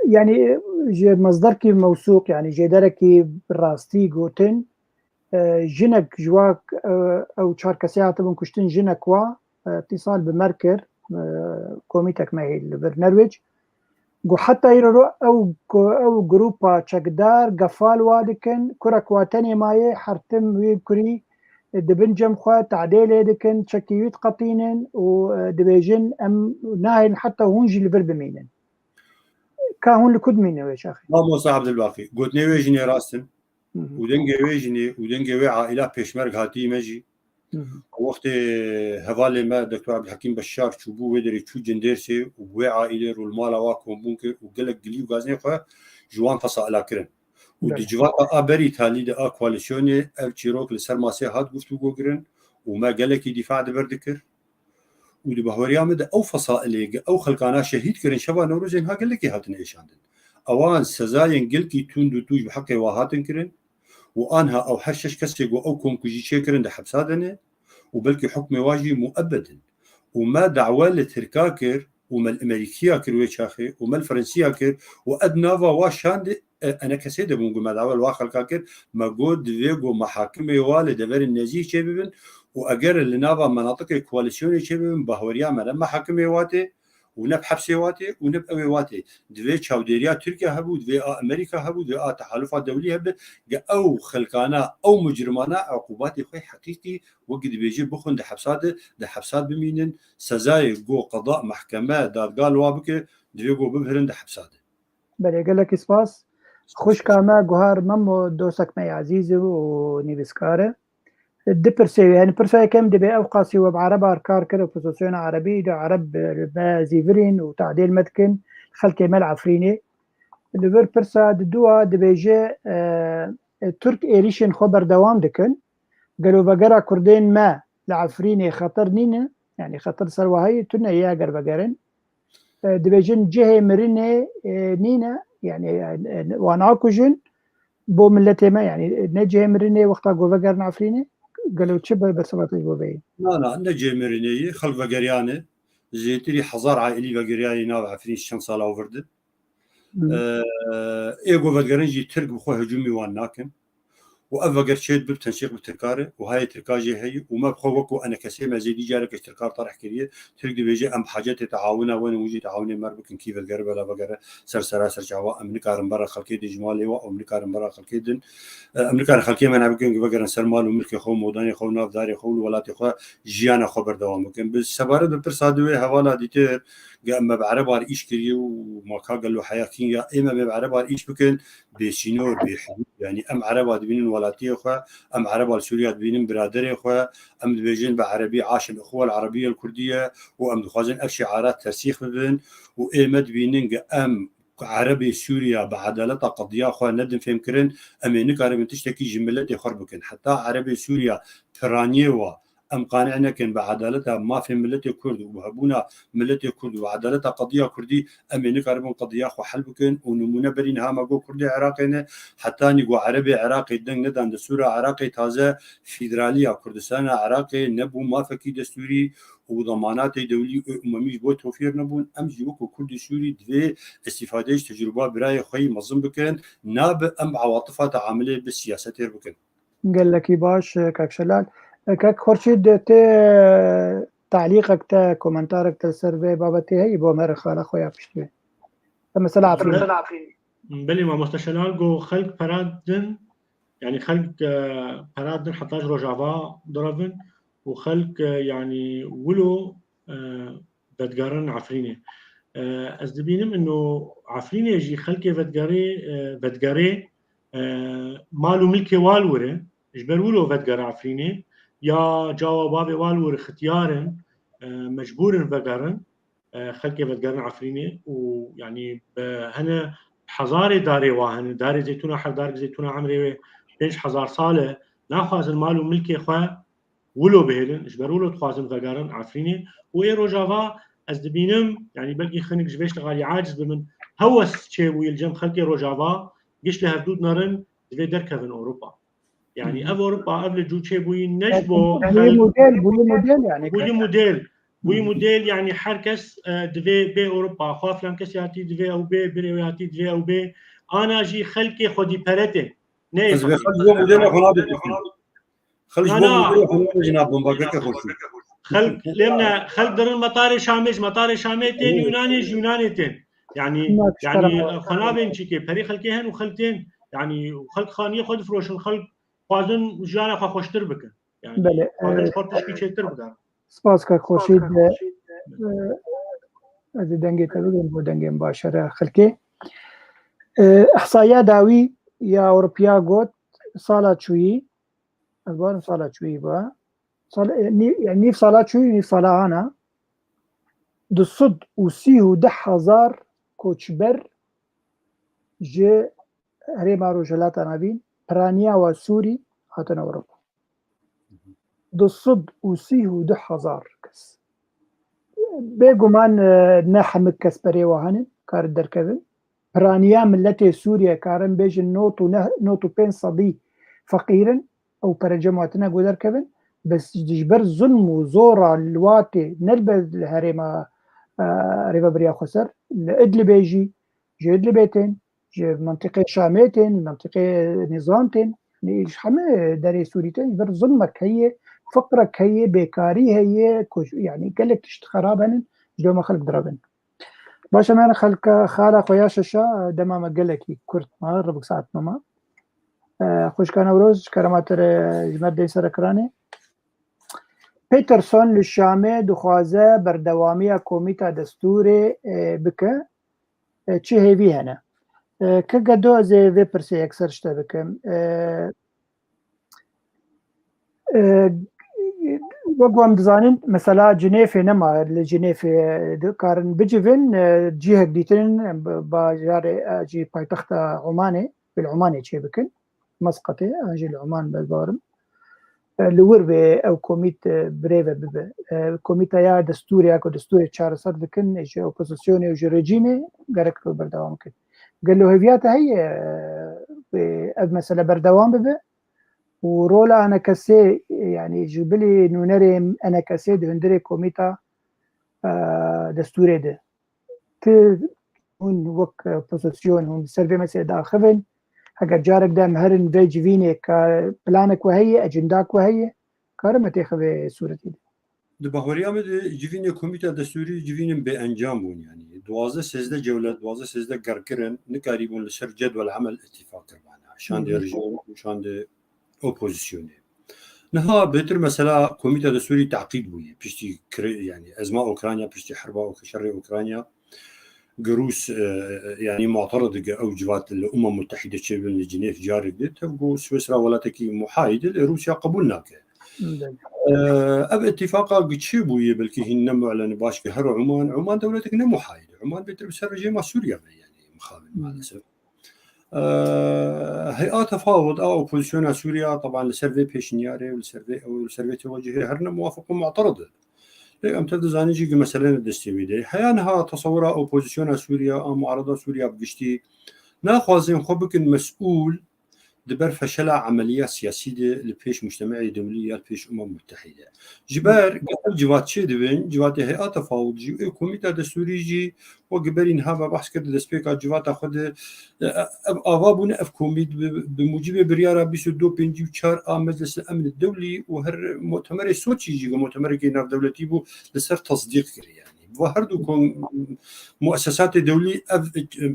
yanî ji mezderkî mewsûq, yanî jêderekî bi rastî gotin, e, jinek ji wa, e, ew çar kesê hatibûn kuştin, jinek wa, e, tîsal bi mer kir, e, komîtek me hê li vir Nerwêc. Got heta îro ro ew, ew grupa çekdar gefal wa dikin, kurek wa tenê maye, her tim wî kurî, e, dibin cem xwe, tadê lê dikin, çekî wî diqetînin û, e, dibêjin, em nahêlin heta hûn jî li vir bimînin. Ka hûn li ku dimînin wê çaxê? Mamosta Abdulbaqî, gotinê wê jinê rast in. Hı hı. Û dengê wê jinê û dengê wê aîla pêşmerg hatî me jî. Hı hı. Wextê hevalê me Doktor Abdulhekîm Beşar çûbû wê derê, çû Cindêrsê û wê aîlê rû li mala wa kombûn kir û gelek gilî û gazinê xwe ji wan fesaila kirin. Û Belê. di civata a berî talî de a koalîsyonê ev çîrok li ser masê hat guftûgo kirin û me gelekî dîfa di ber dikir. Û di bahweriya min de ew fesailê, ew xelkana şehîd kirin şeva Newrozê niha gelekî hatine êşandin. Ewan sezayên gelkî tund û tûj bi heqê wa hatin kirin û anha ew her şeş kesê ku ew komkujî çêkirin di hepsa de ne û belkî hukmê wa jî muebed in. Û me dawe li Tirka kir û me li Emerîkiya kir wê çaxê û me li Fransiya kir û ed nava wa şandê e, enekesê de bûn ku me dawe li wa xelka kir, me got divê ku mehakimê wa li deverên nêzîk çêbibin û eger li nava menatiqê koalîsyonê çêbibin, bahweriya me ne mehakimê wa tê û ne bi hepsê watê û ne bi ew ê watê. Divê çavdêriya Tirkiye hebû, divê a Amerîka hebû, divê a tehalufa dewlî hebe, ge ew xelkana, ew micrimana eqûbatê xwe heqîqî wek dibêje bixwin di hepsa de, di hepsa bimînin, sezayê go qeda, mehkeme, dadga li wa bike, divê go bibirin di hepsa de. Belê, gelekî spas. Xwişka me Guhar Memo dostek me yê ezîz û nivîskar e. Di pirsê wê, yani pirsa yekem dibê ew qasî we bi Ereba kar kir, opozisyona Erebî, de Ereb me zîvirîn û tadêl me dikin, xelkê me li Efrînê. Li vir pirsa di dua dibêje, e, e, Tirk êrîşên xwe berdewam dikin. Gelo vegera Kurdên me li Efrînê xeter nîne? Yani xeter ser we heye? Tune ye eger vegerin. E, dibêjin cihê mirinê, e, nîne, yani, e, e, wan akujin bo miletê me, yani, ne cihê mirinê wexta ku vegerin Efrînê, gelo çi be-, bersiva te ji bo veyî? Na, na, ne cihê mirinê ye, xelk vegeriyane, zêtirî hezar aîlî vegeriyayê nav Efrîn çend sala vir de. Hı. E, ê ku vegerin jî Tirk bi xwe hicûmî wan nakin. Û ev veger çê dibe bi tenşîq bi Tirka re û hayê Tirka jê heye û me bi xwe wekû enekesê me zêdî careke ji Tirka re terih kiriye. Tirk dibêje em bi hacetê teawuna we ne, hûn jî teawunê me re bikin, kî vegere bela vegere ser sera ser çava, em nikarin bera xelkê din ji malê we, em nikarin bera xelkê din, e, em nikarin xelkê me nebikin ku vegerin ser mal û milkê xwe û modanê xwe û nav darê xwe û li welatê xwe jiyana xwe berdewam bikin. Bi sebaret bi pirsa di wê hevala dîtir, ge em me bi Ereba re îş kiriye û ma ka gelo heya kîn ya ê me, me bi Ereba re îş bikin, bêsînor, bêhudûd. Yanî em Ereba dibînin welatiyê xwe, em Ereba li Sûriya dibînin biraderê xwe, em dibêjin bi erebî "Aşil Uxuwel Erebiyel Kurdiye" û em dixwazin ev şiara tersîx bibin û ê me dibînin ge em Erebê Sûriya bi edaleta qediya xwe nedin fêmkirin, em ê nikaribin tiştekî ji miletê xwe re bikin. Heta Erebê Sûriya piraniyê wa em qanî nekin bi edaleta mafê miletê Kurd û bi hebûna miletê Kurd û edaleta qediya Kurdî, em ê nikaribin qediya xwe hel bikin û nimûne berî niha me got Kurdê Iraqê ne, hetanî got Erebê Iraqê deng nedan destûra Iraqê taze, fîderaliya Kurdistana Iraqê nebû mafekî destûrî û demanatê dewlî û umemî ji bo tofîr nebûn. Em jî wekû Kurdê Sûrî divê îstîfade ji tecrûba birayê xwe yî mezin bikin, nabe em bi ewatifa teamilê bi siyasetê re bikin. Gelekî baş, kak Şelal. Kak Xurşîd, tê talîqek te, komentarek te li ser vê babetê heyî bo me re xala xwe ya piştî wê? Te mesela Efrîn. Belê, mamoste Şelal got, xelk pera din, yani xelk, e, pera din heta ji Rojava direvin û xelk, e, yani wilo, e, vedgerin Efrînê. E, ez dibînim ino Efrînê jî xelkê vedgerê, e, vedgerê, e, mal û milkê wal wire, ji ber wilo vedgere Efrînê, ya cawa bavê wal wire xitiyar in, e, mecbûr in vegerin, e, xelkê vedgerin Efrînê û, yanî, bi hene hezarê darê wa hene, darê zeytûna her darek zeytûna emrê wê pênc hezar sal e, naxwazin mal û milkê xwe wilo bihêlin, ji ber wilo dixwazin vegerin Efrînê. Û ê Rojava ez dibînim, yanî belkî hinek ji vê ştexalî aciz bibin, hewes çêbûyî li cem xelkê Rojava giş li hevdû dinerin, divê derkevin Ewropa. Yanî Hı hı. ev Ewropa, ev li cû çêbûyî ne ji bo Bûyî xelk, model, bûyî model yanî bûyî kaka. model, bûyî Hı hı. model, yanî her kes, e, divê bê Ewropa, xwe filan kesê hatî divê ew bê, birê wê hatî divê ew bê. Ana jî xelkê xwedî pere tê. Ne yê Ez vê xelkê. xelk ji bo modela xwe nabe tiştin. Xelk ji Na, bo na. modela xwe nabe jî nabin, bak, keke xweşî. Xelk, lêm ne, xelk dirin metarê Şamê, ji metarê Şamê tên, Evet. Yunanê, ji Yunanê tên. Yanî, Na, yanî, tiştera xwe nabên çîkê, perê xelkê hen û xelk tên, yanî, xelk xaniyê xwe difroşin, xelk xwazin jiyana xwe xweştir bikin. Yanî, Belê, xwazin e, ji xwe tişkî çêtir bidan. Spas kak Xurşîd, e, ez ê dengê te bigrim bo dengên başere xelkê. E, ihsaya dawî ya Ewropiya got, sala çûyî, ez barim sala çûyî ba. Sal-, e, nî-, yani nîv sala çûyî, nîv sala ana, du sed û sî û du hezar koçber ji Herêma Rojhilata Navîn, piraniya wa Sûrî, hatin Ewropa. Du sed û sî û du hezar kes. Bêguman, e, ne hemik kes perê wa hene, karin derkevin. Piraniya miletê Sûriye karin bêjin nod û neh, nod û pênc sedî feqîr in, ew pere cem hatine ku derkevin. Bes ji ber zulm û zora li watê, ne li ber li herêma, e, Rêveberiya Xweser, li Idlibê jî, ji Idlibê tên, ji mentiqê Şamê tên, mentiqê Nîzam tên, yanî ji hemî derê Sûrî tên, ji ber zilmek heye, fiqrek heye, bêkarî heye, ku, yanî gelek tişt xerab henin, ji doma xelk direvin. Baş e, me xelka xala xwe ya şeşa, dema me gelekî kurt ma, ribik saet me ma. E, xwişka Newroz, ji kerema te re ji me dê serekiranê. Peterson li Şamê dixwaze berdewamiya komîta destûrê, e, bike. E, çi hêvî hene? E, ke Gedo, ez ê vê pirsê yekser ji te bikim. E, e, wek em dizanin, mesela Cinêfê nema, li Cinêfê dikarin bicivin, e, cihek dîtin, e, bajarê, e, jî paytexta Omanê, bi li Omanê çêbikin. Mesqetê, an jî li Oman, ez bawerim. E, li wir bê ew komît, e, birêve bibe. E, komîta ya destûrê ya ku destûrê çareser dikin, ji opozisyonê û ji rejîmê gerek ew berdewam bikin. Gelo hêviya te heye, e, ev mesele berdewam bibe û rola enekesê, yani ji bilî nûnerê enekesê di hundirê komîta, e, destûrê de? Ti hûn wek, e, pozîsyon hûn ser vê meselê diaxivin? Heger carek de em herin vê civînê, ka planek we heye, ecindak we heye, karime têxi vê sûretî de? Di bahweriya min de civînê komîta destûrî civînên bêencam bûn, yanî duwazdeh sêzdeh cewlet, duwazdeh sêzdeh gerkirin nikarîbûn li ser cedwel emel îtîfaq kiribana. Şandê Hı hı. rejîm û şandê opozisyonê. Niha bêtir mesela komîta destûrî teqîd bûye. Piştî kire-, yani ezma Ukrayna, piştî herba Uk-, şerê Ukrayna, Rûs, e, yani mu'terid dike ew civat li Umem Mutehîde çêbin li Cinêv carek de. Tev ku Swîsra welatekî muhayîd e, lê Rûsya qebûl nake. Belê. E, ev îtîfaqa giçê bûye, belkî hîn ne mu'len baş ki her Oman. Oman dewletek ne muhayîd e. Oman bêtir bi ser rejîma Sûriya ve yani mixabin Hı. maalesef. E, Heya tefawut a opozisyona Sûriya, teban li ser vê pêşniyarê û li ser vê, û li ser vê tewecihê her ne muwafiq û mu'terid e. Lê em tev dizanin jî ku mesele ne destê wî de. Heya niha tesewira opozisyona Sûriya, a muarada Sûriya bi giştî, naxwazin xwe bikin mesûl di ber feşela emeliya siyasî de li pêş mujtemeê dewlî ya li pêş Umem Mutehîde. Ji ber ku ev civat çê dibin, civatê Heya Tefawut jî û komîta destûrî jî, wek berî niha me behs kir di destpêka civata xwe de, e, ev ava bûne, ev komît bi, bi mucibê biryara bîst û du pêncî û çar a Meclisa Emnê Dewlî û her mutemerê Soçî jî, ku mutemerekê navdewletî bû, li ser tesdîq kiriye. Bi her du kom-, muessesatê dewlî ev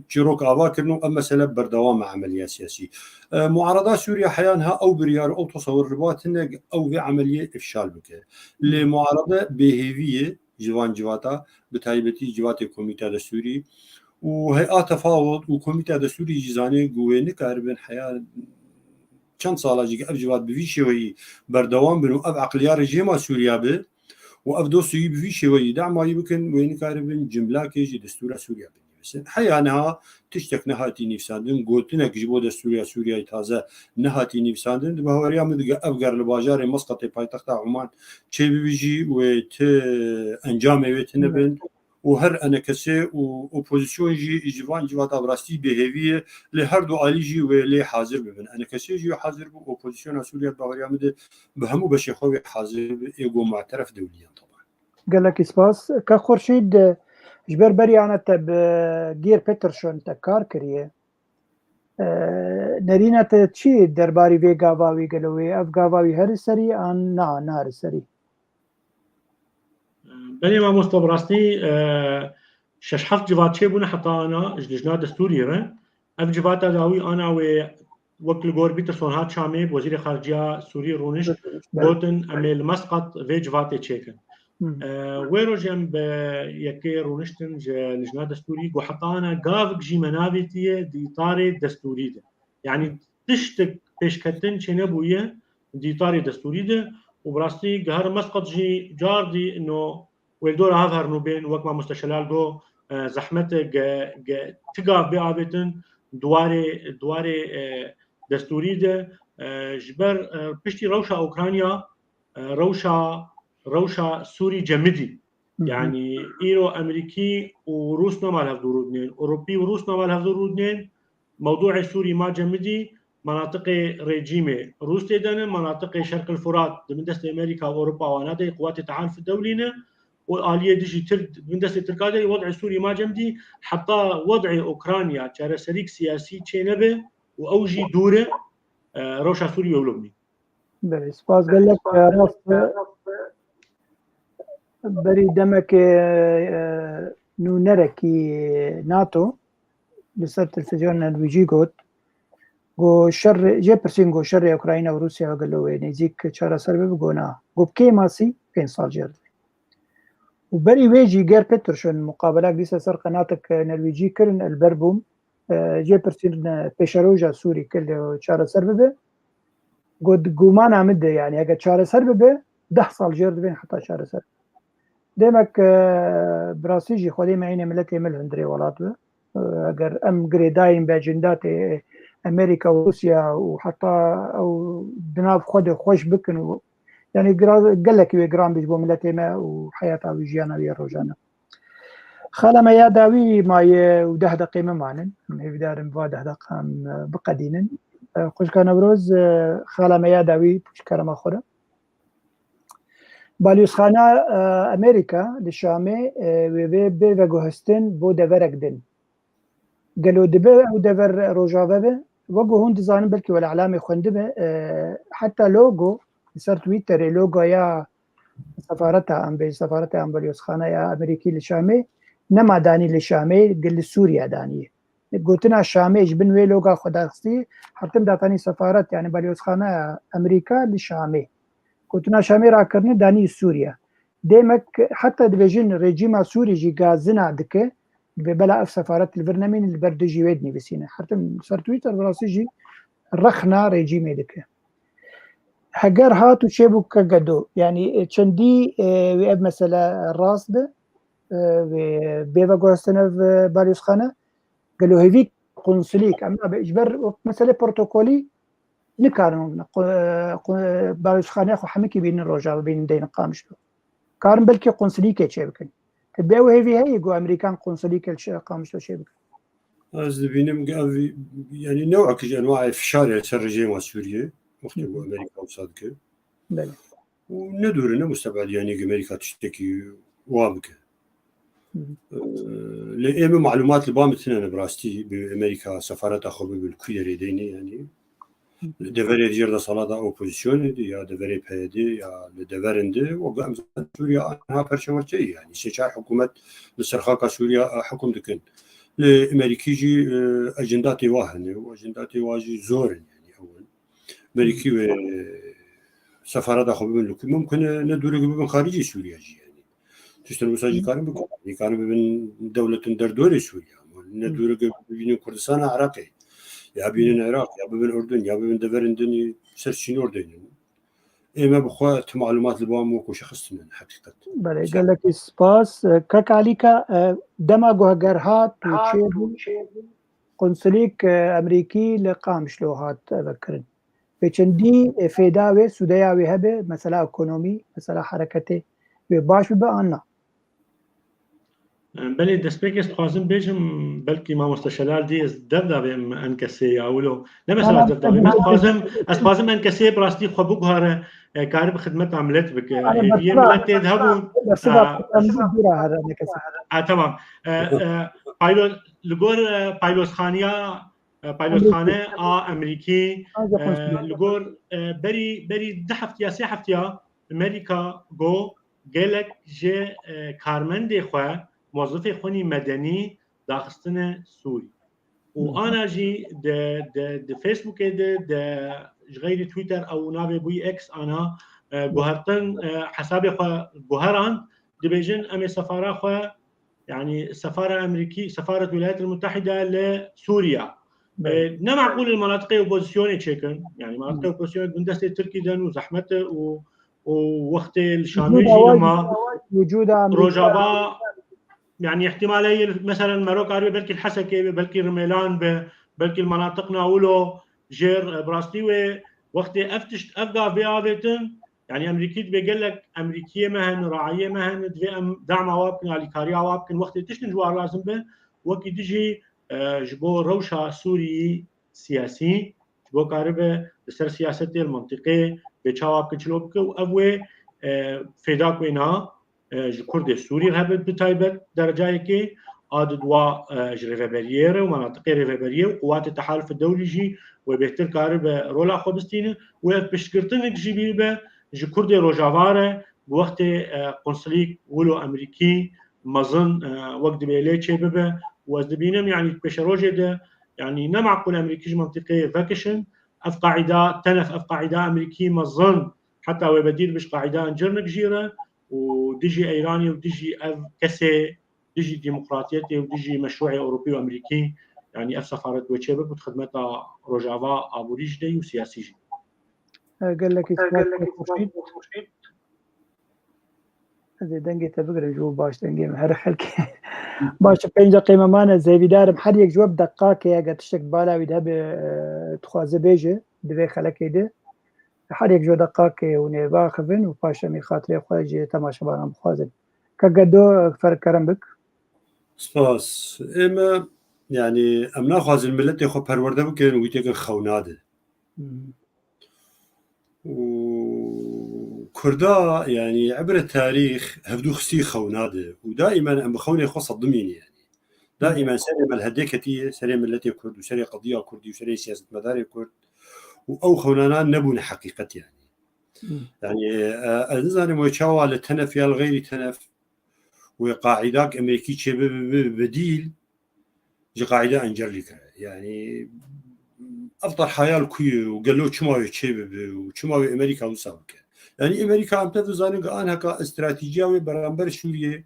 çîrok ava kirin û ev mesele berdewam e emeliya siyasî. E, muarada Sûriye heya niha ew biryar û ew tesewir li ba tine ew vê emeliyê îfşal bike. Lê muarade bêhêvî ye ji van civata, bi taybetî civatê Komîta Destûrî û Heya Tefawut û Komîta Destûrî jî zanê ku wê nikaribin heya çend sala jî ev civat bi vî şêweyî berdewam bin û ev eqliya rejîma Sûriya bi û ev dostî bi vî şêweyî damayî bikin, wê nikaribin cimlakê ji destûra Sûriya binivîsin. Heya niha tiştek nehatî nivîsandin, gotinek ji bo destûriya Sûriyayê taze nehatî nivîsandin. Di bahweriya min dike ev ger li bajarê Mesqetê paytexta Oman çêbibî jî wê ti encamê wê tine bin. û her enekesê û opozîsyon jî ji van civata bi rastî bêhêvî ye, lê her du alî jî wê lê hazir bibin. Enekesê jî hazir bû, opozîsyona Sûriye di baweriya min de bi hemû beşê xwe wê hazir be, ê ku mu'teref dewliyan teban. Gelekî spas. Ke Xurşîd, ji ber beriyane te bi Geir Peterson te kar kiriye. E, nerîna te çi derbarî vê gava wî gelo wê? Ev gava wî herî serî an na, na herî serî? Belê mamoste, bi rastî, e, şeş heft civat çêbûne heta ana ji lijna destûrî re. Ev civata dawî ana wê wek li gor Peterson hat Şamê, wezîrê xarice ya Sûrî rûnişt, Belê. gotin, "Em ê li Mesqet vê civatê çêkin." Hı. E, wê rojê em bi yekê rûniştin ji lijna destûrî, got, "Heta ana gavik jî me navêtiye di îtarê destûrî de." Yanî tiştek pêşketin çênebûye di îtarê destûrî de û bi rastî geherim Mesqet jî cardî no wê li dora hev herin û bên, wek mamoste Şelal got, e, zehmet e ge, ge ti gav bê avêtin di warê, di warê, e, destûrî de, e, ji ber, e, piştî rewşa Ukrayna, e, rewşa, rewşa Sûrî cemidî. Hı hı. Yanî îro Emerîkî û Rûs nema li hevdû rûdinên, Ewropî û Rûs nema li hevdû rûdinên, mewdûê Sûrî ma cemidî, menatiqê rejîmê Rûs tê de ne, menatiqê Şerqil Furat di bin destê Amerîka û Ewropa wana de, quwatê tehaluf dewlî ne, û aliyê dijî Tirk, di bin destê Tirka de, wed'ê Sûrî ma cemidî, heta wed'ê Ukrayna çareserîk siyasî çê nebe û ew jî dûr e, e, rewşa Sûrî wê wilo bimî. Belê, spas gelek, e, rast e. Berî demekê, e, nûnerekî NATO li ser televîzyona Norwêcî got, got şerê, jê pirsîn got şerê Ukrayna û Rûsya gelo wê nêzîk çareser bibe, got na. Got bi kêmasî pênc sal jê re dibe. Û berî wê jî Geir Petersen muqabelek dîsa ser qenatek Norwêcî kirin, li ber bûm, e, jê pirsîn, e, pêşeroja Sûrî gelo çareser bibe. Got, gumana min de, yani, eger çareser bibe, deh sal jê re dibên heta çareser. Demek, e, bi rastî jî Xwedê me înê miletê me li hundirê welat be. E, eger em girêdayîn bi ecindatê Amerîka û Rûsya û heta ew di nav xwe de xweş bikin û, yani, gira-, gelekî wê giran bî ji bo miletê me û heyata wî, jiyana wî ya rojane. Xala me ya dawî maye û deh deqê me manin. Em hêvîdarin va deh deqan, e, biqedînin. E, xwişka Newroz, e, xala me ya dawî pişt kerema xwe re. Balyozxana, e, Amerîka li Şamê, e, wê vê bê veguhestin bo deverek din. Gelo dibe ew dever Rojava be? Wek ku hûn dizanin, belkî we li elamê xwendibe, e, heta logo li ser Twitterê, logoya sefareta, em bê sefareta, em balyozxaneya Amerîkî li Şamê, nema danî li Şamê, li Sûriye danî. Gotina Şamê ji bin wê loga xwe daxistî, hertim datanî sefaret, yani balyozxaneya Amerîka li Şamê. Gotina Şamê rakirine danî Sûriye. Demek heta dibêjin rejîma Sûrî jî gazina dike, dibê bela ev sefaret li vir nemîne, li ber dijî wê dinivîsîne. Hertim ser Twitter bi rastî jî rexna rejîmê dike. Heger hat û çêbû ke gedo, yani, e, çendî, e, wê ev mesele rast be, e, wê bê veguhestin ev, e, balyozxane, gelo hêvî qunsulîk, em nabe, ji ber wek mesele protokolî nikarin qu-, qu-, balyozxaneya xwe hemikî bînin Rojava, bînin deynin Qamişlo. Karin belkî qunsulîkê çêbikin. Te bê ew hêvî heye ku Amerîkan qunsulîkê li şe-, Qamişlo çêbikin? Ez dibînim ku ev, yani, newek ji enwaê fişarê ser rejîma Sûriyê, wextê ku Amerîka wisa dike. Belê. Û ne dûr e, ne mustebed, yani, ku Amerîka tiştekî wa bike. Hı hı. Ee, lê ê min malûmat li ba min tune ne, bi rastî bi Amerîka sefareta xwe bibe li ku derê deyne, yani. Li deverê jêr desthilata opozisyonê de ya deverê P Y D ya li deverin de, wek em zanin Sûriye aniha perçewerçeyê, yani sê çar hikûmet li ser xaka Sûriye, e, hikûm dikin. Lê Amerîkî jî, e, ecindatê wa hene û ecindatê wa jî zor in, yani ew in. Amerîkî wê sefareta xwe bibin li ku mimkun e, ne dûrek bibin xaricî Sûriye jî, yani. Tiştin wisa jî karin bikin. Jî karin bibin dewletin derdorê Sûriye. Ne dûrek bibînin Kurdistana Iraqê. Ya bînin Iraq, ya bibin Urdun, ya bibin deverin din ser sînor deynin. Ê me bi xwe ti malûmat li ba min wekî şexs tune ne, heqîqet. Belê, gelekî spas. Kak Alîka, e, dema ku heger hat û çêbû, qunsulîk, e, Amerîkî li Qamişlo hat vekirin. Vê çendî, e, fêda wê, sûdeya wê hebe, mesela ekonomî, mesela hereketê wê baş bibe an na? Belê, destpêkê ez dixwazim bêjim, belkî mamoste Şelal dî ez dev davêm enkesê ya wilo. Ne mesela ez dev davêm, ez dixwazim, ez dixwazim enkesê bi rastî xwe biguhere, e, karibe xidmeta milet bike. Hêviyê milet tê de hebûn. Bersiva, e, bersiva, dûra here enkesê. Ha, tamam. E, e, paylo-, li gor, e, paylozxaniya, e, paylozxane a Amerîkî, e, li gor, e, berî, berî du heftiya, sê heftiya Amerîka got, gelek ji, e, karmendê xwe, mozifê xwe nî medenî daxistine Sûrî. Û ana jî di, di, di Facebookê de, di, ji xeyrî Twitter ew navê bûyî X ana, e, guhertin, e, hesabê xwe guherand, dibêjin em ê sefara xwe, yani sefara Amerîkî, sefaret Wîlayetî Mutehîde li Sûriye. E, ne meqûl e li menatiqê opozisyonê çêkin, yani menatiqê opozisyonê bin destê Tirkî de û zehmet e û û wextê li Şamê jî lema Rojava, yani îhtimal heye, meselen mero karibe belkî li Hesekê be, belkî Rimêlan be, belkî li menatiq nawilo jêr, e, bi rastî wê wextê ev tişt, ev gav bê avêtin, yani Amerîkî dibê gelek Amerîkiyê me hene, raiyê me hene, divê em dema wa bikin, alîkariya wa bikin, wextê tiştin ji wan lazim be, wekî dijî, e, ji bo rewşa Sûriyî siyasî, ji bo karibe li ser siyasetê li mintîqê bê çawa bike, çilo bike û ev wê, e, fêda ku êna, e, ji Kurdê Sûrî re hebe bi taybet derecayekê a di dua, e, ji rêveberiyê re û menatiqê rêveberiyê û quwatê tehalufê dewrî jî wê bêhtir karibe rola xwe bistîne û ev piştgirtinek jî bîbe ji Kurdê Rojava re bi wextê, e, qunsulîk wilo Amerîkî mezin, e, wek dibê lê çêbibe. Û ez dibînim, yanî di pêşerojê de, yanî ne meqûl Amerîkî ji mintîqeyê vekişin. Ev qaîda, tenef ev qaîda Amerîkî mezin, heta wê bedîl bi ji qaîda Encirnik jî re û dijî Eyranê û dijî ev kesê, dijî demokratiyetê û dijî meşrûê Ewropî û Amerîkî, yanî ev sefaret wê çêbibe û di xidmeta Rojava aborî jî de yî û siyasî jî. Gelekî spas Xurşîd. Ez ê dengê te bigirim ji bo baş dengê min here xelkê. Baş e, pênc deqê me mane, ez hêvîdar im her yek ji we bi deqakê, eger tiştek bala wî de hebe, e, dixwaze bêje di vê xelekê de. Her yek ji we deqakê hûn ê biaxivin û paşê em ê xatirê xwe ji temaşevanan bixwazin. Kek Gedo, fer kerem bik. Spas. Ê me, yanî em naxwazin miletê xwe perwerde bikin û wî têkin xewna de. Hmm. û Kurda, yanî, ebre tarîx hevdû xistî xewna de û daîmen em bi xewnê xwe sedimîn, yanî. Daîmen serê me li hedê ketiye, serê miletê Kurd û serê qediya Kurdî û serê siyasetmedarê Kurd û ew xewnana nebûne heqîqet, yanî. Hmm. Yanî, e, ez nizanim wê çawa li tenef ya li xeyrî tenef wê qaîdak Amerîkî çêbibe, bibe bedîl ji qaîda Encerlîk re. Yanî ev terhaya li ku ye û gelo çima wê çêbibe û çima wê Amerîka wisa bike? Yanî Amerîka em tev dizanin ku anheka stratejiya wê beramber Sûriyê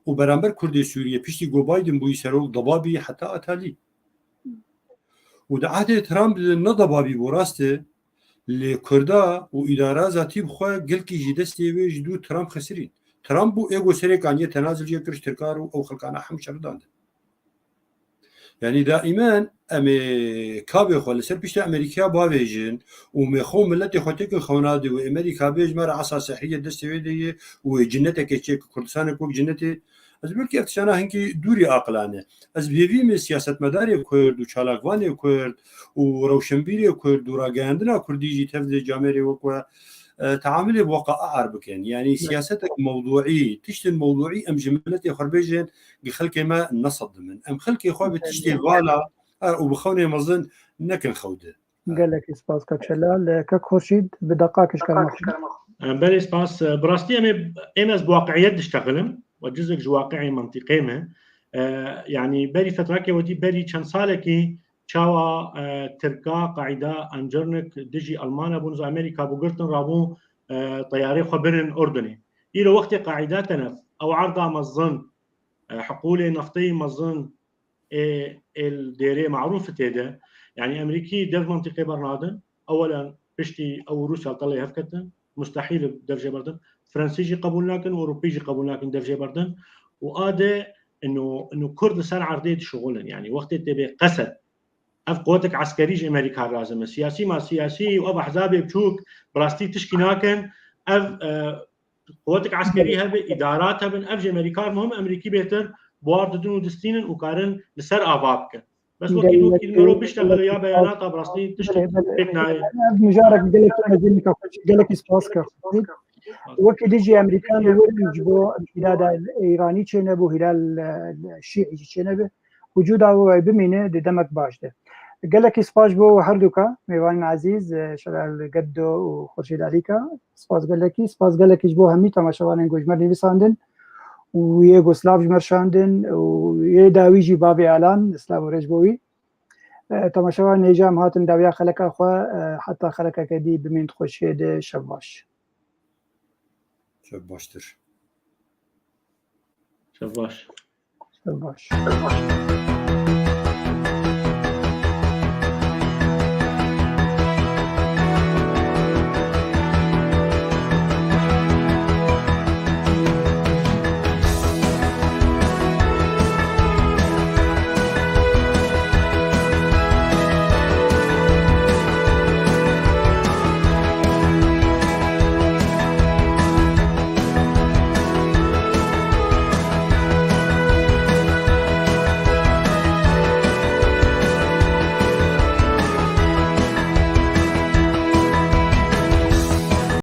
û beramber Kurdê Sûriyê piştî ku Biden bûyî serok debabî heta atalî. Û di ehdê Trump de ne debabî bû, rast e, lê Kurda û îdara zatî bi xwe gelkî ji destê wê ji dû Trump xisirîn. Trump bû ê ku serê kaniye tenazil jê kir ji Tirkan û ew xelkana hemû şeridandin. Yanî daîmen em ê kabê xwe li ser pişta Amerîkaya bavêjin û me xwe û miletê xwe têkin xewna de û Amerîka bê ji me re esa sihriye destê wê de ye û wê cinnetekê çêke Kurdistanê wek cinnetê. Ez belkî ev tiştana hinkî dûrî aqilane. Ez bi hêvî me siyasetmedarê Kurd û çalakvanê Kurd û rewşenbîrê Kurd û ragihandina Kurdî jî tev de camêrê wek we, e, teamilê bi weqaî bikin. Yanî siyasetek mewduî, tiştên mewduî em ji miletê xwe bêjin, gi xelkê me nesedimin. Em xelkê xwe bi tiştê vala, e, û bi xewnê mezin nekin xewde. Gelekî spas kek Şelal. Kek Xurşîd, bi deqakê ji kerema xwe. Belê spas. Bi rastî em ê, êm ez bi waqiiyet diştexilim. We cizek ji waqiî mintîqê me. E, yanî berî fetrakê wekî berî çend salekî çawa, e, Tirka qaîda Encirnik dijî Elmana bûn, ji Amerîka bû girtin, rabû, e, teyarê xwe birin Urdunê. Îro wextê qaîda tenef, ew erda mezin, e, hiqûlê nefteyî mezin, ê, ê li dêrê Marûf tê de. Yanî Amerîkî dev mintîqê bernadin. Ewelen piştî ew Rûsya li telê hev ketin. Mustehîl e dev jê berdin. Fransî jî qebûl nakin, Ewropî jî qebûl nakin dev jê berdin. Û a de ino, ino Kurd li ser erdê dişixulin. Yanî wextê tê bê qesed. Ev quwetek eskerî ji Amerîka lazim e. Siyasî ma siyasî û ev ehzabê biçûk bi rastî tişkî nakin. Ev, e, quwetek eskerî hebe, îdarat hebin, ev jê me rîkar muhim, Amerîkî bêtir buar didin û distînin û karin li ser ava bikin. Bes wekî, wekî mero biştexile ya beyanata bi rastî tiştek pêk nayê. Ev mijarek gelekî mezin e, gelekî spas kir. Wekî dijî Amerîkanê werin ji bo îmtîdada Îranî çênebû, Hîlal, e, Şîî jî çênebe. Wicûda we bimîne di demek baş de. Gelekî spas bo herdûka mêvanên ezîz, e, Şelal Geddo û Xurşîd Alîka. Spas gelekî, spas gelekî ji bo hemî temaşevanên ku ji me nivîsandin û yê ku silav ji me şandin û yê dawî jî bavê Alan, silav û rêz bo wî. E, temaşevanên hêja em hatin dawiya xeleka xwe, e, heta xelekeke dî bimîn di xweşiyê de, şev baş. Şev baştir. Şev baş. Şev baş.